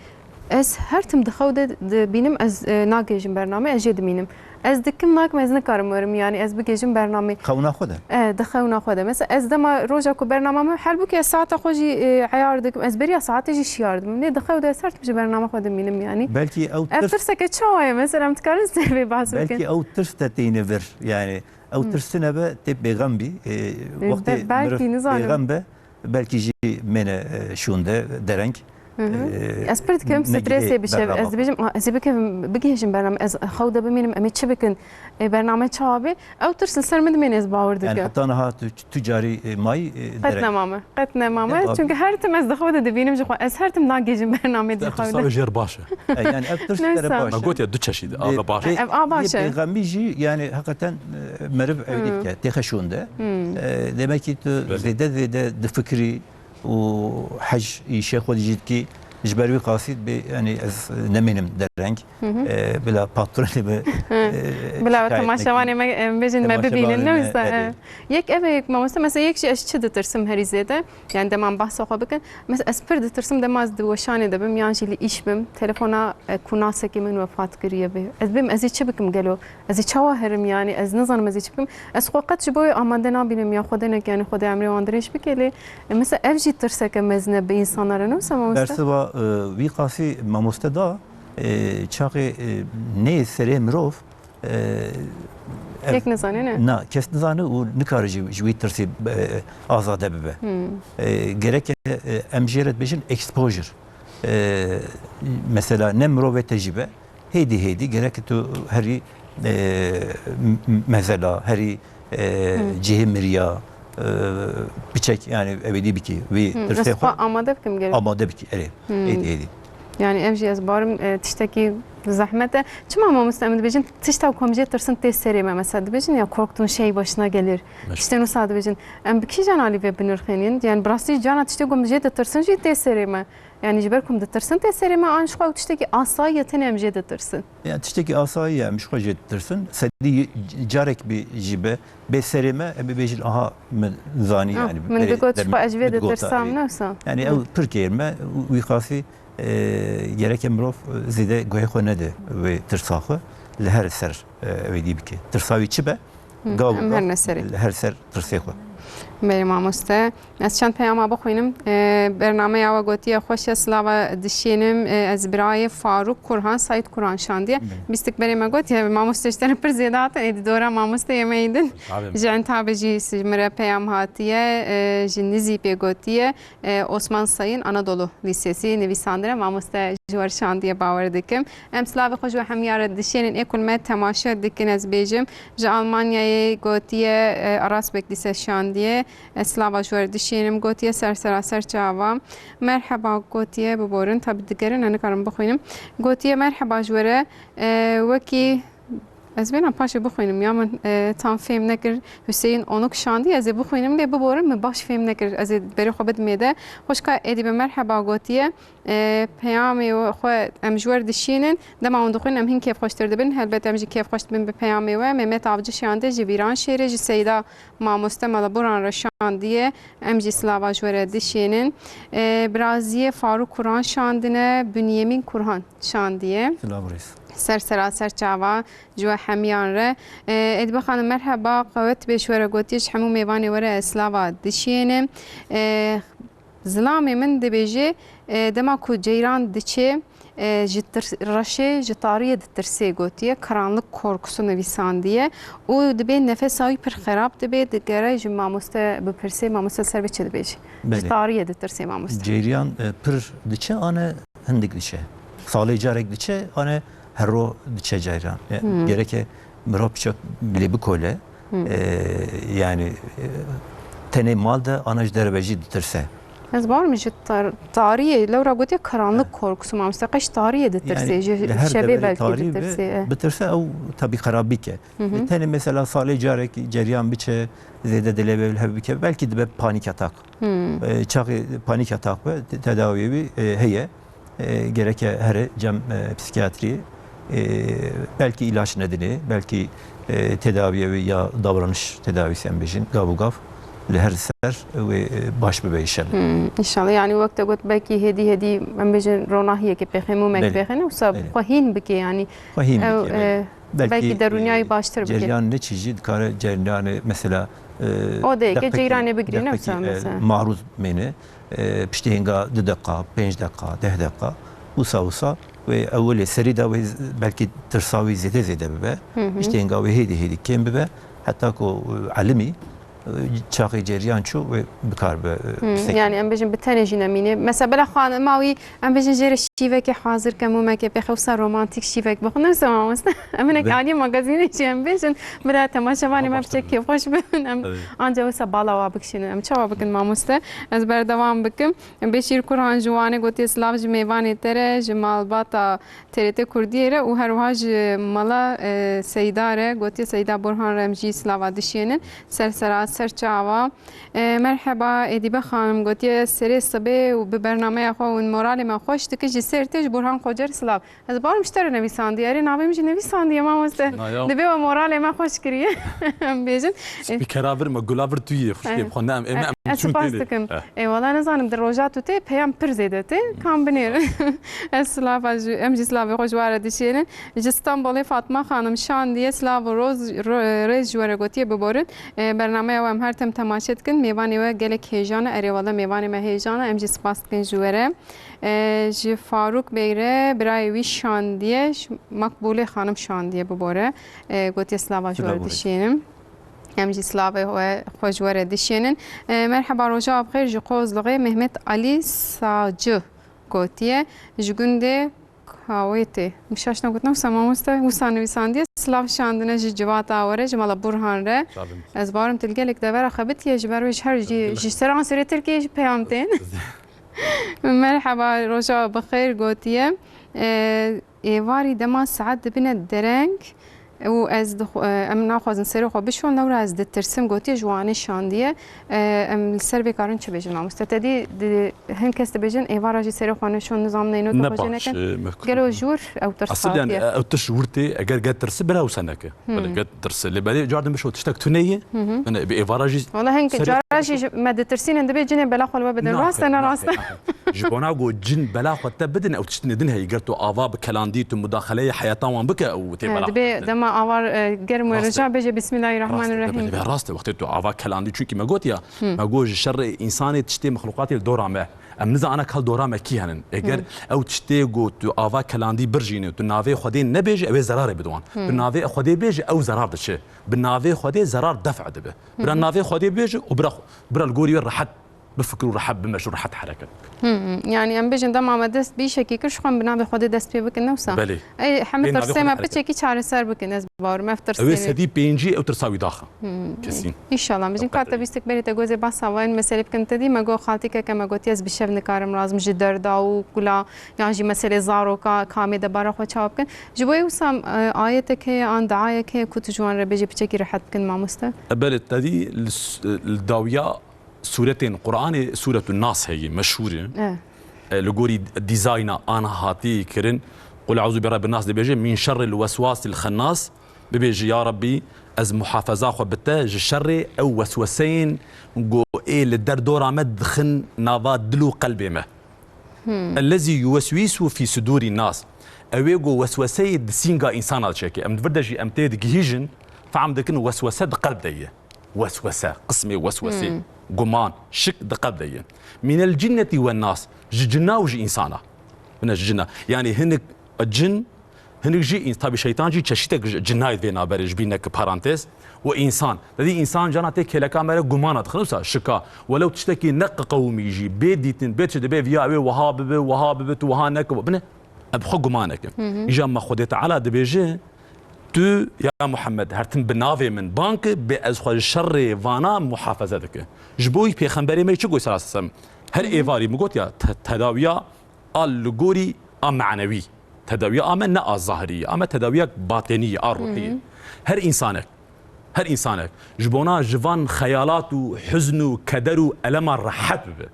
ez her tim di xew de dibînim, ez, e, nagêjim bername, ez jê dimînim. Ez dikim nakim, ez nikarim werim, yani ez bigêjim bernamê. Xewna xwe de? E, di xewna xwe de. Mesela ez dema roja ku bernama min hel bû ki ez saeta xwe jî, e, eyar dikim, ez beriya saetê jî şiyar dikim. Lê di xew de ez her tim ji bernama xwe dimînim yani. Belkî ew tirs. Ev tirseke çawa ye? Mesela em dikarin ser vê behs bikin. Belkî ew tirs te têne vir. Yani ew tirs tine be tê bêxem bî. E, wextê meriv bêxem be, belkî jî mêne, e, şûnde, dereng. Hı hı. E, ez pir dikim stresê bi şev. Ez dibêjim, "A, ez ê bikevim, bigihêjim bername, ez xew de bimînim, em ê çi bikin? E, bername çawa bê?" Ew tirs li ser min dimêne, ez bawer dikim. Yani heta niha tu, tu carî, e, mayî, e, dereng? Qet nema me, qet nema me. Çünkü her tim ez di xew de dibînim ji xwe. Ez her tim nagihêjim bernamê di xew de. Ev tirs jêr baş e. E, yani ev tirs te re baş e. Me gotiye du çeşîd, a ve baş e. Ev a baş e. Bêxemî jî yani hakikaten, e, meriv ew dike, têxe şûnde. E, demek ki tu zêde zêde difikirî, û hej îşê xwe dî jî dikî, ji ber wî qasî dibê, yani ez nemênim dereng. Hı hı. E, bila patronê me, e, bila şikayet temaşevanê me, e, bêjin me bibînin, ne wisa? E. Yek ev e, yek mamoste, mesela yek jî ez çi ditirsim herî zêde, yani dema em behsa xwe bikin, mesela ez pir ditirsim dema ez di weşanê de bim, yan jî li îş bim, telefona, e, kunasekî min wefat kiriye bê. Ez bêm, ez ê çi bikim gelo? Ez ê çawa herim yani? Ez nizanim ez ê çi bikim. Ez xwe qet ji bo wê amade nabînim ya Xwedê neke, yani Xwedê emrê wan dirêj bike lê, e, mesela ev jî tirseke mezin e bi însanan re, ne wisa mamoste? Bersiva, e, wî qasî mamoste da, e, çaxê, e, neyê serê mirov, e, ev, yek nizane ne? Na, kes nizane û nikare ji, ji wî tirsê, e, azade bibe. E, gereke, e, em jê re dibêjin exposure. E, mesela ne mirovê te jî be, hêdî hêdî gerek tu herî, e, m-, m-, mezela, herî, e, cihê miriya, e, piçek, yani ew ê dî bikî. Wî tirsê xwe amade bikim gerek. Amade bikî, erê. Hêdî hêdî. Yani ev jî ez barim, e, tiştekî zehmet e. Çima mamoste em dibêjin tişta ku em jê tirsin tê serê me? Mesela dibêjin ya korktun şey başına gelir. Tiştên wisa dibêjin. Em bi kîjan alî vê binirxînin? Yani bi rastî cana tiştê ku em jê ditirsin jî tê serê me. Yani ji ber ku em ditirsin tê serê me, an ji xwe ew tiştekî asayî ye, tenê em jê ditirsin. Ya tiştekî asayî ye, em ji xwe jê ditirsin. Sedî carek bî jî be, bê serê me, em bibêjin, aha, min zanî, yani, min digot ji xwe ez ji vê ditirsam, ne wisa? Yani ew pir kêr me, wî qasî, e, gereke mirov, e, zêde guhê xwe nede wê tirsa xwe li her ser, e, ew ê dî bike. Tirsa wî çi be? Gav, em her ne serê. Her ser tirsê xwe. Belê mamoste. Ez çend peyama bixwînim. E, bernameya we gotiye xweş e, silava dişênim. E, ez birayê Farûk Kurhan, Saîd Kurhan şandiye. Belê. Bîstik berê me gotiye, mamoste ji te re pir zêde hatin. Êdî dora mamosteyê me yî din. Ji Entabê jî ji min re peyam hatiye. E, ji Nizîpê gotiye. E, Osman Sayın Anadolu Lisesi nivîsandine, mamoste ji we şandiye bawer dikim. Em silavê xwe ji we hemiya re dişênin, ê ku li me temaşe dikin ez bêjim. Ji Almanyayê gotiye, e, Arasbek Lise şandiye, ez silava ji we re dişênim. Gotiye ser seraser çava. Merheba gotiye, biborin, tabi digerin, ez nikarim bixwînim. Gotiye merheba ji we re, e, wekî Ez bêna paşê bixwînim, ya min, e, tam fêm nekir. Hüseyin Onuk şandî, ez ê bixwînim, lê biborin, min baş fêm nekir. Ez ê berê xwe bidim êde. Xwişka êdî bi merheba gotiye, e, peyamê xwe em ji we re dişînin. Dema hûn dixwînin, em hîn kêfxweştir dibin. Helbet em jî kêfxweş dibin bi peyamê we. Mehmet Avcı şandî ji Vîranşêrê, ji Seyda Mamoste Meleburan re şandiye. Em jî silava ji we re dişînin. E, Biraziyê Farûk Kurhan şandine, Bünyemin Kurhan şandiye. Silav rêz. Ser sera ser çava ji we hemiyan re. E, Êdîbe Xanim merheba, qewet bê ji we re gotiye, ji hemû mêvanê we re ez silava dişiyênim. E, zilamê min dibêje, e, dema ku ceyran diçe, e, ji tir-, reşê, ji tariyê ditirsê gotiye, karanlık korkusu nivîsandiye û dibê nefesa wî pir xerab dibe, digere ji mamoste bipirse, mamoste ser vê çi dibêje? Ji tariyê ditirsê mamoste. Ceyran, e, pir diçe, ane hindik diçe. Salê carek diçe, ane her ro diçe ceyran. E, Hmm. Gereke mirov piçek bilê bikole. Hmm. E, yani, e, tenê mal de ana ji derve jî ditirse. Ez barim ji tar-, tariyê, lewra gotiye karanlık korkusu, mamoste, qeş tariyê ditirse, Yani, ji li her şevê deverê belkî tarî ditirse, be, e. Bitirse ew tabii xerab bike. Hı hı. E, tenê mesela salê carek ceryan biçe, zêde dilê be hev bike, belkî dibe panik atak. Hmm. E, çaxê panik atak be, te-, tedawiyê wî, e, heye. E, gereke here cem, e, psikiyatrî, e, belkî ilaç nedinê, belkî, e, tedawiye wî ya davranış tedavisi em bêjin, gav û gav li her ser wê, e, baş bibe inşallah. Hmm, inşallah. Yani wek te got belkî hêdî hêdî em bêjin ronahiyekê pêxê, mûmekê Belê. Pêxê ne wisa Belê. Xwe hîn bike yani. Xwe hîn Ew, bike, belê. e, Belkî, belkî derûniyayî e, baştir bike. Ceryan ne çî jî dikare ceryanê mesela, e, Odeyeke deqekî, ceyranê bigirî, ne deqekî, wisa e, mesela. Marûz mêne. E, piştî hênga du deqa, pênc deqa, deh deqa, wisa wisa wê ewilê serî de wê z-, belkî tirsa wî zêde zêde bibe. Hı hı. Piştî hênga wê hêdî hêdî kêm bibe. Heta ku, e, elimî, e, çaxê ceryan çû wê bikar be, e, Hmm, pistekî. Yani em bêjin bi tenê jî nemîne. Mesela bila xanima wî Em bêjin jê re şîvekê hazir ke, mûmekê pêxe, wisa romantîk şîvek bixwe. Ne wisa mamoste? Em hinek Be- aliyê magazînê jî em bêjin. Bila temaşevanê me Baştir piçek kêfxweş bin. Em Evet. anca wisa bala wa bikişînin. Em çawa bikin mamoste? Ez berdewam bikim. Beşîr Kurhan ji Wanê gotiye, silav ji mêvanê te re, ji malbata T R T Kurdiyê re û her wiha ji mala, e, Seyda re gotiye, Seyda Burhan re em jî silava dişênin. Ser sera, ser çava. E, merheba, Edîbe xanim gotiye, serê sibê û bi bernameya xwe û moralê me xweş dike, ji ser tê ji Burhan Kocer silav. Ez barim ji te re nevîsandiye, erê navê min jî nevîsandiye mamoste. Na ya. Divê we moralê me xweş kiriye. Em bêjin. Spîkera vir me, gula vir tu yê, xwişkê Eh. bi xwe ne em, em, Eh, em ez çûn spas têlê. dikim. Eh. Ê, wala nizanim, di roja tu tê, peyam pir zêde tê, kam binêrin. Ez silava ji, em jî silavê xwe ji we re dişênin. Ji Stenbolê Fatma xanim şandiye, silav û roz, ro-, rêz ji we re gotiye, biborin. E, bernameya we em her tim temaşe dikin. Mêvanê we gelek hêjan e. Erê wele mêvanê me hêjan e. Em jî spas dikin ji we re. E, ji Farûk Bey re birayê wî şandiye. Ji Makbûlê xanim şandiye, bibore. E, gotiye, silava ji we re Silav û rêz. dişînim. Em jî silavê we, xwe ji we re dişênin. E, merheba, roja we bi xêr, ji Qozlixê Mehmet Ali Sacı gotiye. Ji gundê Kawêtê. Min şaş negot, ne wisa mamoste, wisa nivîsandiye. Silav şandine ji civata we re, ji mala Burhan re. Sağ olun. Ez barim tu li gelek devera xebitiye, ji ber wê ji her jî, Teşekkürler. ji seran serê Tirkiyê jî peyam tên. Merheba, roja bi xêr gotiye. E, êvarî dema saet dibine dereng û ez dixwe-, e, em naxwazin serê xwe bişon, lewra ez ditirsim, gotiye, ji Wanê şandiye. E, em li ser vê karin çi bêjin, mamoste? Te dî di-, hin kes dibêjin, êvara jî serê xwe neşon, nizam neyno Ne xwe jê baş, nekin. e, mehkûm. Gelo ji wir ew tirs Aslında yani, hatiye? e, ew tirs ji wir tê, eger get tirsi, bira wisa neke. Hmm. Wele get tirsi. Lê belê cardin bişo tiştek tune ye. Hı hı. Yani bi êvara jî Wala hin serê cara jî ji-, me ditirsînin, dibê cinê bela xwe li we bidin. Naxe, Rast e, ne naxe, rast e? naxe. Ji bona ku cin bela xwe te bidin, ew tiştine din heye. Ger tu ava bi kelandî, tu mudaxeleyê heyata wan bike, ew tê He, bela dibê xwe bidin. dema avar, e, germ we Rast e. rija bêje, Bismillahirrahmanirrahim. Rast e, dibê, dibê, rast e. Wextê tu ava kelandî, çunkî me got ya, Hmm. me got ji şerê însanê tiştê mexlûqatê li dora me. Em nizana kal dora me kî henin. Eger Hmm. ew tiştê ku tu ava kelandî birjîne, tu navê Xwedê nebêje, ew ê zerarê bide wan. Hmm. Tu navê Xwedê bêje, ew zerar diçe. Bi navê Xwedê zerar def dibe. Bira Hmm. navê Xwedê bêje û bira, bira li gorî wê rehet bifikir û rehet bimeş û rehet hereket. Hmm. Yani em bêjin dema me dest bi îşekî kir, ji xwe em bi navê Xwedê dest pê bikin, ne wisa? Belê. Ey, hemî Bê navê tirsê Xwedê me hereket. piçekî çareser bikin, ez barim. Ev tirsê Ew ê wê. sedî pêncî ew tirsa wî daxe. Hmm. Kesin. Înşallah. Em jî Ew kar te qetrî. bîstik berê te gozê behsa vayên meselê bikin. Te dî me got, xaltîkeke me gotiye, ez bi şev nikarim, lazim ji derda û kula, yan jî meselê zaroka, kamê de bara xwe çawa bikin. Ji bo wê wisa, e, ayetek heye, an diayek heye ku tu ji wan re bêjî, piçekî rehet bikin, mamoste? E, belê, te dî li s-, li dawiya sûretên Qur'anê Sûretun Nas heye, meşhûr e. E. E, li gorî dîzayna ana hatî kirin, Qul euzu bi Rebbin Nas dibêje, Min şerril weswasil xennas, bibêje, Ya Rebbî, ez muhafeza xwe bi te ji şerê ew wesweseyên ku ê li derdora me dixin nava dil û qelbê me. Hmm. Ellezî yuweswîsu fî sudûrî nas. Ew ê ku wesweseyê di sînga însana diçe. Em di vir de jî em tê digihîjin, fehm dikin weswese di qelb de ye. Weswese, qismê weswesê, Hmm. guman, şik di qelb de ye. Mînel cinnetî wen nas, ji cinna û ji însana. Bine ji cinna. Yanî hinek cin, hinek jî îns-, tabî şeytan jî çeşîtek ji cinnayê vê naberê ji bîr neke parantez. Û însan. Te dî însan cana tê kêleka me re gumana dixin, wisa şika. Welew tiştekî ne qeqewimî jî, bê dîtin, bê çi dibe, viya wê wiha bibe, wiha bibe, tu wiha neke, bine. Ev bi xwe gumanek e. Îja me Xwedê Teala dibêje, tu ya Muhammed her tim bi navê min bang ke, bê ez xwe ji şerê vana muhafaze dike. Ji bo wî pêxemberê me çi got sallallahu aleyhi ve sellem? Her êvarî min got ya te-, tedawiya a li gorî a manewî. Tedawiya a me ne a zahirî ye, a me tedawiyek batenî ye, a ruhî ye. Her însanek, her însanek ji bona ji van xeyalat û huzn û keder û elema rehet bibe.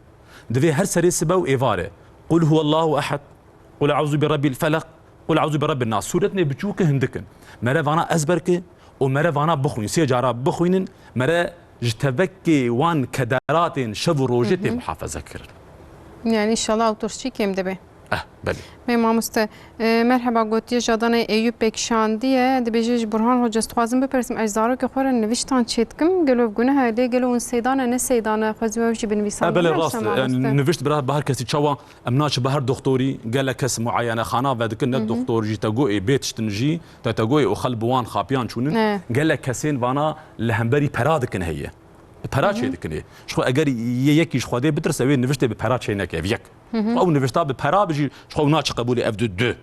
Divê her serê sibe û êvarê Qul huwallahu ehad, Qul euzu bi rabbil felak, Qul euzu bi rabbin nas. Sûretnê biçûk e, hindik in. Mere vana ezber ke û mere vana bixwîn. Sê cara bixwînin, mere ji tevekê wan kederatên şev û rojê tê muhafaze kirin. Yani inşallah ew tiştî kêm dibe. Eh, belê. Mê mamoste, e, merheba, gotiye Jadana Eyüp pêkişandiye. Dibêje ji Burhan Hoca ez dixwazim bipirsim, ez zarokê xwe re niviştan çêdikim. Gelo ev guneh e, lê gelo hûn seydan e, ne seydan e? Xwezî we jî binivîsan. E, belê, rast e. Yani nivişt bira bi her kesî çawa Em naçin bi her doktorî, gelek kes muayenexana vedikin, ne doktor jî te goyê bê tiştin jî, te te goyê û xel bi wan xapiyan çûnin. Gelek kesên vana li hemberî pera dikin heye. Pera çê dikin ê. Ji xwe eger yê yekî ji Xwedê bitirse, wê niviştê bi pera çê neke, ev yek. Ew nivişta bi pera bi jî, ji xwe naçe qebûlê, ev du, du.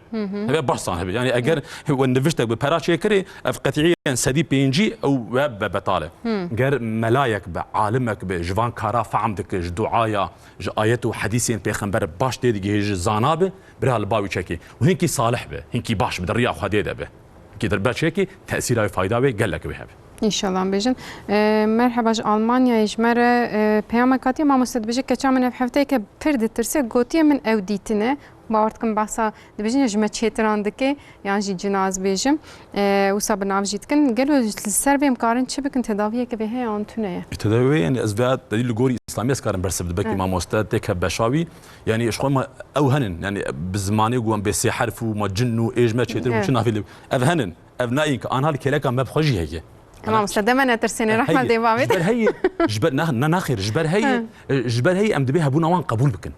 Hebe baş zan hebe. Yani eger we niviştek bi pera çê kirê, ev qet'iyen sedî pêncî ew we be betal e. Ger melayek be, alimek be, ji van kara fehm dike, ji duaya, ji ayet û hedîsên pêxember baş tê digihê, ji zana be, bira li ba wî çekê. Û hinkî salih be, hinkî baş be, di riya Xwedê de be. Hinkî di riba çekê, tesîra wê, fayda wê gelek wê hebe. Înşallah em bêjin. E, merheba, ji Almanyayê ji me re, e, peyamek hatiye. Mamoste dibêje, keça min ev hefteyeke pir ditirse, gotiye min ew dîtine. Bawer dikim behsa dibêjin ya ji me çêtiran dike, yan jî cina ez bêjim. E, wisa bi nav jî dikin. Gelo li ser vê em karin çi bikin? Tedaviyeke vê heye an tune ye? E, tedavî, yani ez vêya te dî li gorî îslamî ez karim bersiv di, belkî mamoste têke beşa wî. Yani ji xwe me ew henin, yani bi zimanê ku em bê sê herf û me cin û ê ji me çêtir û çi navê lê, ev henin. Ev nayîn ki anha li kêleka me bi xwe jî heye. Mamoste deme netirsêne, rehmet dê bavê. Ji ber heye, ji ber, na, na, naxêr, ji ber heye, e, ji ber heye em dibê hebûna wan qebûl bikin.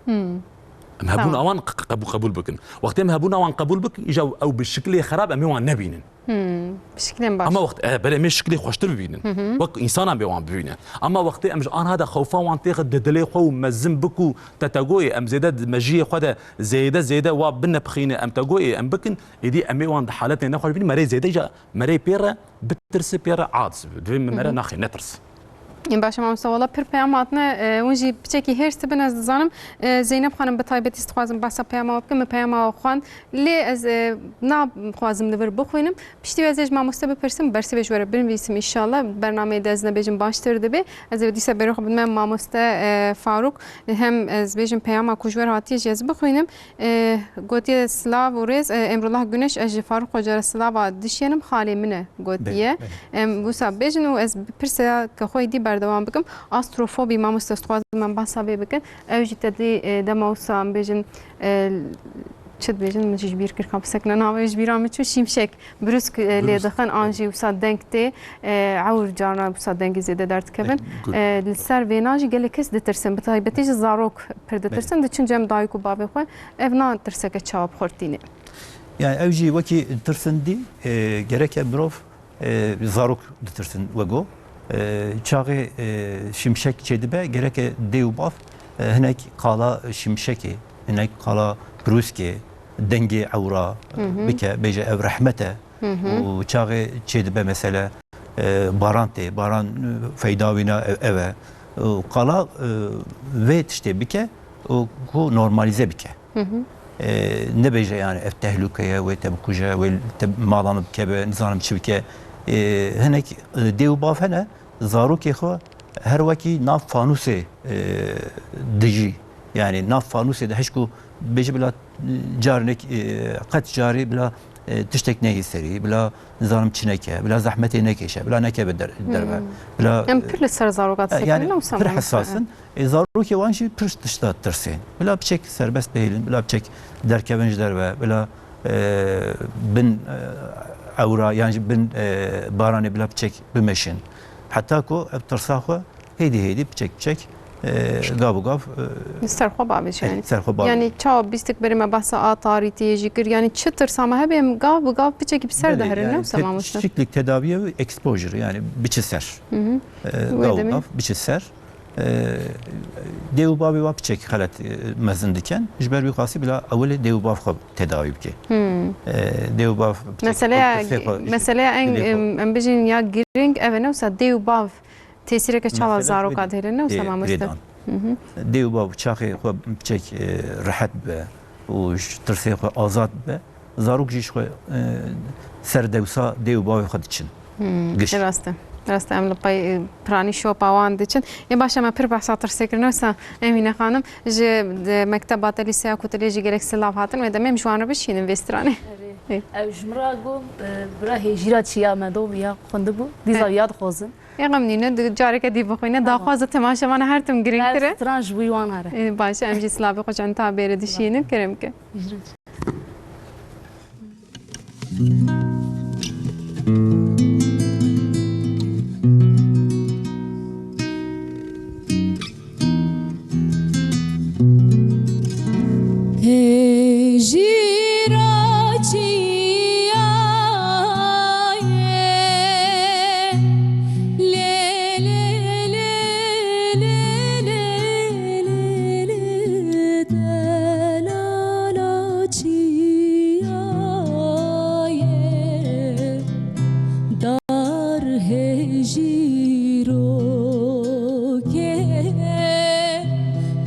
Em hebûna wan q-, q-, qebû-, qebûl bikin. Wextê em hebûna wan qebûl bikin, îja ew bi şiklê xerab em ê wan nebînin. Bi şiklên baş. Ama wext, e, belê em ê şiklê xweştir bibînin. Wek însanan bê wan bibînin. Ama wextê em ji anha de xewfa wan têxe di dilê xwe û mezin bik û te te goyê em zêde di mejiyê xwe de zêde zêde wa binepixîne, em te goyê em bikin, êdî em ê wan di haletê nexweş bînin, merê zêde îja merê pê re bitirsi, pê re aciz bi. Divê min mere naxê netirs. Ê, baş e mamoste, wela pir peyam hatine, e, hûn jî piçekî hêrs dibin, ez dizanim. E, Zeynep xanim, bi taybetî ez dixwazim behsa peyama we bikim, min peyama we xwend. Lê ez, e, naxwazim li vir bixwînim. Piştî wê ez ê ji mamoste bipirsim, bersivê ji we re binivîsim înşallah. Bernameyê de ez nebêjim baştir dibe. Ez ê dîsa berê xwe bidime mamoste, e, Farûk. Hem ez bêjim peyama ku ji we re hatiye jî ez bixwînim. E, gotiye, silav û rêz, e, Emrullah Güneş, ez ji Farûq Hoca re silava dişênim, xalê min e, gotiye. Belê, belê. Em wisa bêjin û ez bi pirseke xwe dî berdewam bikim. Astrofobî, mamoste, ez dixwazim em behsa vê bikin. Ew jî te dî, e, dema wisa em bêjin, e, çi dibêjin, min jî ji bîr kir, ka pisekine navê ji bîra min çû, şimşek. Brûsk, e, lê dixin, an jî wisa deng tê, e, ewr carna wisa dengê zêde derdikevin. E, li ser vêna jî gelek kes ditirsin, bi taybetî jî zarok pir ditirsin, diçin cem dayik û bavê xwe. Ev na tirseke çawa bi xwe re tîne? Yani ew jî wekî tirsindî, e, gereke mirov, e, zarok ditirsin wego. E, çaxê, e, şimşek çêdibe, gereke dê û bav, e, hinek qala şimşekê, hinek qala brûskê, dengê ewra, e, bike, bêje ev rehmet e. Û çaxê çêdibe mesele, e, baran tê, baran, e, feyda wîna ev, ev e. Û qala, e, vê tiştê bike û ku normalîze bike. E, nebêje yani ev tehlûke ye, wê te bikuje, wê te mala min bikeve, nizanim çi bike. E, hinek, e, dê û bav hene, zarokê xwe her wekî nav fanûsê, e, dijî. Yani nav fanûsê de hişk û bêjî bila carinek, e, qet carî bila, e, tiştek neyê serî, bila nizanim çi neke, bila zehmetê nekêşe, bila nekeve der-, derve. Bila, em pir li ser zaroka, e, disekinin, yani wisa pir mamoste, hesas in. E, zarokê wan jî pir tişta tirsên. Bila piçek serbest bihêlin, bila piçek derkevin ji derve, bila, e, bin, e, ewra, yan jî bin, e, baranê bila piçek bimeşin. Heta ku ev tirsa xwe hêdî hêdî, piçek piçek, e, gav û gav, e, li ser xwe bavêje, e, yani. Ser xwe bavêje. Yani çawa bîstik berê me behsa a tarîtiyê jî kir. Yani çi tirsa me hebe, em gav bi gav piçekî bi ser de herin, ne wisa mamoste? Şiklîk tedaviyê wî exposure, yani biçi ser. E, gav û gav biçi ser. E, dê û bavê wa piçek xelet, e, mezin dikin. Ji ber wî qasî bila ewilê dê û bav xwe tedawî bike. Hmm. E, dê û bav piçek Meseleya, xwe, pirsê xwe, meseleya en, dilê xwe. em, em bijîn ya girîng ev e, ne wisa dê û bav tesîreke çawa Mesele zaroka dihêle, ne wisa dê, mamoste? Dê dan. Hı hı. Dê û bav çaxê xwe piçek, e, rehet be û ji tirsê xwe azad be. Zarok jî ji xwe, e, ser dewsa dê û bavê xwe diçin. Hmm, Giş. Rast e. Rast e, em li pey, e, piranî şopa wan diçin. Ê baş e, me pir behsa tirsê kir, ne wisa Emîne xanim, ji, de, mekteba te lîseya ku tu lê jî gelek silav hatin, wê demê em ji wan re bişînin vê stranê. Erê. Ê. Ew ji min re got, e, bira hêjîra çiya me do ya xwendibû, dîsa Ê. ya dixwazin. Ê xem nîne, di careke dî bixwîne, Tamam. daxwaza temaşevana her tim girîngtir e. Her stran ji wî wan here. Ê, baş e, em jî silavê xwe ji Entabê re dişînin, kerem ke. Hêjîra çiya ye, lê, lê, lê, lê, lê, lê, lê, delala çiya ye. Dar hêjîrokê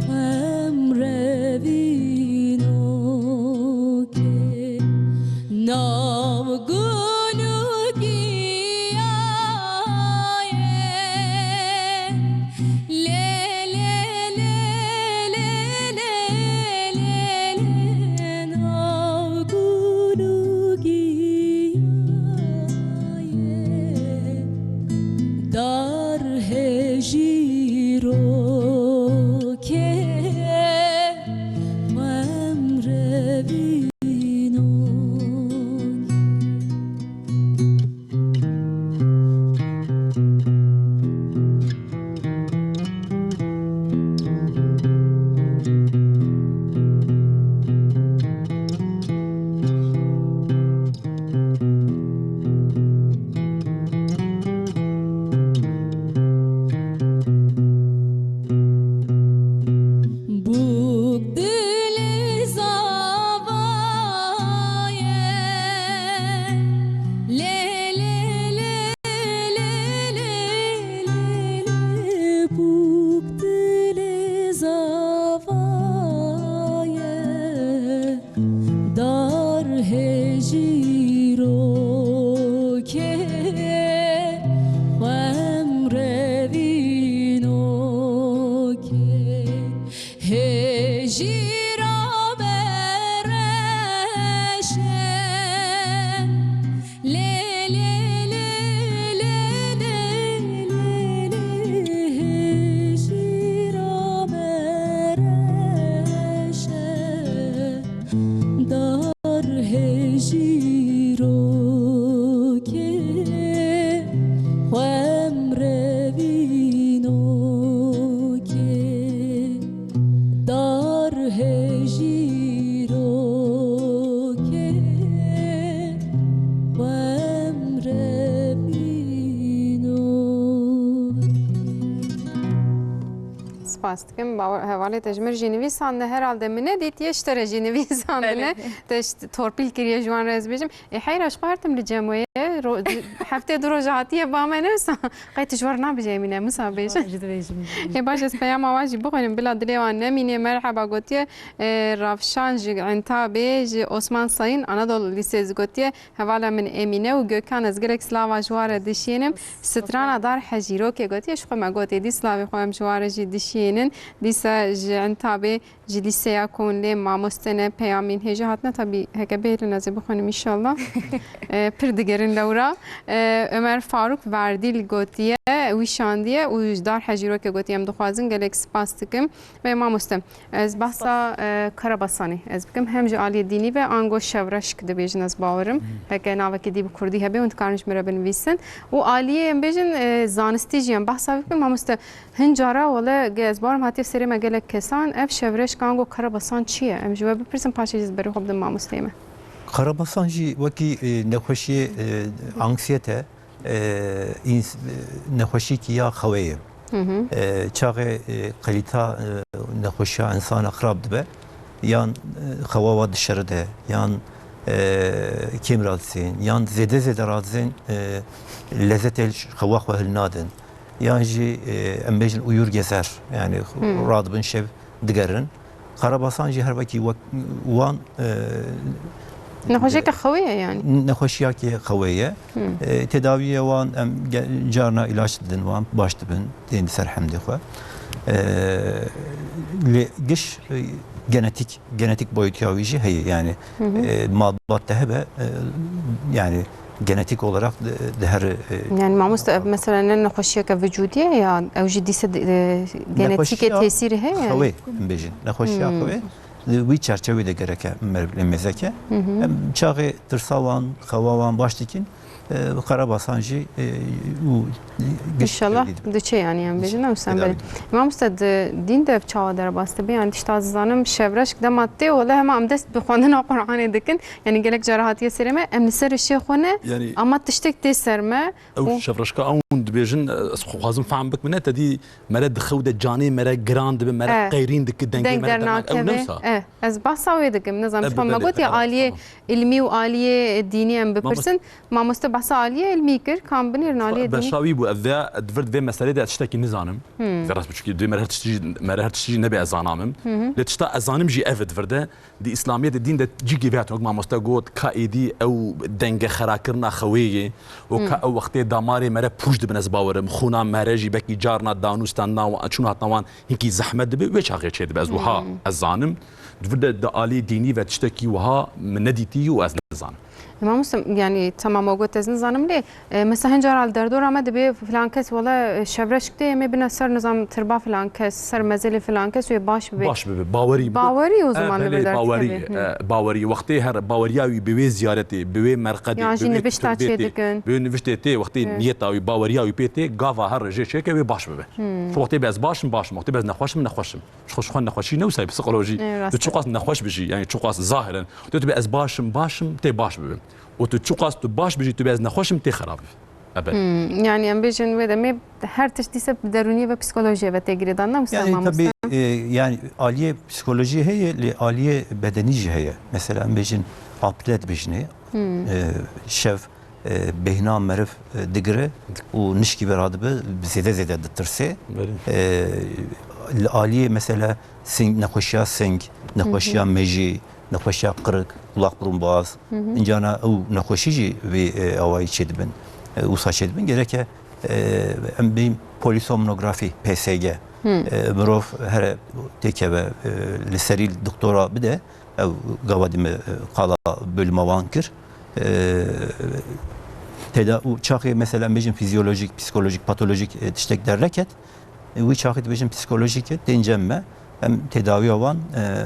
xem revînokê, nav gul û giya ye. Lê, lê, lê, lê, lê, lê, lê, nav gul û giya ye. Dar hêjîrokê xem revînokê. Bûk dilê zava ye. Lê, lê, lê, lê, lê, lê, lê, bûk dilê zava ye. Dar hêjîrokê xem revînokê. Hêjîra bereş e. Lê, lê, lê, lê, lê, lê, lê, hêjîra bereş e. Dar hêjîrokê xem revînokê. Dar hêjîrokê xem revînokê. Spas dikim. Bawer, hevalê te ji min jî nivîsandine. Herhalde min nedîtiye, ji te re jî nivîsandine. Belê. Te ji torpîl kiriye ji wan re ez bêjim. Ê heyra ji xwe her tim li cem we ye. Ro-, heftê du roja hatiye ba me ne wisa. Qey tu ji we re nabêje Emîne, wisa bêje. Ji dibêjim. Ê baş ez peyama wan jî bixwînim, bila dilê wan nemîne. Merheba gotiye, e, Ravşan ji Entabê, ji Osman Sayın Anadolu Lisesi gotiye. Hevala min Emîne û Gökhan, ez gelek silava ji wan re dişînim. Strana Dar Hejîrokê gotiye, ji xwe me gotê dî silavê xwe em ji wan re jî dişînin. Dîsa ji Entabê, ji lîseya ku hûn lê mamoste ne, peyamên hêja hatine, tabî heke bihêlin ez ê bixwînim înşallah. E, pir digerin lewra. E, Ömer Faruk Verdîl gotiye, wî şandiye û ji Dar Hejîrokê gotiye, em dixwazin, gelek spas dikim. Ve mamoste, ez behsa, e, Karabasanê ez bikim. Hem ji aliyê dînî ve ango şevreşk dibêjin, ez bawerim. Hmm. Heke navekî dî bi kurdî hebe, hûn dikarin ji min re binivîsin. Û aliyê em bêjin, e, zanistî jî em behsa bikin. Mamoste, hin cara wele ge-, ez bawerim hatiye serê me gelek kesan. Ev şevreşk ango Karabasan çi ye? Em ji we bipirsin, paşê jî ez berê xwe bidim mamosteyê me. Karabasan jî wekî, e, nexweşiyê, e, anksiyete, e, ins-, e, nexweşîkî ya xewê ye. Hı hı. E, çaxê, e, kalîta, e, nexweşiya insana xirab dibe, yan, e, xewa wa dişeride, yan, e, kêm radizên, yan zêde zêde radizên, e, lezetê li xewa xwe hilnadin. Yan jî, e, em bêjin uyur gezer, yani Hmm. radibin şev digerin. Karabasan jî her wekî wek wan, e, Nexweşiyeke xewê ye yani. Nexweşiyeke xewê ye. Hmm. E, tedawiyê wan em ge-, carna ilaç didin wan, baş dibin, tên ser hemdê xwe. E, lê giş, e, genetik, genetik boyutiya wî jî heye yani. Hı hı. E, malbat te hebe, e, yani genetik olarak di, di her, e, Yani mamoste, ev mesela ne nexweşiyeke vücudiye ya, ew jî dîse di, e, genetîkê nexweşiya tesîrî heye yani? Xewê, em bêjin. Nexweşiya Hmm. xewê, di wî çerçevê de gereke meriv lê mêzeke. Hı hı. Em çaxê tirsa wan, xewa wan baş dikin, e, Karabasan jî, e, û giş İnşallah tevlî dibe. Diçe yani em bêjin, ew sen Tedavî belê. Dibe. Mamoste, di dîn de ev çawa derbas dibe? Yani tişta ez zanim şevreşk dema tê, wele hema em dest bi xwendina Qur'anê dikin. Yani gelek cara hatiye serê me, em li ser rişê xwe ne, Yani ama tiştek tê ser me. Ew û şevreşka ewn dibêjin, ez xwazim fehm bikim, ne te dî mere di xew de canê mere giran dibe, mere Eh. qeyrîn dike, dengê Deng mere dernak, ew dernakeve. Newsa. Eh, ez bahsa wê dikim, nizam, Eh, çima me belê, gotiye eh, aliyê tamam. ilmî û aliyê dînî em Mamoste bipirsin. Mamoste bahsa aliyê ilmî kir, kam binêrin aliyê dînî. Beşa wî bû, ev vê, di vir di vê meselê de ez tiştekî nizanim. Hmm. Vê rast biçûkî, divê mere her tiştî jî, mere her tiştî jî nebe ez zanamim. Hı hı. Lê tişta ez zanim jî ev e di vir de. Di Îslamiyetê dîn de cîkî vê hatin, wek mamoste got, kaîdî ew denge xerakirina xewê ye. Weka Hmm. ew wextê damarê mere pûç dibin, ez bawerim. Xûna mere jî bekî carna danû standina wan, çûn hatina wan hinkî zehmet dibe, wê çaxê çêdibe. Ez wiha Hmm. ez zanim. Di vir de di alî dînî ve tiştekî wiha min nedîtî û ez nizanim. Mamoste, yani tamam, o got ez nizanim lê, e, mesela hin cara li derdora me dibê filan kes wele, e, şevreşk tê, em ê bine ser nizam tirba filan kes, ser mezelê filan kes wê baş bibe. Baş bibe, bawerî bibe. Bawerî o zaman E, li belê, vir bawerî, derdikeve. Hı. E, bawerî. Wextê her baweriya wî bi wê ziyaretê, bi wê merqedê, Yan bi jî wê nivişta turbetê, çê dikin. Bi wê niviştê tê, wextê Hı. niyeta wî, baweriya wî pê tê, gava her rêjê çêke wê baş bibe. Hı. Wextê be ez baş im, baş im. Wextê be ez nexweş im, nexweş im. Ji xwe, ji xwe nexweşî newsayê psikolojî. Ê, rast e. Tu çiqas nexweş bijî, yani çiqas zahiren. Tu, tu bê ez baş im, baş im, tê baş bibim. Û tu çiqas tu baş bijî, tu bê ez nexweş im, tê xerab bibim. Ebed. Hmm, yani em bêjin wê demê her tişt dîse bi derûniyê ve psikolojiyê ve tê girêdan, ne wisa Yani mamoste? Tabii, e, yani aliyê psikolojiyê heye, lê aliyê bedenî jî heye. Mesela em bêjin aplet bijîne, Hmm. e, şev e, bêhna meriv, e, digire û nişkî ve radibe, zêde zêde ditirsê. Belê. E, li aliyê mesela sing, nexweşiya sing, nexweşiya Hı hı. mejî, nexweşiya qirik, qulak burun boğaz, Hı hı. incana ew nexweşî jî vê, e, awayî çêdibin, e, wisa çêdibin. Gereke, e, em bêjin polisomnografî, P S G. Hı. E, mirov here têkeve, e, li serî doktora bide, Ew gava dî me, e, qala bölüma wan kir. E, teda û çaxê mesela em bêjin fizyolojik, psikolojik, patolojik, e, tiştek derneket. E, wî çaxê dibêjin psikolojik e, tên cem me. Em tedawiya wan, e,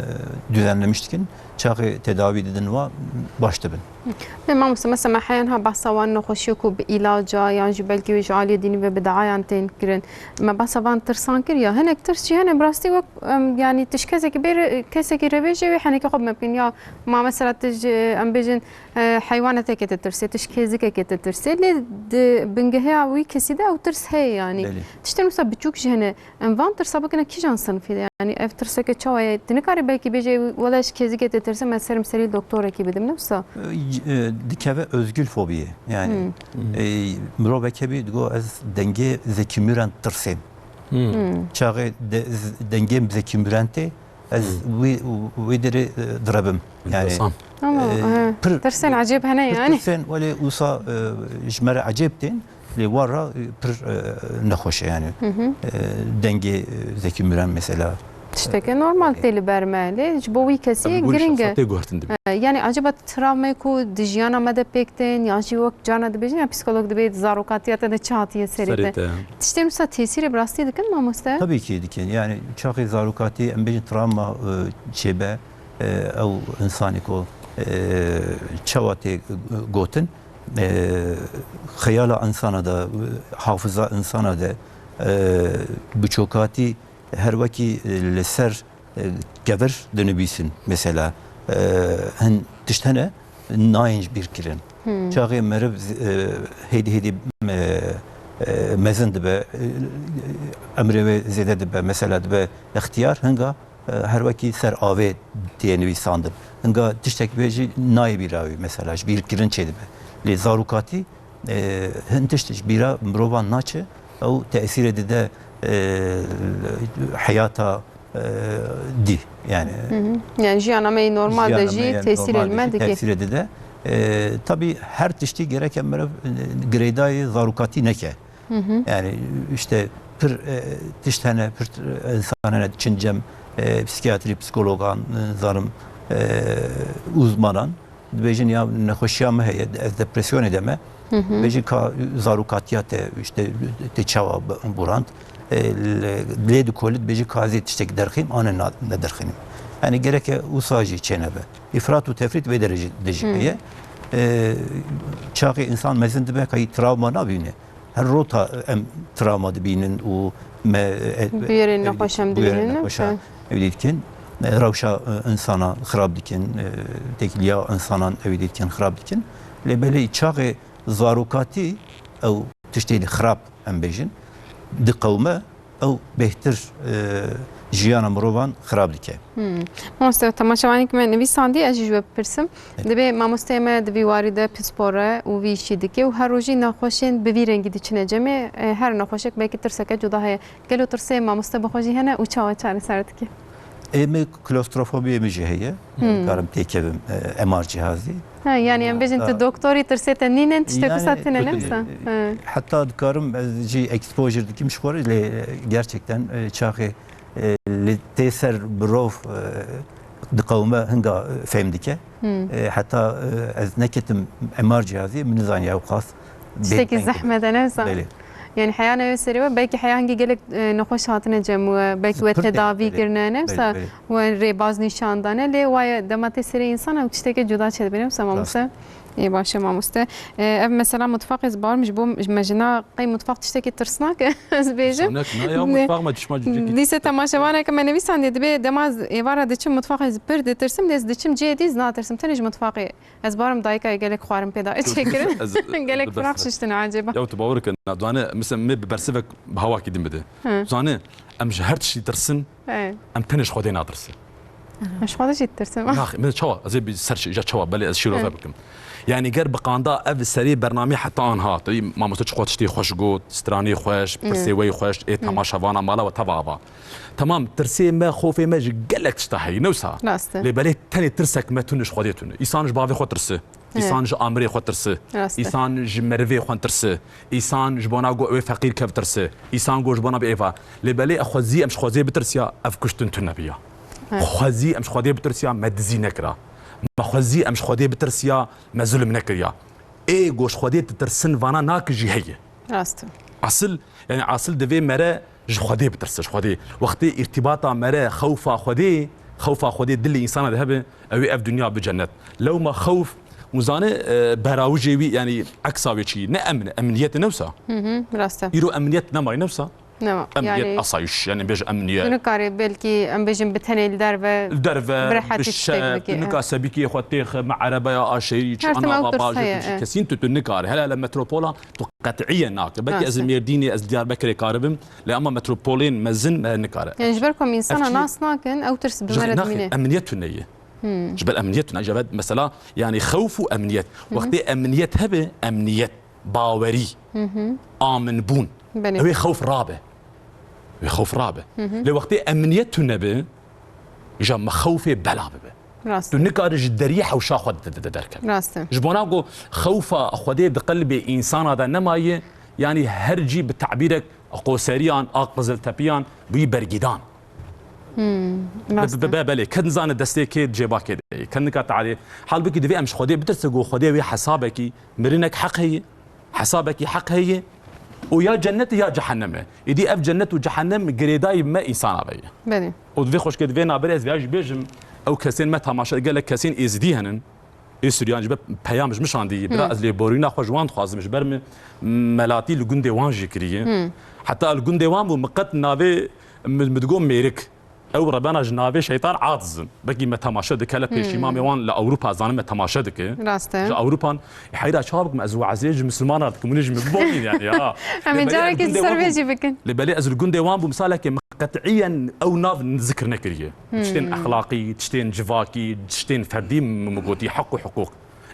düzenlemiş dikin. Çaxê tedawî didin wa baş dibin. Lê mamoste, mesela me heyan ha behsa wan nexweşiyo ku bi îlaca yan jî belkî wê ji aliyê dînî ve bi deayan tên kirin. Me behsa van tirsan kir ya. Hinek tirs jî hene, bi rastî wek, em, yanî tişt kesekî bê re-, kesekî revêjê wê henekê xwe bi me bikin. Ya ma mesela tişt, em bêjin, e, heywanetekê ditirsê, tişt kêzikekê ditirsê. Lê di bingeheya wî kesî de ew tirs heye yanî. Belê. Tiştên wisa biçûk jî hene. Em van tirsa bikine kîjan sinfî de? Yanî ev tirseke çawa ye? Tu nikarî belkî bêjê, wele ji kêzikê ditirsim, ez serim serî doktorekî bidim, ne wisa? E, dikeve özgül fobiye. Yani, Hmm. e, mirovek hebî digo ez dengê Zekî Müren tirsêm. Hmm. Hmm. Çaxê de, z-, dengê Zekî Müren tê, ez Hmm. wî, wî dirê, e, direbim. Yani, Enteresan. Ama, e, e, pir, tirsên ecêb hene pir yani. Tirsên, wele wisa, e, ji me re ecêb tên. Lê war ra, e, pir, e, nexweş e yani. Hı hı. E, dengê, e, Zekî Müren mesela. Tişteke normal tê li ber me. Lê ji bo wî kesî Em bo wî giring e. Şexsa tê guhertin dibe. E, yani acaba travmeyê ku di jiyana me de pêk tên, yan jî wek carna dibêjin, ya psikolog dibê zarokatiya te de çi hatiye serê te? Serê te. Tiştên wisa tesîrê bi rastî dikin mamoste? Tabii ki dikin. Yani çaxê zarokatî em bêjin travma, e, çêbe, e, ew insanê ku, e, çawa tê, e, gotin, e, xeyala insana de, hafiza insana de, e, biçokatî her wekî, e, li ser, e, kevir dinivîsin mesela. E, hin tişt hene nayên ji bîr kirin. Hmm. Çaxê meriv, e, hêdî hêdî, e, e, mezin dibe, e, emrê wê zêde dibe, mesela dibe extiyar, hinga, e, her wekî ser avê tê nivîsandin. Hinga tiştek bê jî nayê bîra wî, mesela ji bîrkirin çêdibe. Lê zarokatî, e, hin tişt ji bîra mirovan naçe, ew tesîrê dide, e, heyata, e, dî. Yani, Hı hı. Yani jiyana me yê normal de jiyana jî me yê tesîrê normal li de me jî dike. Tesîrê dide. E, tabî her tiştî gereke meriv, e, girêdayê zarokatî neke. Hı hı. Yani işte pir, e, tişt hene, pir, e, insan hene diçin cem, e, psikiyatrî, psikologan, e, zanim, e, uzmanan. Dibêjin ya nexweşiya me heye, ez depresyonê de me. Hı hı. Dibêjin ka zarokatiya te, işte, te çawa b-, burand. E, le-, lê dikolî dibêjin ka ez ê tiştek derxîm, an ne, nederxînim. Yani gereke wisa jî çênebe. Îfrat û tefrît vê derecê de jî Hı. heye. E, çaxê insan mezin dibe ka travma nabîne. Her rota em travma dibînin û me, e, Bûyerên e, nexweş em bûyerên dibînin, ne? nexweşa Hı. ew dikin. E, rewşa, e, insana xirab dikin, e, têkiliya insanan ew dikin xirab dikin. Lê belê çaxê zarokatî ew tiştê xirab em bêjin, diqewime, ew bêhtir, e, jiyana mirovan xirab dike. Hmm. Mamoste, temaşevanekî me nivîsandî, ez jî ji we bipirsim. Evet. Dibê mamosteyê me di vî warî de pispor e û vî îşî dike û her rojî nexweşên bi vî rengî diçine cemê. E, her nexweşek belkî tirseke cuda heye. Gelo tirsê mamoste bi xwe jî hene û çawa çareser dike? Ê min klostrofobiyê min jî heye. Hmm. Karim têkevim, e, M R cihazî. Ha, yani em bêjin tu Ha. doktorî tirsê te nînin, tiştek Yani, wisa tune ne e, wisa? Ha. Heta dikarim ez jî exposure dikim ji xwe re, lê, e, gerçekten, e, çaxê, e, li tê ser birov, e, diqewime hinga, e, fêm dike. Hmm. E, heta, e, ez neketim M R cihazî, min nizaniya ew qas Tiştekî bêhbeng zehmet e, ne wisa? Belê. Yani heya newê serê we, belkî heya hingî gelek, e, nexweş hatine cem we, belkî we Pir tedavî tevî kirine, ne wisa? Belê, belê. We rêbaz nîşan dane, lê waye dema tê serê însan ew tiştekê cuda çêdibîne, wisa mamoste? Rast. Ê, baş e mamoste. E, ev mesela mutfaqê ez bawer im ji bo me jina qey mutfaq tiştekî tirsnak e, ez bêjim. Tirsnak na ya Ne. mutfaq me çişma cicikî. Dîse temaşevaneke me nivîsandiye, dibê dema ez êvara diçim mutfaqê ez pir ditirsim, lê ez diçim cihê dî ez natirsim. Tenê ji mutfaqê. Ez barim dayika gelek xwarin pê da çêkirin. Ez, Gelek bes. firaq şiştine acêba. Ya tu bawer kin, na dane, mesela me bi bersivek bi hawakî din bide. Hı. Zane, em ji her tiştî tirsin, He. em tenê ji Xwedê natirsin. Em ji Xwedê jî ditirsin. Nax, me çawa, ez ê bi ser şi-, ya çawa, belê ez şîroze Hı. bikim. Yani ger bi qanda ev serê bernamê heta anha, tu mamoste çiqo tiştê xweş got, stranê xweş, Hı. pirsê wey xweş, ê Hı. temaşevana mala we teva ava. Tamam, tirsê me, xofê me ji gelek tişta heye, ne wisa? Rast e. Lê belê tenê tirsek me tune ji Xwedê tune. Îsan ji bavê xwe tirse. Evet. Îsan ji amirê xwe tirse. Rast e. Îsan ji merivê xwe tirse. Îsan ji bona ku ew ê feqîr kev tirse. Îsan ku ji bona bê êva. Lê belê xwezî em ji Xwedê bitirsiya, ev kuştin tune biya. Evet. Xwezî em ji Xwedê bitirsiya, me dizî nekira. Me xwezî em ji Xwedê bitirsiya, me zulm nekiriya. Ê ku ji Xwedê ditirsin vana nakijî heye. Rast e. Asil, yani asil divê mere ji Xwedê bitirse, ji Xwedê. Wextê îrtîbata mere xewfa Xwedê, xewfa Xwedê dilê însana de hebe, ew ê ev dinya bi cennet. Lewma xewf, û zane, e, berawijê wî, yani eksa wê çi? Ne emn, emniyet ne wisa? Hı hı, rast e. Îro emniyet nemaye ne wisa? Nema, Emniyet, yani asayiş, yani bêje emniyet. Tu nikarê belkî em bêjin bi tenê li derve Li derve, bi rehetî bi tiştek şe-, bikî, tu nika sebikiyê xwe têxe, me erebeya aşerî, çi Her tim ew anava tirs bajê, heye, tu çi e. kesîn tu, tu nikare. Hele hele metropola tu qet'iyen nake. Belkî ez Rast e. Mêrdînê, ez Diyarbekirê karibim, lê ama metropolên mezin me nikare. Yani ji ber ku em Ev insana çi? nas nakin, ew tirs bi Ji me re naxê, dimîne. emniyet tune ye. Hmm. Ji ber emniyet tune. Ji ber mesela, yani xewf û emniyet. Hı hı. Wextê emniyet hebe, emniyet, bawerî, Hı hı. aminbûn. Belê. Ew ê xewf rabe. Wê xewf rabe. Hı hı. Lê wextê emniyet tune be, îja me xewfê bela bibe. Rast. Tu nikarî ji deriyê hewşa xwe de, de, de, de derkeve. Rast e. Ji bona ku xewfa Xwedê di qelbê însana de nemaye, yanî her cî bi tabîrek qoseriyan, a qiziltepiyan bûyî bergîdan. Hmm, Be, rast be, e. be, belê, ke nizane destê kê cêba kê de ye. Ke nika tealê. Halbukî divê em ji Xwedê bitirsin ku Xwedê wê hesabekî, mirinek heq heye, hesabekî heq heye û ya cennet e ya cehennem e. Îdî ev cennet û cehennem girêdayî me însana ve ye. Belê. Û divê xweşkê divê nabirê ez vêya jî bêjim, ew kesên me temaşe, gelek kesên êzidî henin. Ê Suryan ji ber peyam ji min şandî, bira Hmm. ez lêborîna xwe ji wan dixwazim, ji ber min melatî li gundê wan jî kiriye. Hmm. Heta li gundê wan bû, min qet navê min, min digot mêrik. Ew rebena ji navê şeytan aciz in. Belkî me temaşe dike, hele pêşîmamê wan li Ewropa zanim me temaşe dike. Rast e. Ji Ewropan, heyra çawa bikim, ez wezê ji misilmanan dikim, hûn ê ji min biborîn yani, ha. Em ê carekê ser vê jî bikin. Lê belê ez li gundê wan bûm, misalekê min qet'iyen ew nav zikir nekiriye. Tiştên exlaqî, tiştên civakî, tiştên ferdî min gotî, heq û hiqûq.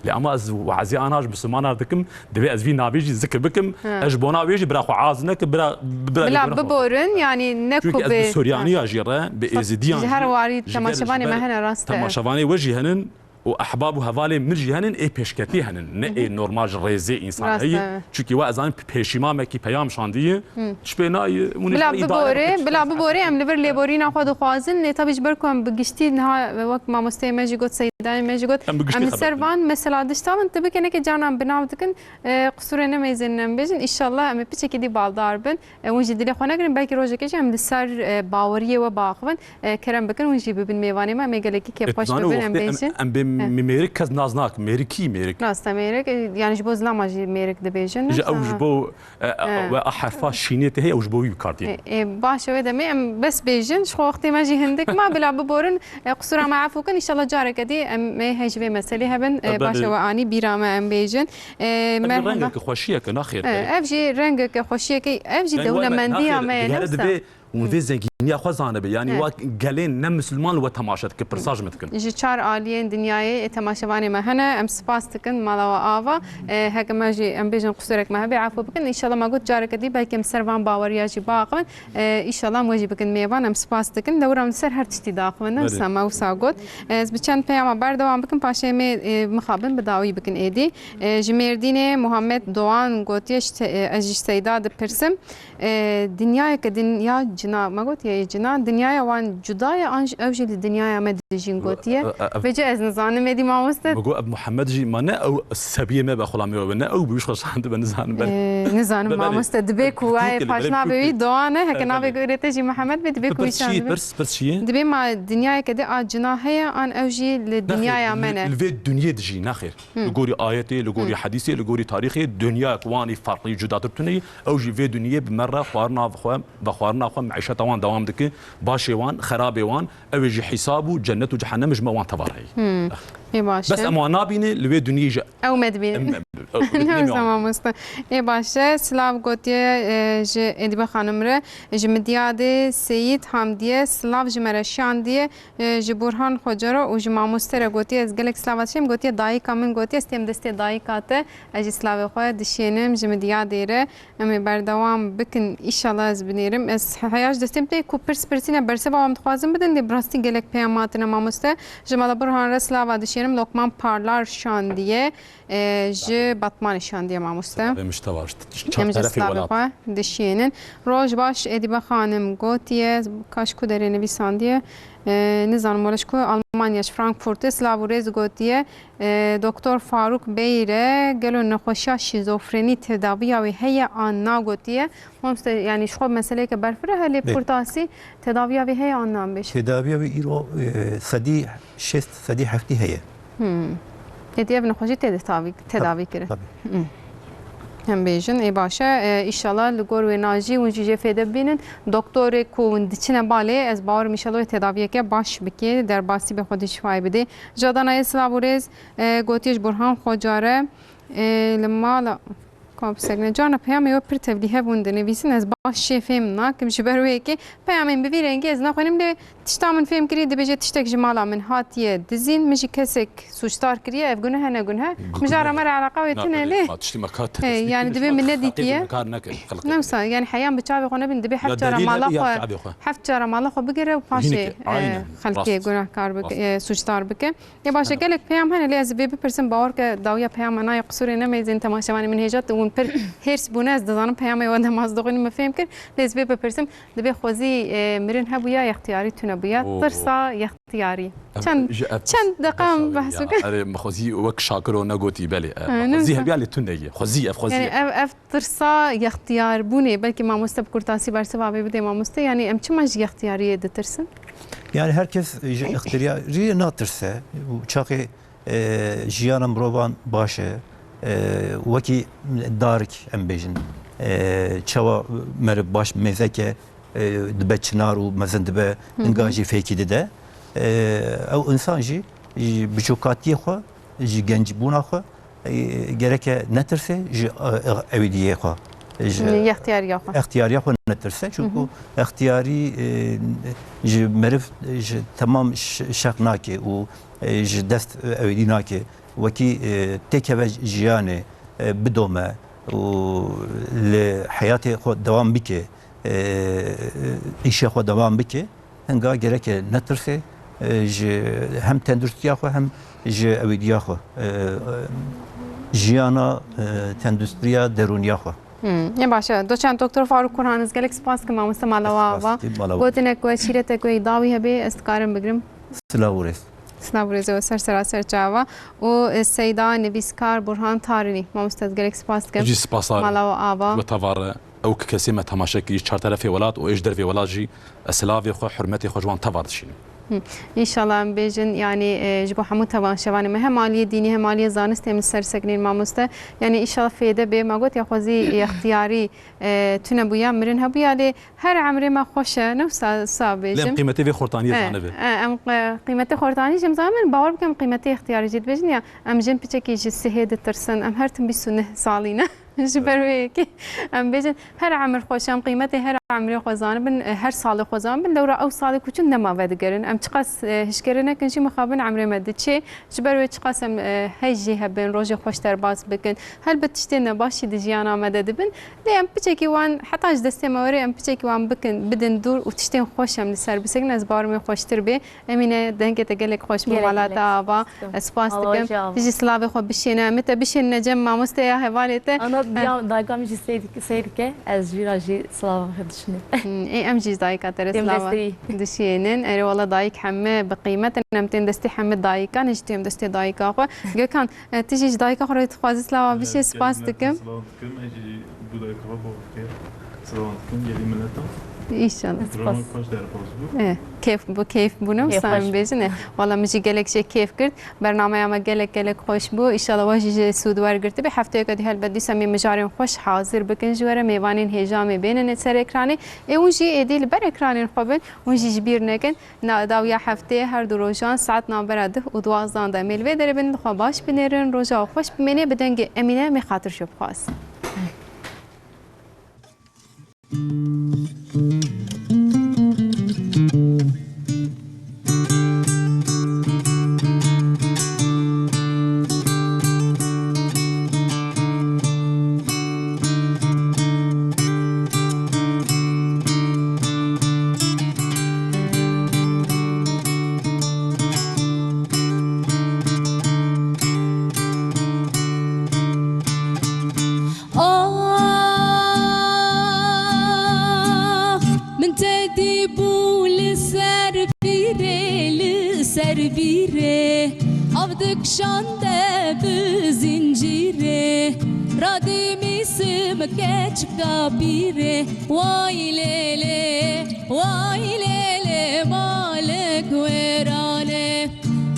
Lê ama ez wezê ana ji misilmanan dikim, divê ez vî navê jî zikir bikim. He. Ez ji bona wê jî bira xwe aciz nekim, bira, bira Bila lêborîna xwe biborin, yani ne Çünkü ku ez bi bi Suryaniya jî re, bi Êzidiyan Ji her jî, warî ji gel, temaşevanê ji me ber hene, rast e. Temaşevanê we jî henin û ehbab û hevalê min jî henin, ê pêşketî henin, ne ê normal ji rêzê însan Rast heye. e. Çünkü we ez zanim pêşîmamekî peyam şandiye, Tişt pê nayê, hûn ê Bila ji ber îdare biborê, bikin, bila tişt biborê, em li vir lêborîna xwe dixwazin. Lê tabî ji ber ku em bi giştî niha wek mamosteyê me jî got, seydayê me jî got, Em bi giştî em li ser xebitîn. van mesela dişt dabin, tu bike neke carnan bi nav dikin, e, qisûrê nemeyzênin em bêjin. Înşallah em ê piçekî dî baldar bin. E, hûn jî dilê xwe negirin, belkî rojekê jî em li ser, e, baweriyê we biaxivin. E, kerem bikin, hûn jî bibin mêvanê me. Em ê gelekî E, kêfxweş tu zanî bibin, em wextê em, bêjin. em bê Heh. mêrik kes nas nakin. Mêrikî, mêrik. Rast e, mêrik. E, yani ji bo zilaman jî mêrik dibêjin. Ji ew ji Wisa bo E, e, E. we a herfa şînê tê heye, ew ji bo wî bi kar tîne. E, e, baş e, wê demê em bes bêjin, ji xwe wextê me jî hindik ma, bila biborin, e, qisûra me efû kin, înşallah careke dî em ê hej vê meselê hebin, e, E, baş e, belê. we anî bîra me em bêjin. E, Ev jî merhaba. rengeke xweşiyeke, naxêr, E, belê. ev jî rengeke xweşiyeke, ev jî Yani, we me, dewlemendiya naxêr, me ye, digere ne wisa? divê hûn vê zenginiya xwe zanibe. Yani, He. we gelên ne misilman li we temaşe dikin, pirsa ji me dikin. Ji çar aliyên dinyayê, e, temaşevanê me hene. Em spas dikin mala we ava. E, heke me jî, em bêjin, qusûrek me hebe, efû bikin. Înşallah me got careke dî belkî em ser van baweriya jî biaxivin. E, înşallah em we jî bikin mêvan. Em spas dikin. Lewra em li ser her tiştî diaxivin. Belê. Wisa me wisa got. E, ez bi çend peyama berdewam bikim. Paşê em ê, e, mixabin bi dawî bikin êdî. E, ji Mêrdînê Muhammed Doğan gotiye, ji te-, e, ez ji Seyda dipirsim. E, dinyayeke dinya cina, me got ya cina, dinyaya wan cuda ye, an jî ew jî li dinyaya me dijîn gotiye. E, e, e, Vêce ez nizanim êdî mamoste. Me got, ev Muhammed jî ma ne ew sebiyê me be, xulamê we be, ne ew bi wî xwe şandibe, nizanim ben. E, nizanim Be, belê. mamoste, dibê ku Dikî wayê ke, paş belê navê wî Doğan e, heke Belê. navê wî rê te jî Muhammed be, dibê ku wî Pirs çi, şandibe. pirs, pirs çi ye? Dibê ma dinyayeke di a cina heye, an ew jî li Nexê, dinyaya me li, ne. li vê dinyê dijî, naxêr. Li gorî ayetê, li gorî Hı. hedîsê, li gorî tarîxê, dinyayek wan î farklı, cudatir tune ye. Ew jî vê dinyê bi me re xwarina xwe, vexwarina xwe, meîşeta wan dewam dike. Başê wan, xerabê wan, ew ê jî hîsab û cennet û cehennem ji me wan teva re ye. Hmm. Ê baş Bes e. em wan nabîne, li vê dinyê jî Ew me dibîne. em, em, ew, Ne ew wisa mamoste. Ê baş e. Silav gotiye, e, ji Edîbe Xanim re, ji Midyadê Seyîd Hamdiye, silav ji me re şandiye. E, ji Burhan Xoca re û ji mamoste re gotiye, ez gelek slava dişêm, gotiye, dayika min gotiye, ez têm destê dayika te, ez jî slavê xwe dişênim ji Midyadê re. Em ê berdewam bikin, înşallah ez binêrim. Ez heya ji destê min tê ku pirs pirsîne, bersiva wan dixwazin bidin, lê bi rastî gelek peyam hatine mamoste. Ji mala Burhan re slava dişênim, Lokman Parlar şandiye, e, ji Batmanê şandiye mamoste. Slavê mişte var. Em jî slavê xwe dişênin. Roj baş, Edîbe Xanim gotiye, kaş ku derê nivîsandiye. E, nizanim wele ji ku, Almanya, ji Frankfurtê, silav û rêz gotiye. E, Doktor Faruk Bey re gelo nexweşiya şîzofrenî tedaviya wê heye an na gotiye. Mamoste, yani ji xwe meseleyeke berfireh e, lê Bê. kurtasî tedaviya wê heye an na em bêjin? Tedaviya wê îro, e, sedî şêst, sedî heftî heye. Hmm. Êdî ev nexweşî tê tedavî, tedavî kirin. Tabii. Hmm. Em bêjin, ê baş e. E, îşallah li gor wê najî hûn jî jê fêde bibînin. Doktorê ku hûn diçine balê, ez bawer im îşallah wê tedaviyeke baş bike, derbasî be, Xwedê şifayê bide. Jadana yê silav û rêz, e, gotiye ji Burhan Xoca re, e, li mala Ka bi sekine. Carna peyamê we pir tevlîhev hûn dinivîsin, ez baş jê fêm nakim, ji ber wê yekê peyamên bi vî rengî ez naxwînim, lê tişta min fêm kirî, dibêje tiştek ji mala min hatiye dizîn, min jî kesek sûcdar kiriye, ev guneh e, ne guneh e? Mijara me re eleqa wê tune lê. Ma tiştî me kar He, yani dibê min nedîtiye. Kar neke, xelqê Ne wisa, yani heyan bi çavê xwe nebin, dibê heft cara mala xwe, heft cara mala xwe bigire û paşê, Hînike, e, aynen, xelkê rast. gunehkar bike, Rast. e, sûcdar bike. Ê baş e, gelek peyam hene, lê ez vê bipirsim, bawer ke dawiya peyama nayê, qisûrê nemeyzên temaşevanê min hêja, hûn pir hêrs bûne, ez dizanim peyamê we dem ez dixwînim, min fêm kir, lê ez vê bipirsim, dibê xwezî, e, mirin hebûya, yextiyarî tune bûya, Oo. tirsa yextiyarî. Ev, Çend, ji, ev, çend deqa em behs bikin. Erê, min xwezî wek Şakiro negotî, belê, e, Ha, xwezî neyse. hebiya lê tune ye, xwezî, ev xwezî Yani ye. ev, ev tirsa yextiyarbûnê, belkî mamoste bi kurtasî bersiva vê bidê mamoste, yani em çima ji yextiyariyê ditirsin? Yani herkes ji ixtiyariyê natirse. Û çaxê, e, jiyana mirovan baş e. E, wekî darik em bêjin. E, çawa meriv baş mêzeke, e, dibe çinar û mezin dibe, hinga jî fêkî dide. E, ew însan jî ji biçûkatiyê xwe, ji gencbûna xwe, e, gereke netirse ji, e, ewîdiyê xwe, ji Yextiyariya xwe. extiyariya xwe netirse. Çunku extiyarî, e, ji meriv, ji temam ş-, şeq nake û, e, ji dest ewîdî nake. Wekî, e, têkeve jiyanê, e, bidome û li heyatê xwe dewam bike, e, îşê xwe dewam bike, hinga gereke netirse, e, ji hem tenduristiya xwe hem ji ewîdiya xwe, e, e, jiyana, e, tenduristiya derûniya xwe. Hmm, ê baş e. Doçent Doktor Faruk Kurhan, ez gelek spas dikim, mamoste, mala we ava. Spas dikim, mala we. Gotinek ku şîretek ku dawî hebe, ez dikarim bigrim. Silav û rêz. Silav û rêzê we ser sera ser çava. Û, e, Seyda nivîskar Burhan Tarinî. Mamoste, ez gelek spas dikim. Ez jî spas dikim. Mala we ava. We tevare. Ew kesê me temaşe kirî çar terefê welat û ê ji dervê welat jî ez silavê xwe, hurmetê xwe ji wan teva dişînim. Hı. Înşallah em bêjin, yanî, e, ji bo hemû temaşevanê me, hem aliyê dînî hem aliyê zanistê em li ser sekinîn, mamoste. Yanî înşallah fêde bê. Me got ya xwezî extiyarî, e, tune bûya, mirin hebûya, lê her emrê me xweş e, ne wisa, wisa Lê em bêjim. qîmetê vê xortaniyê E, zanibin. e, em qe-, qîmetê xortanî jî em zanibin, bawer bikim qîmetê extiyarî jî dibêjin ya, em jin piçekî ji sihê ditirsin, em her tim bîst û neh salî ne. Ji ber wê yekê em bêjin, her emir xweş, em qîmetê her emrê xwe zanibin, e, her salê xwe zanibin, lewra ew salê ku çûn nema vedigerin. Em çiqas, e, hişkere nekin jî mixabin emrê me diçê. Ji ber wê çiqas em, e, hej jî hebin, rojê xweş derbas bikin. Helbet tiştên nebaş jî di jiyana me de dibin. Lê em piçekî wan, heta ji destê me were, em piçekî wan bikin, bidin dûr û tiştên xweş em li ser bisekin. Ez bawer im xweştir bê. Emîne, dengê te gelek xweş bû, Gelek, mala te gelek ava. spas dikim. Ez spas Mala we dikim. jî ava. Tu jî silavê xwe bişêne. Em ê te bişênine cem mamostê ya hevalê te. Ana, Em ya dayika min jî seyr dik-, seyr dike, ez jî ra jî silava xwe dişînim. Hmm, ê, em jî ji dayika te re Têm silava destê wî. dişênin. Erê wala dayik heme bi qîmet in. Em tên destê heme dayikan, ez jî têm destê dayika xwe. Gökhan, e, tu jî ji dayika xwe re dixwazî silava bişê, Evet, spas gelî dikim. Silav dikim, ez jî bû dayika xwe bawer kir. Silav dikim, gelî minetan. Înşallah. Spas. Rojek xweş derbas bû. Eh, keyf bû, keyf bû, ne Keyf wisa em xweş. bêjin, eh. Wala min jî gelek jê keyf girt. Bernameya me gelek, gelek xweş bû. Înşallah we jî jê sûd wergirtibê. Hefteyeke dî helbet dîsa em ê mijarên xweş hazir bikin ji we re. Mêvanên hêja em ê bênin ser ekranê. Ê hûn jî êdî li ber ekranên xwe bin. Hûn jî ji bîr nekin. Na, dawiya heftê her du rojan saet navbera deh û duwazdeh de em ê li vê derê bin. Li xwe baş binêrin. Roja we xweş bimêne. Bi dengê Emîne em ê xatir ji we bixwazin. Ax, min te dîbû li ser bîrê, li ser bîrê, av dikşande bi zincîrê, radî mîsim keçika pîrê, way lê lê, way lê lê, malik wêran e.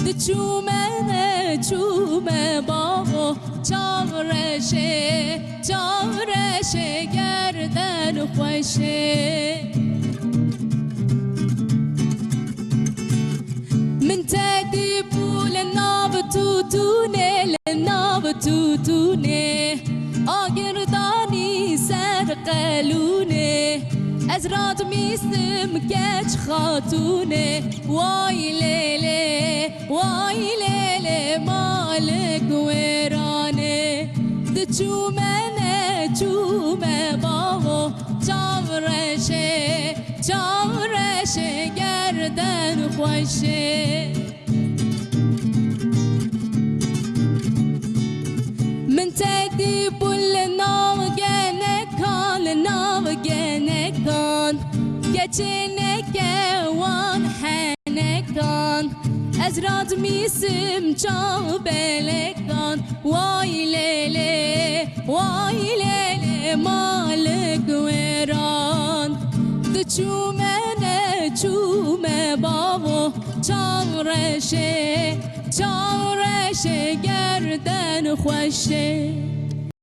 Diçûme neçûme bavo, çav reşê, çav reşê gerden xweşê. Min te dîbû li nav tûtûnê, li nav tûtûnê, agirdanî ser qelûnê. Ez radmîsim keç xatûnê, way lê lê, way lê lê, malik wêran e. Diçûme neçûme bavo, çav reşê, çav reşê gerden xweşê. Min te dîbû li nav genekan, li nav genekan, keçê neke wan henekan. Ez radmîsim çav belekan, way lê lê, way lê lê, malik wêran. Diçûme neçûme bavo, çav reşê, çav reşê gerden xweşê.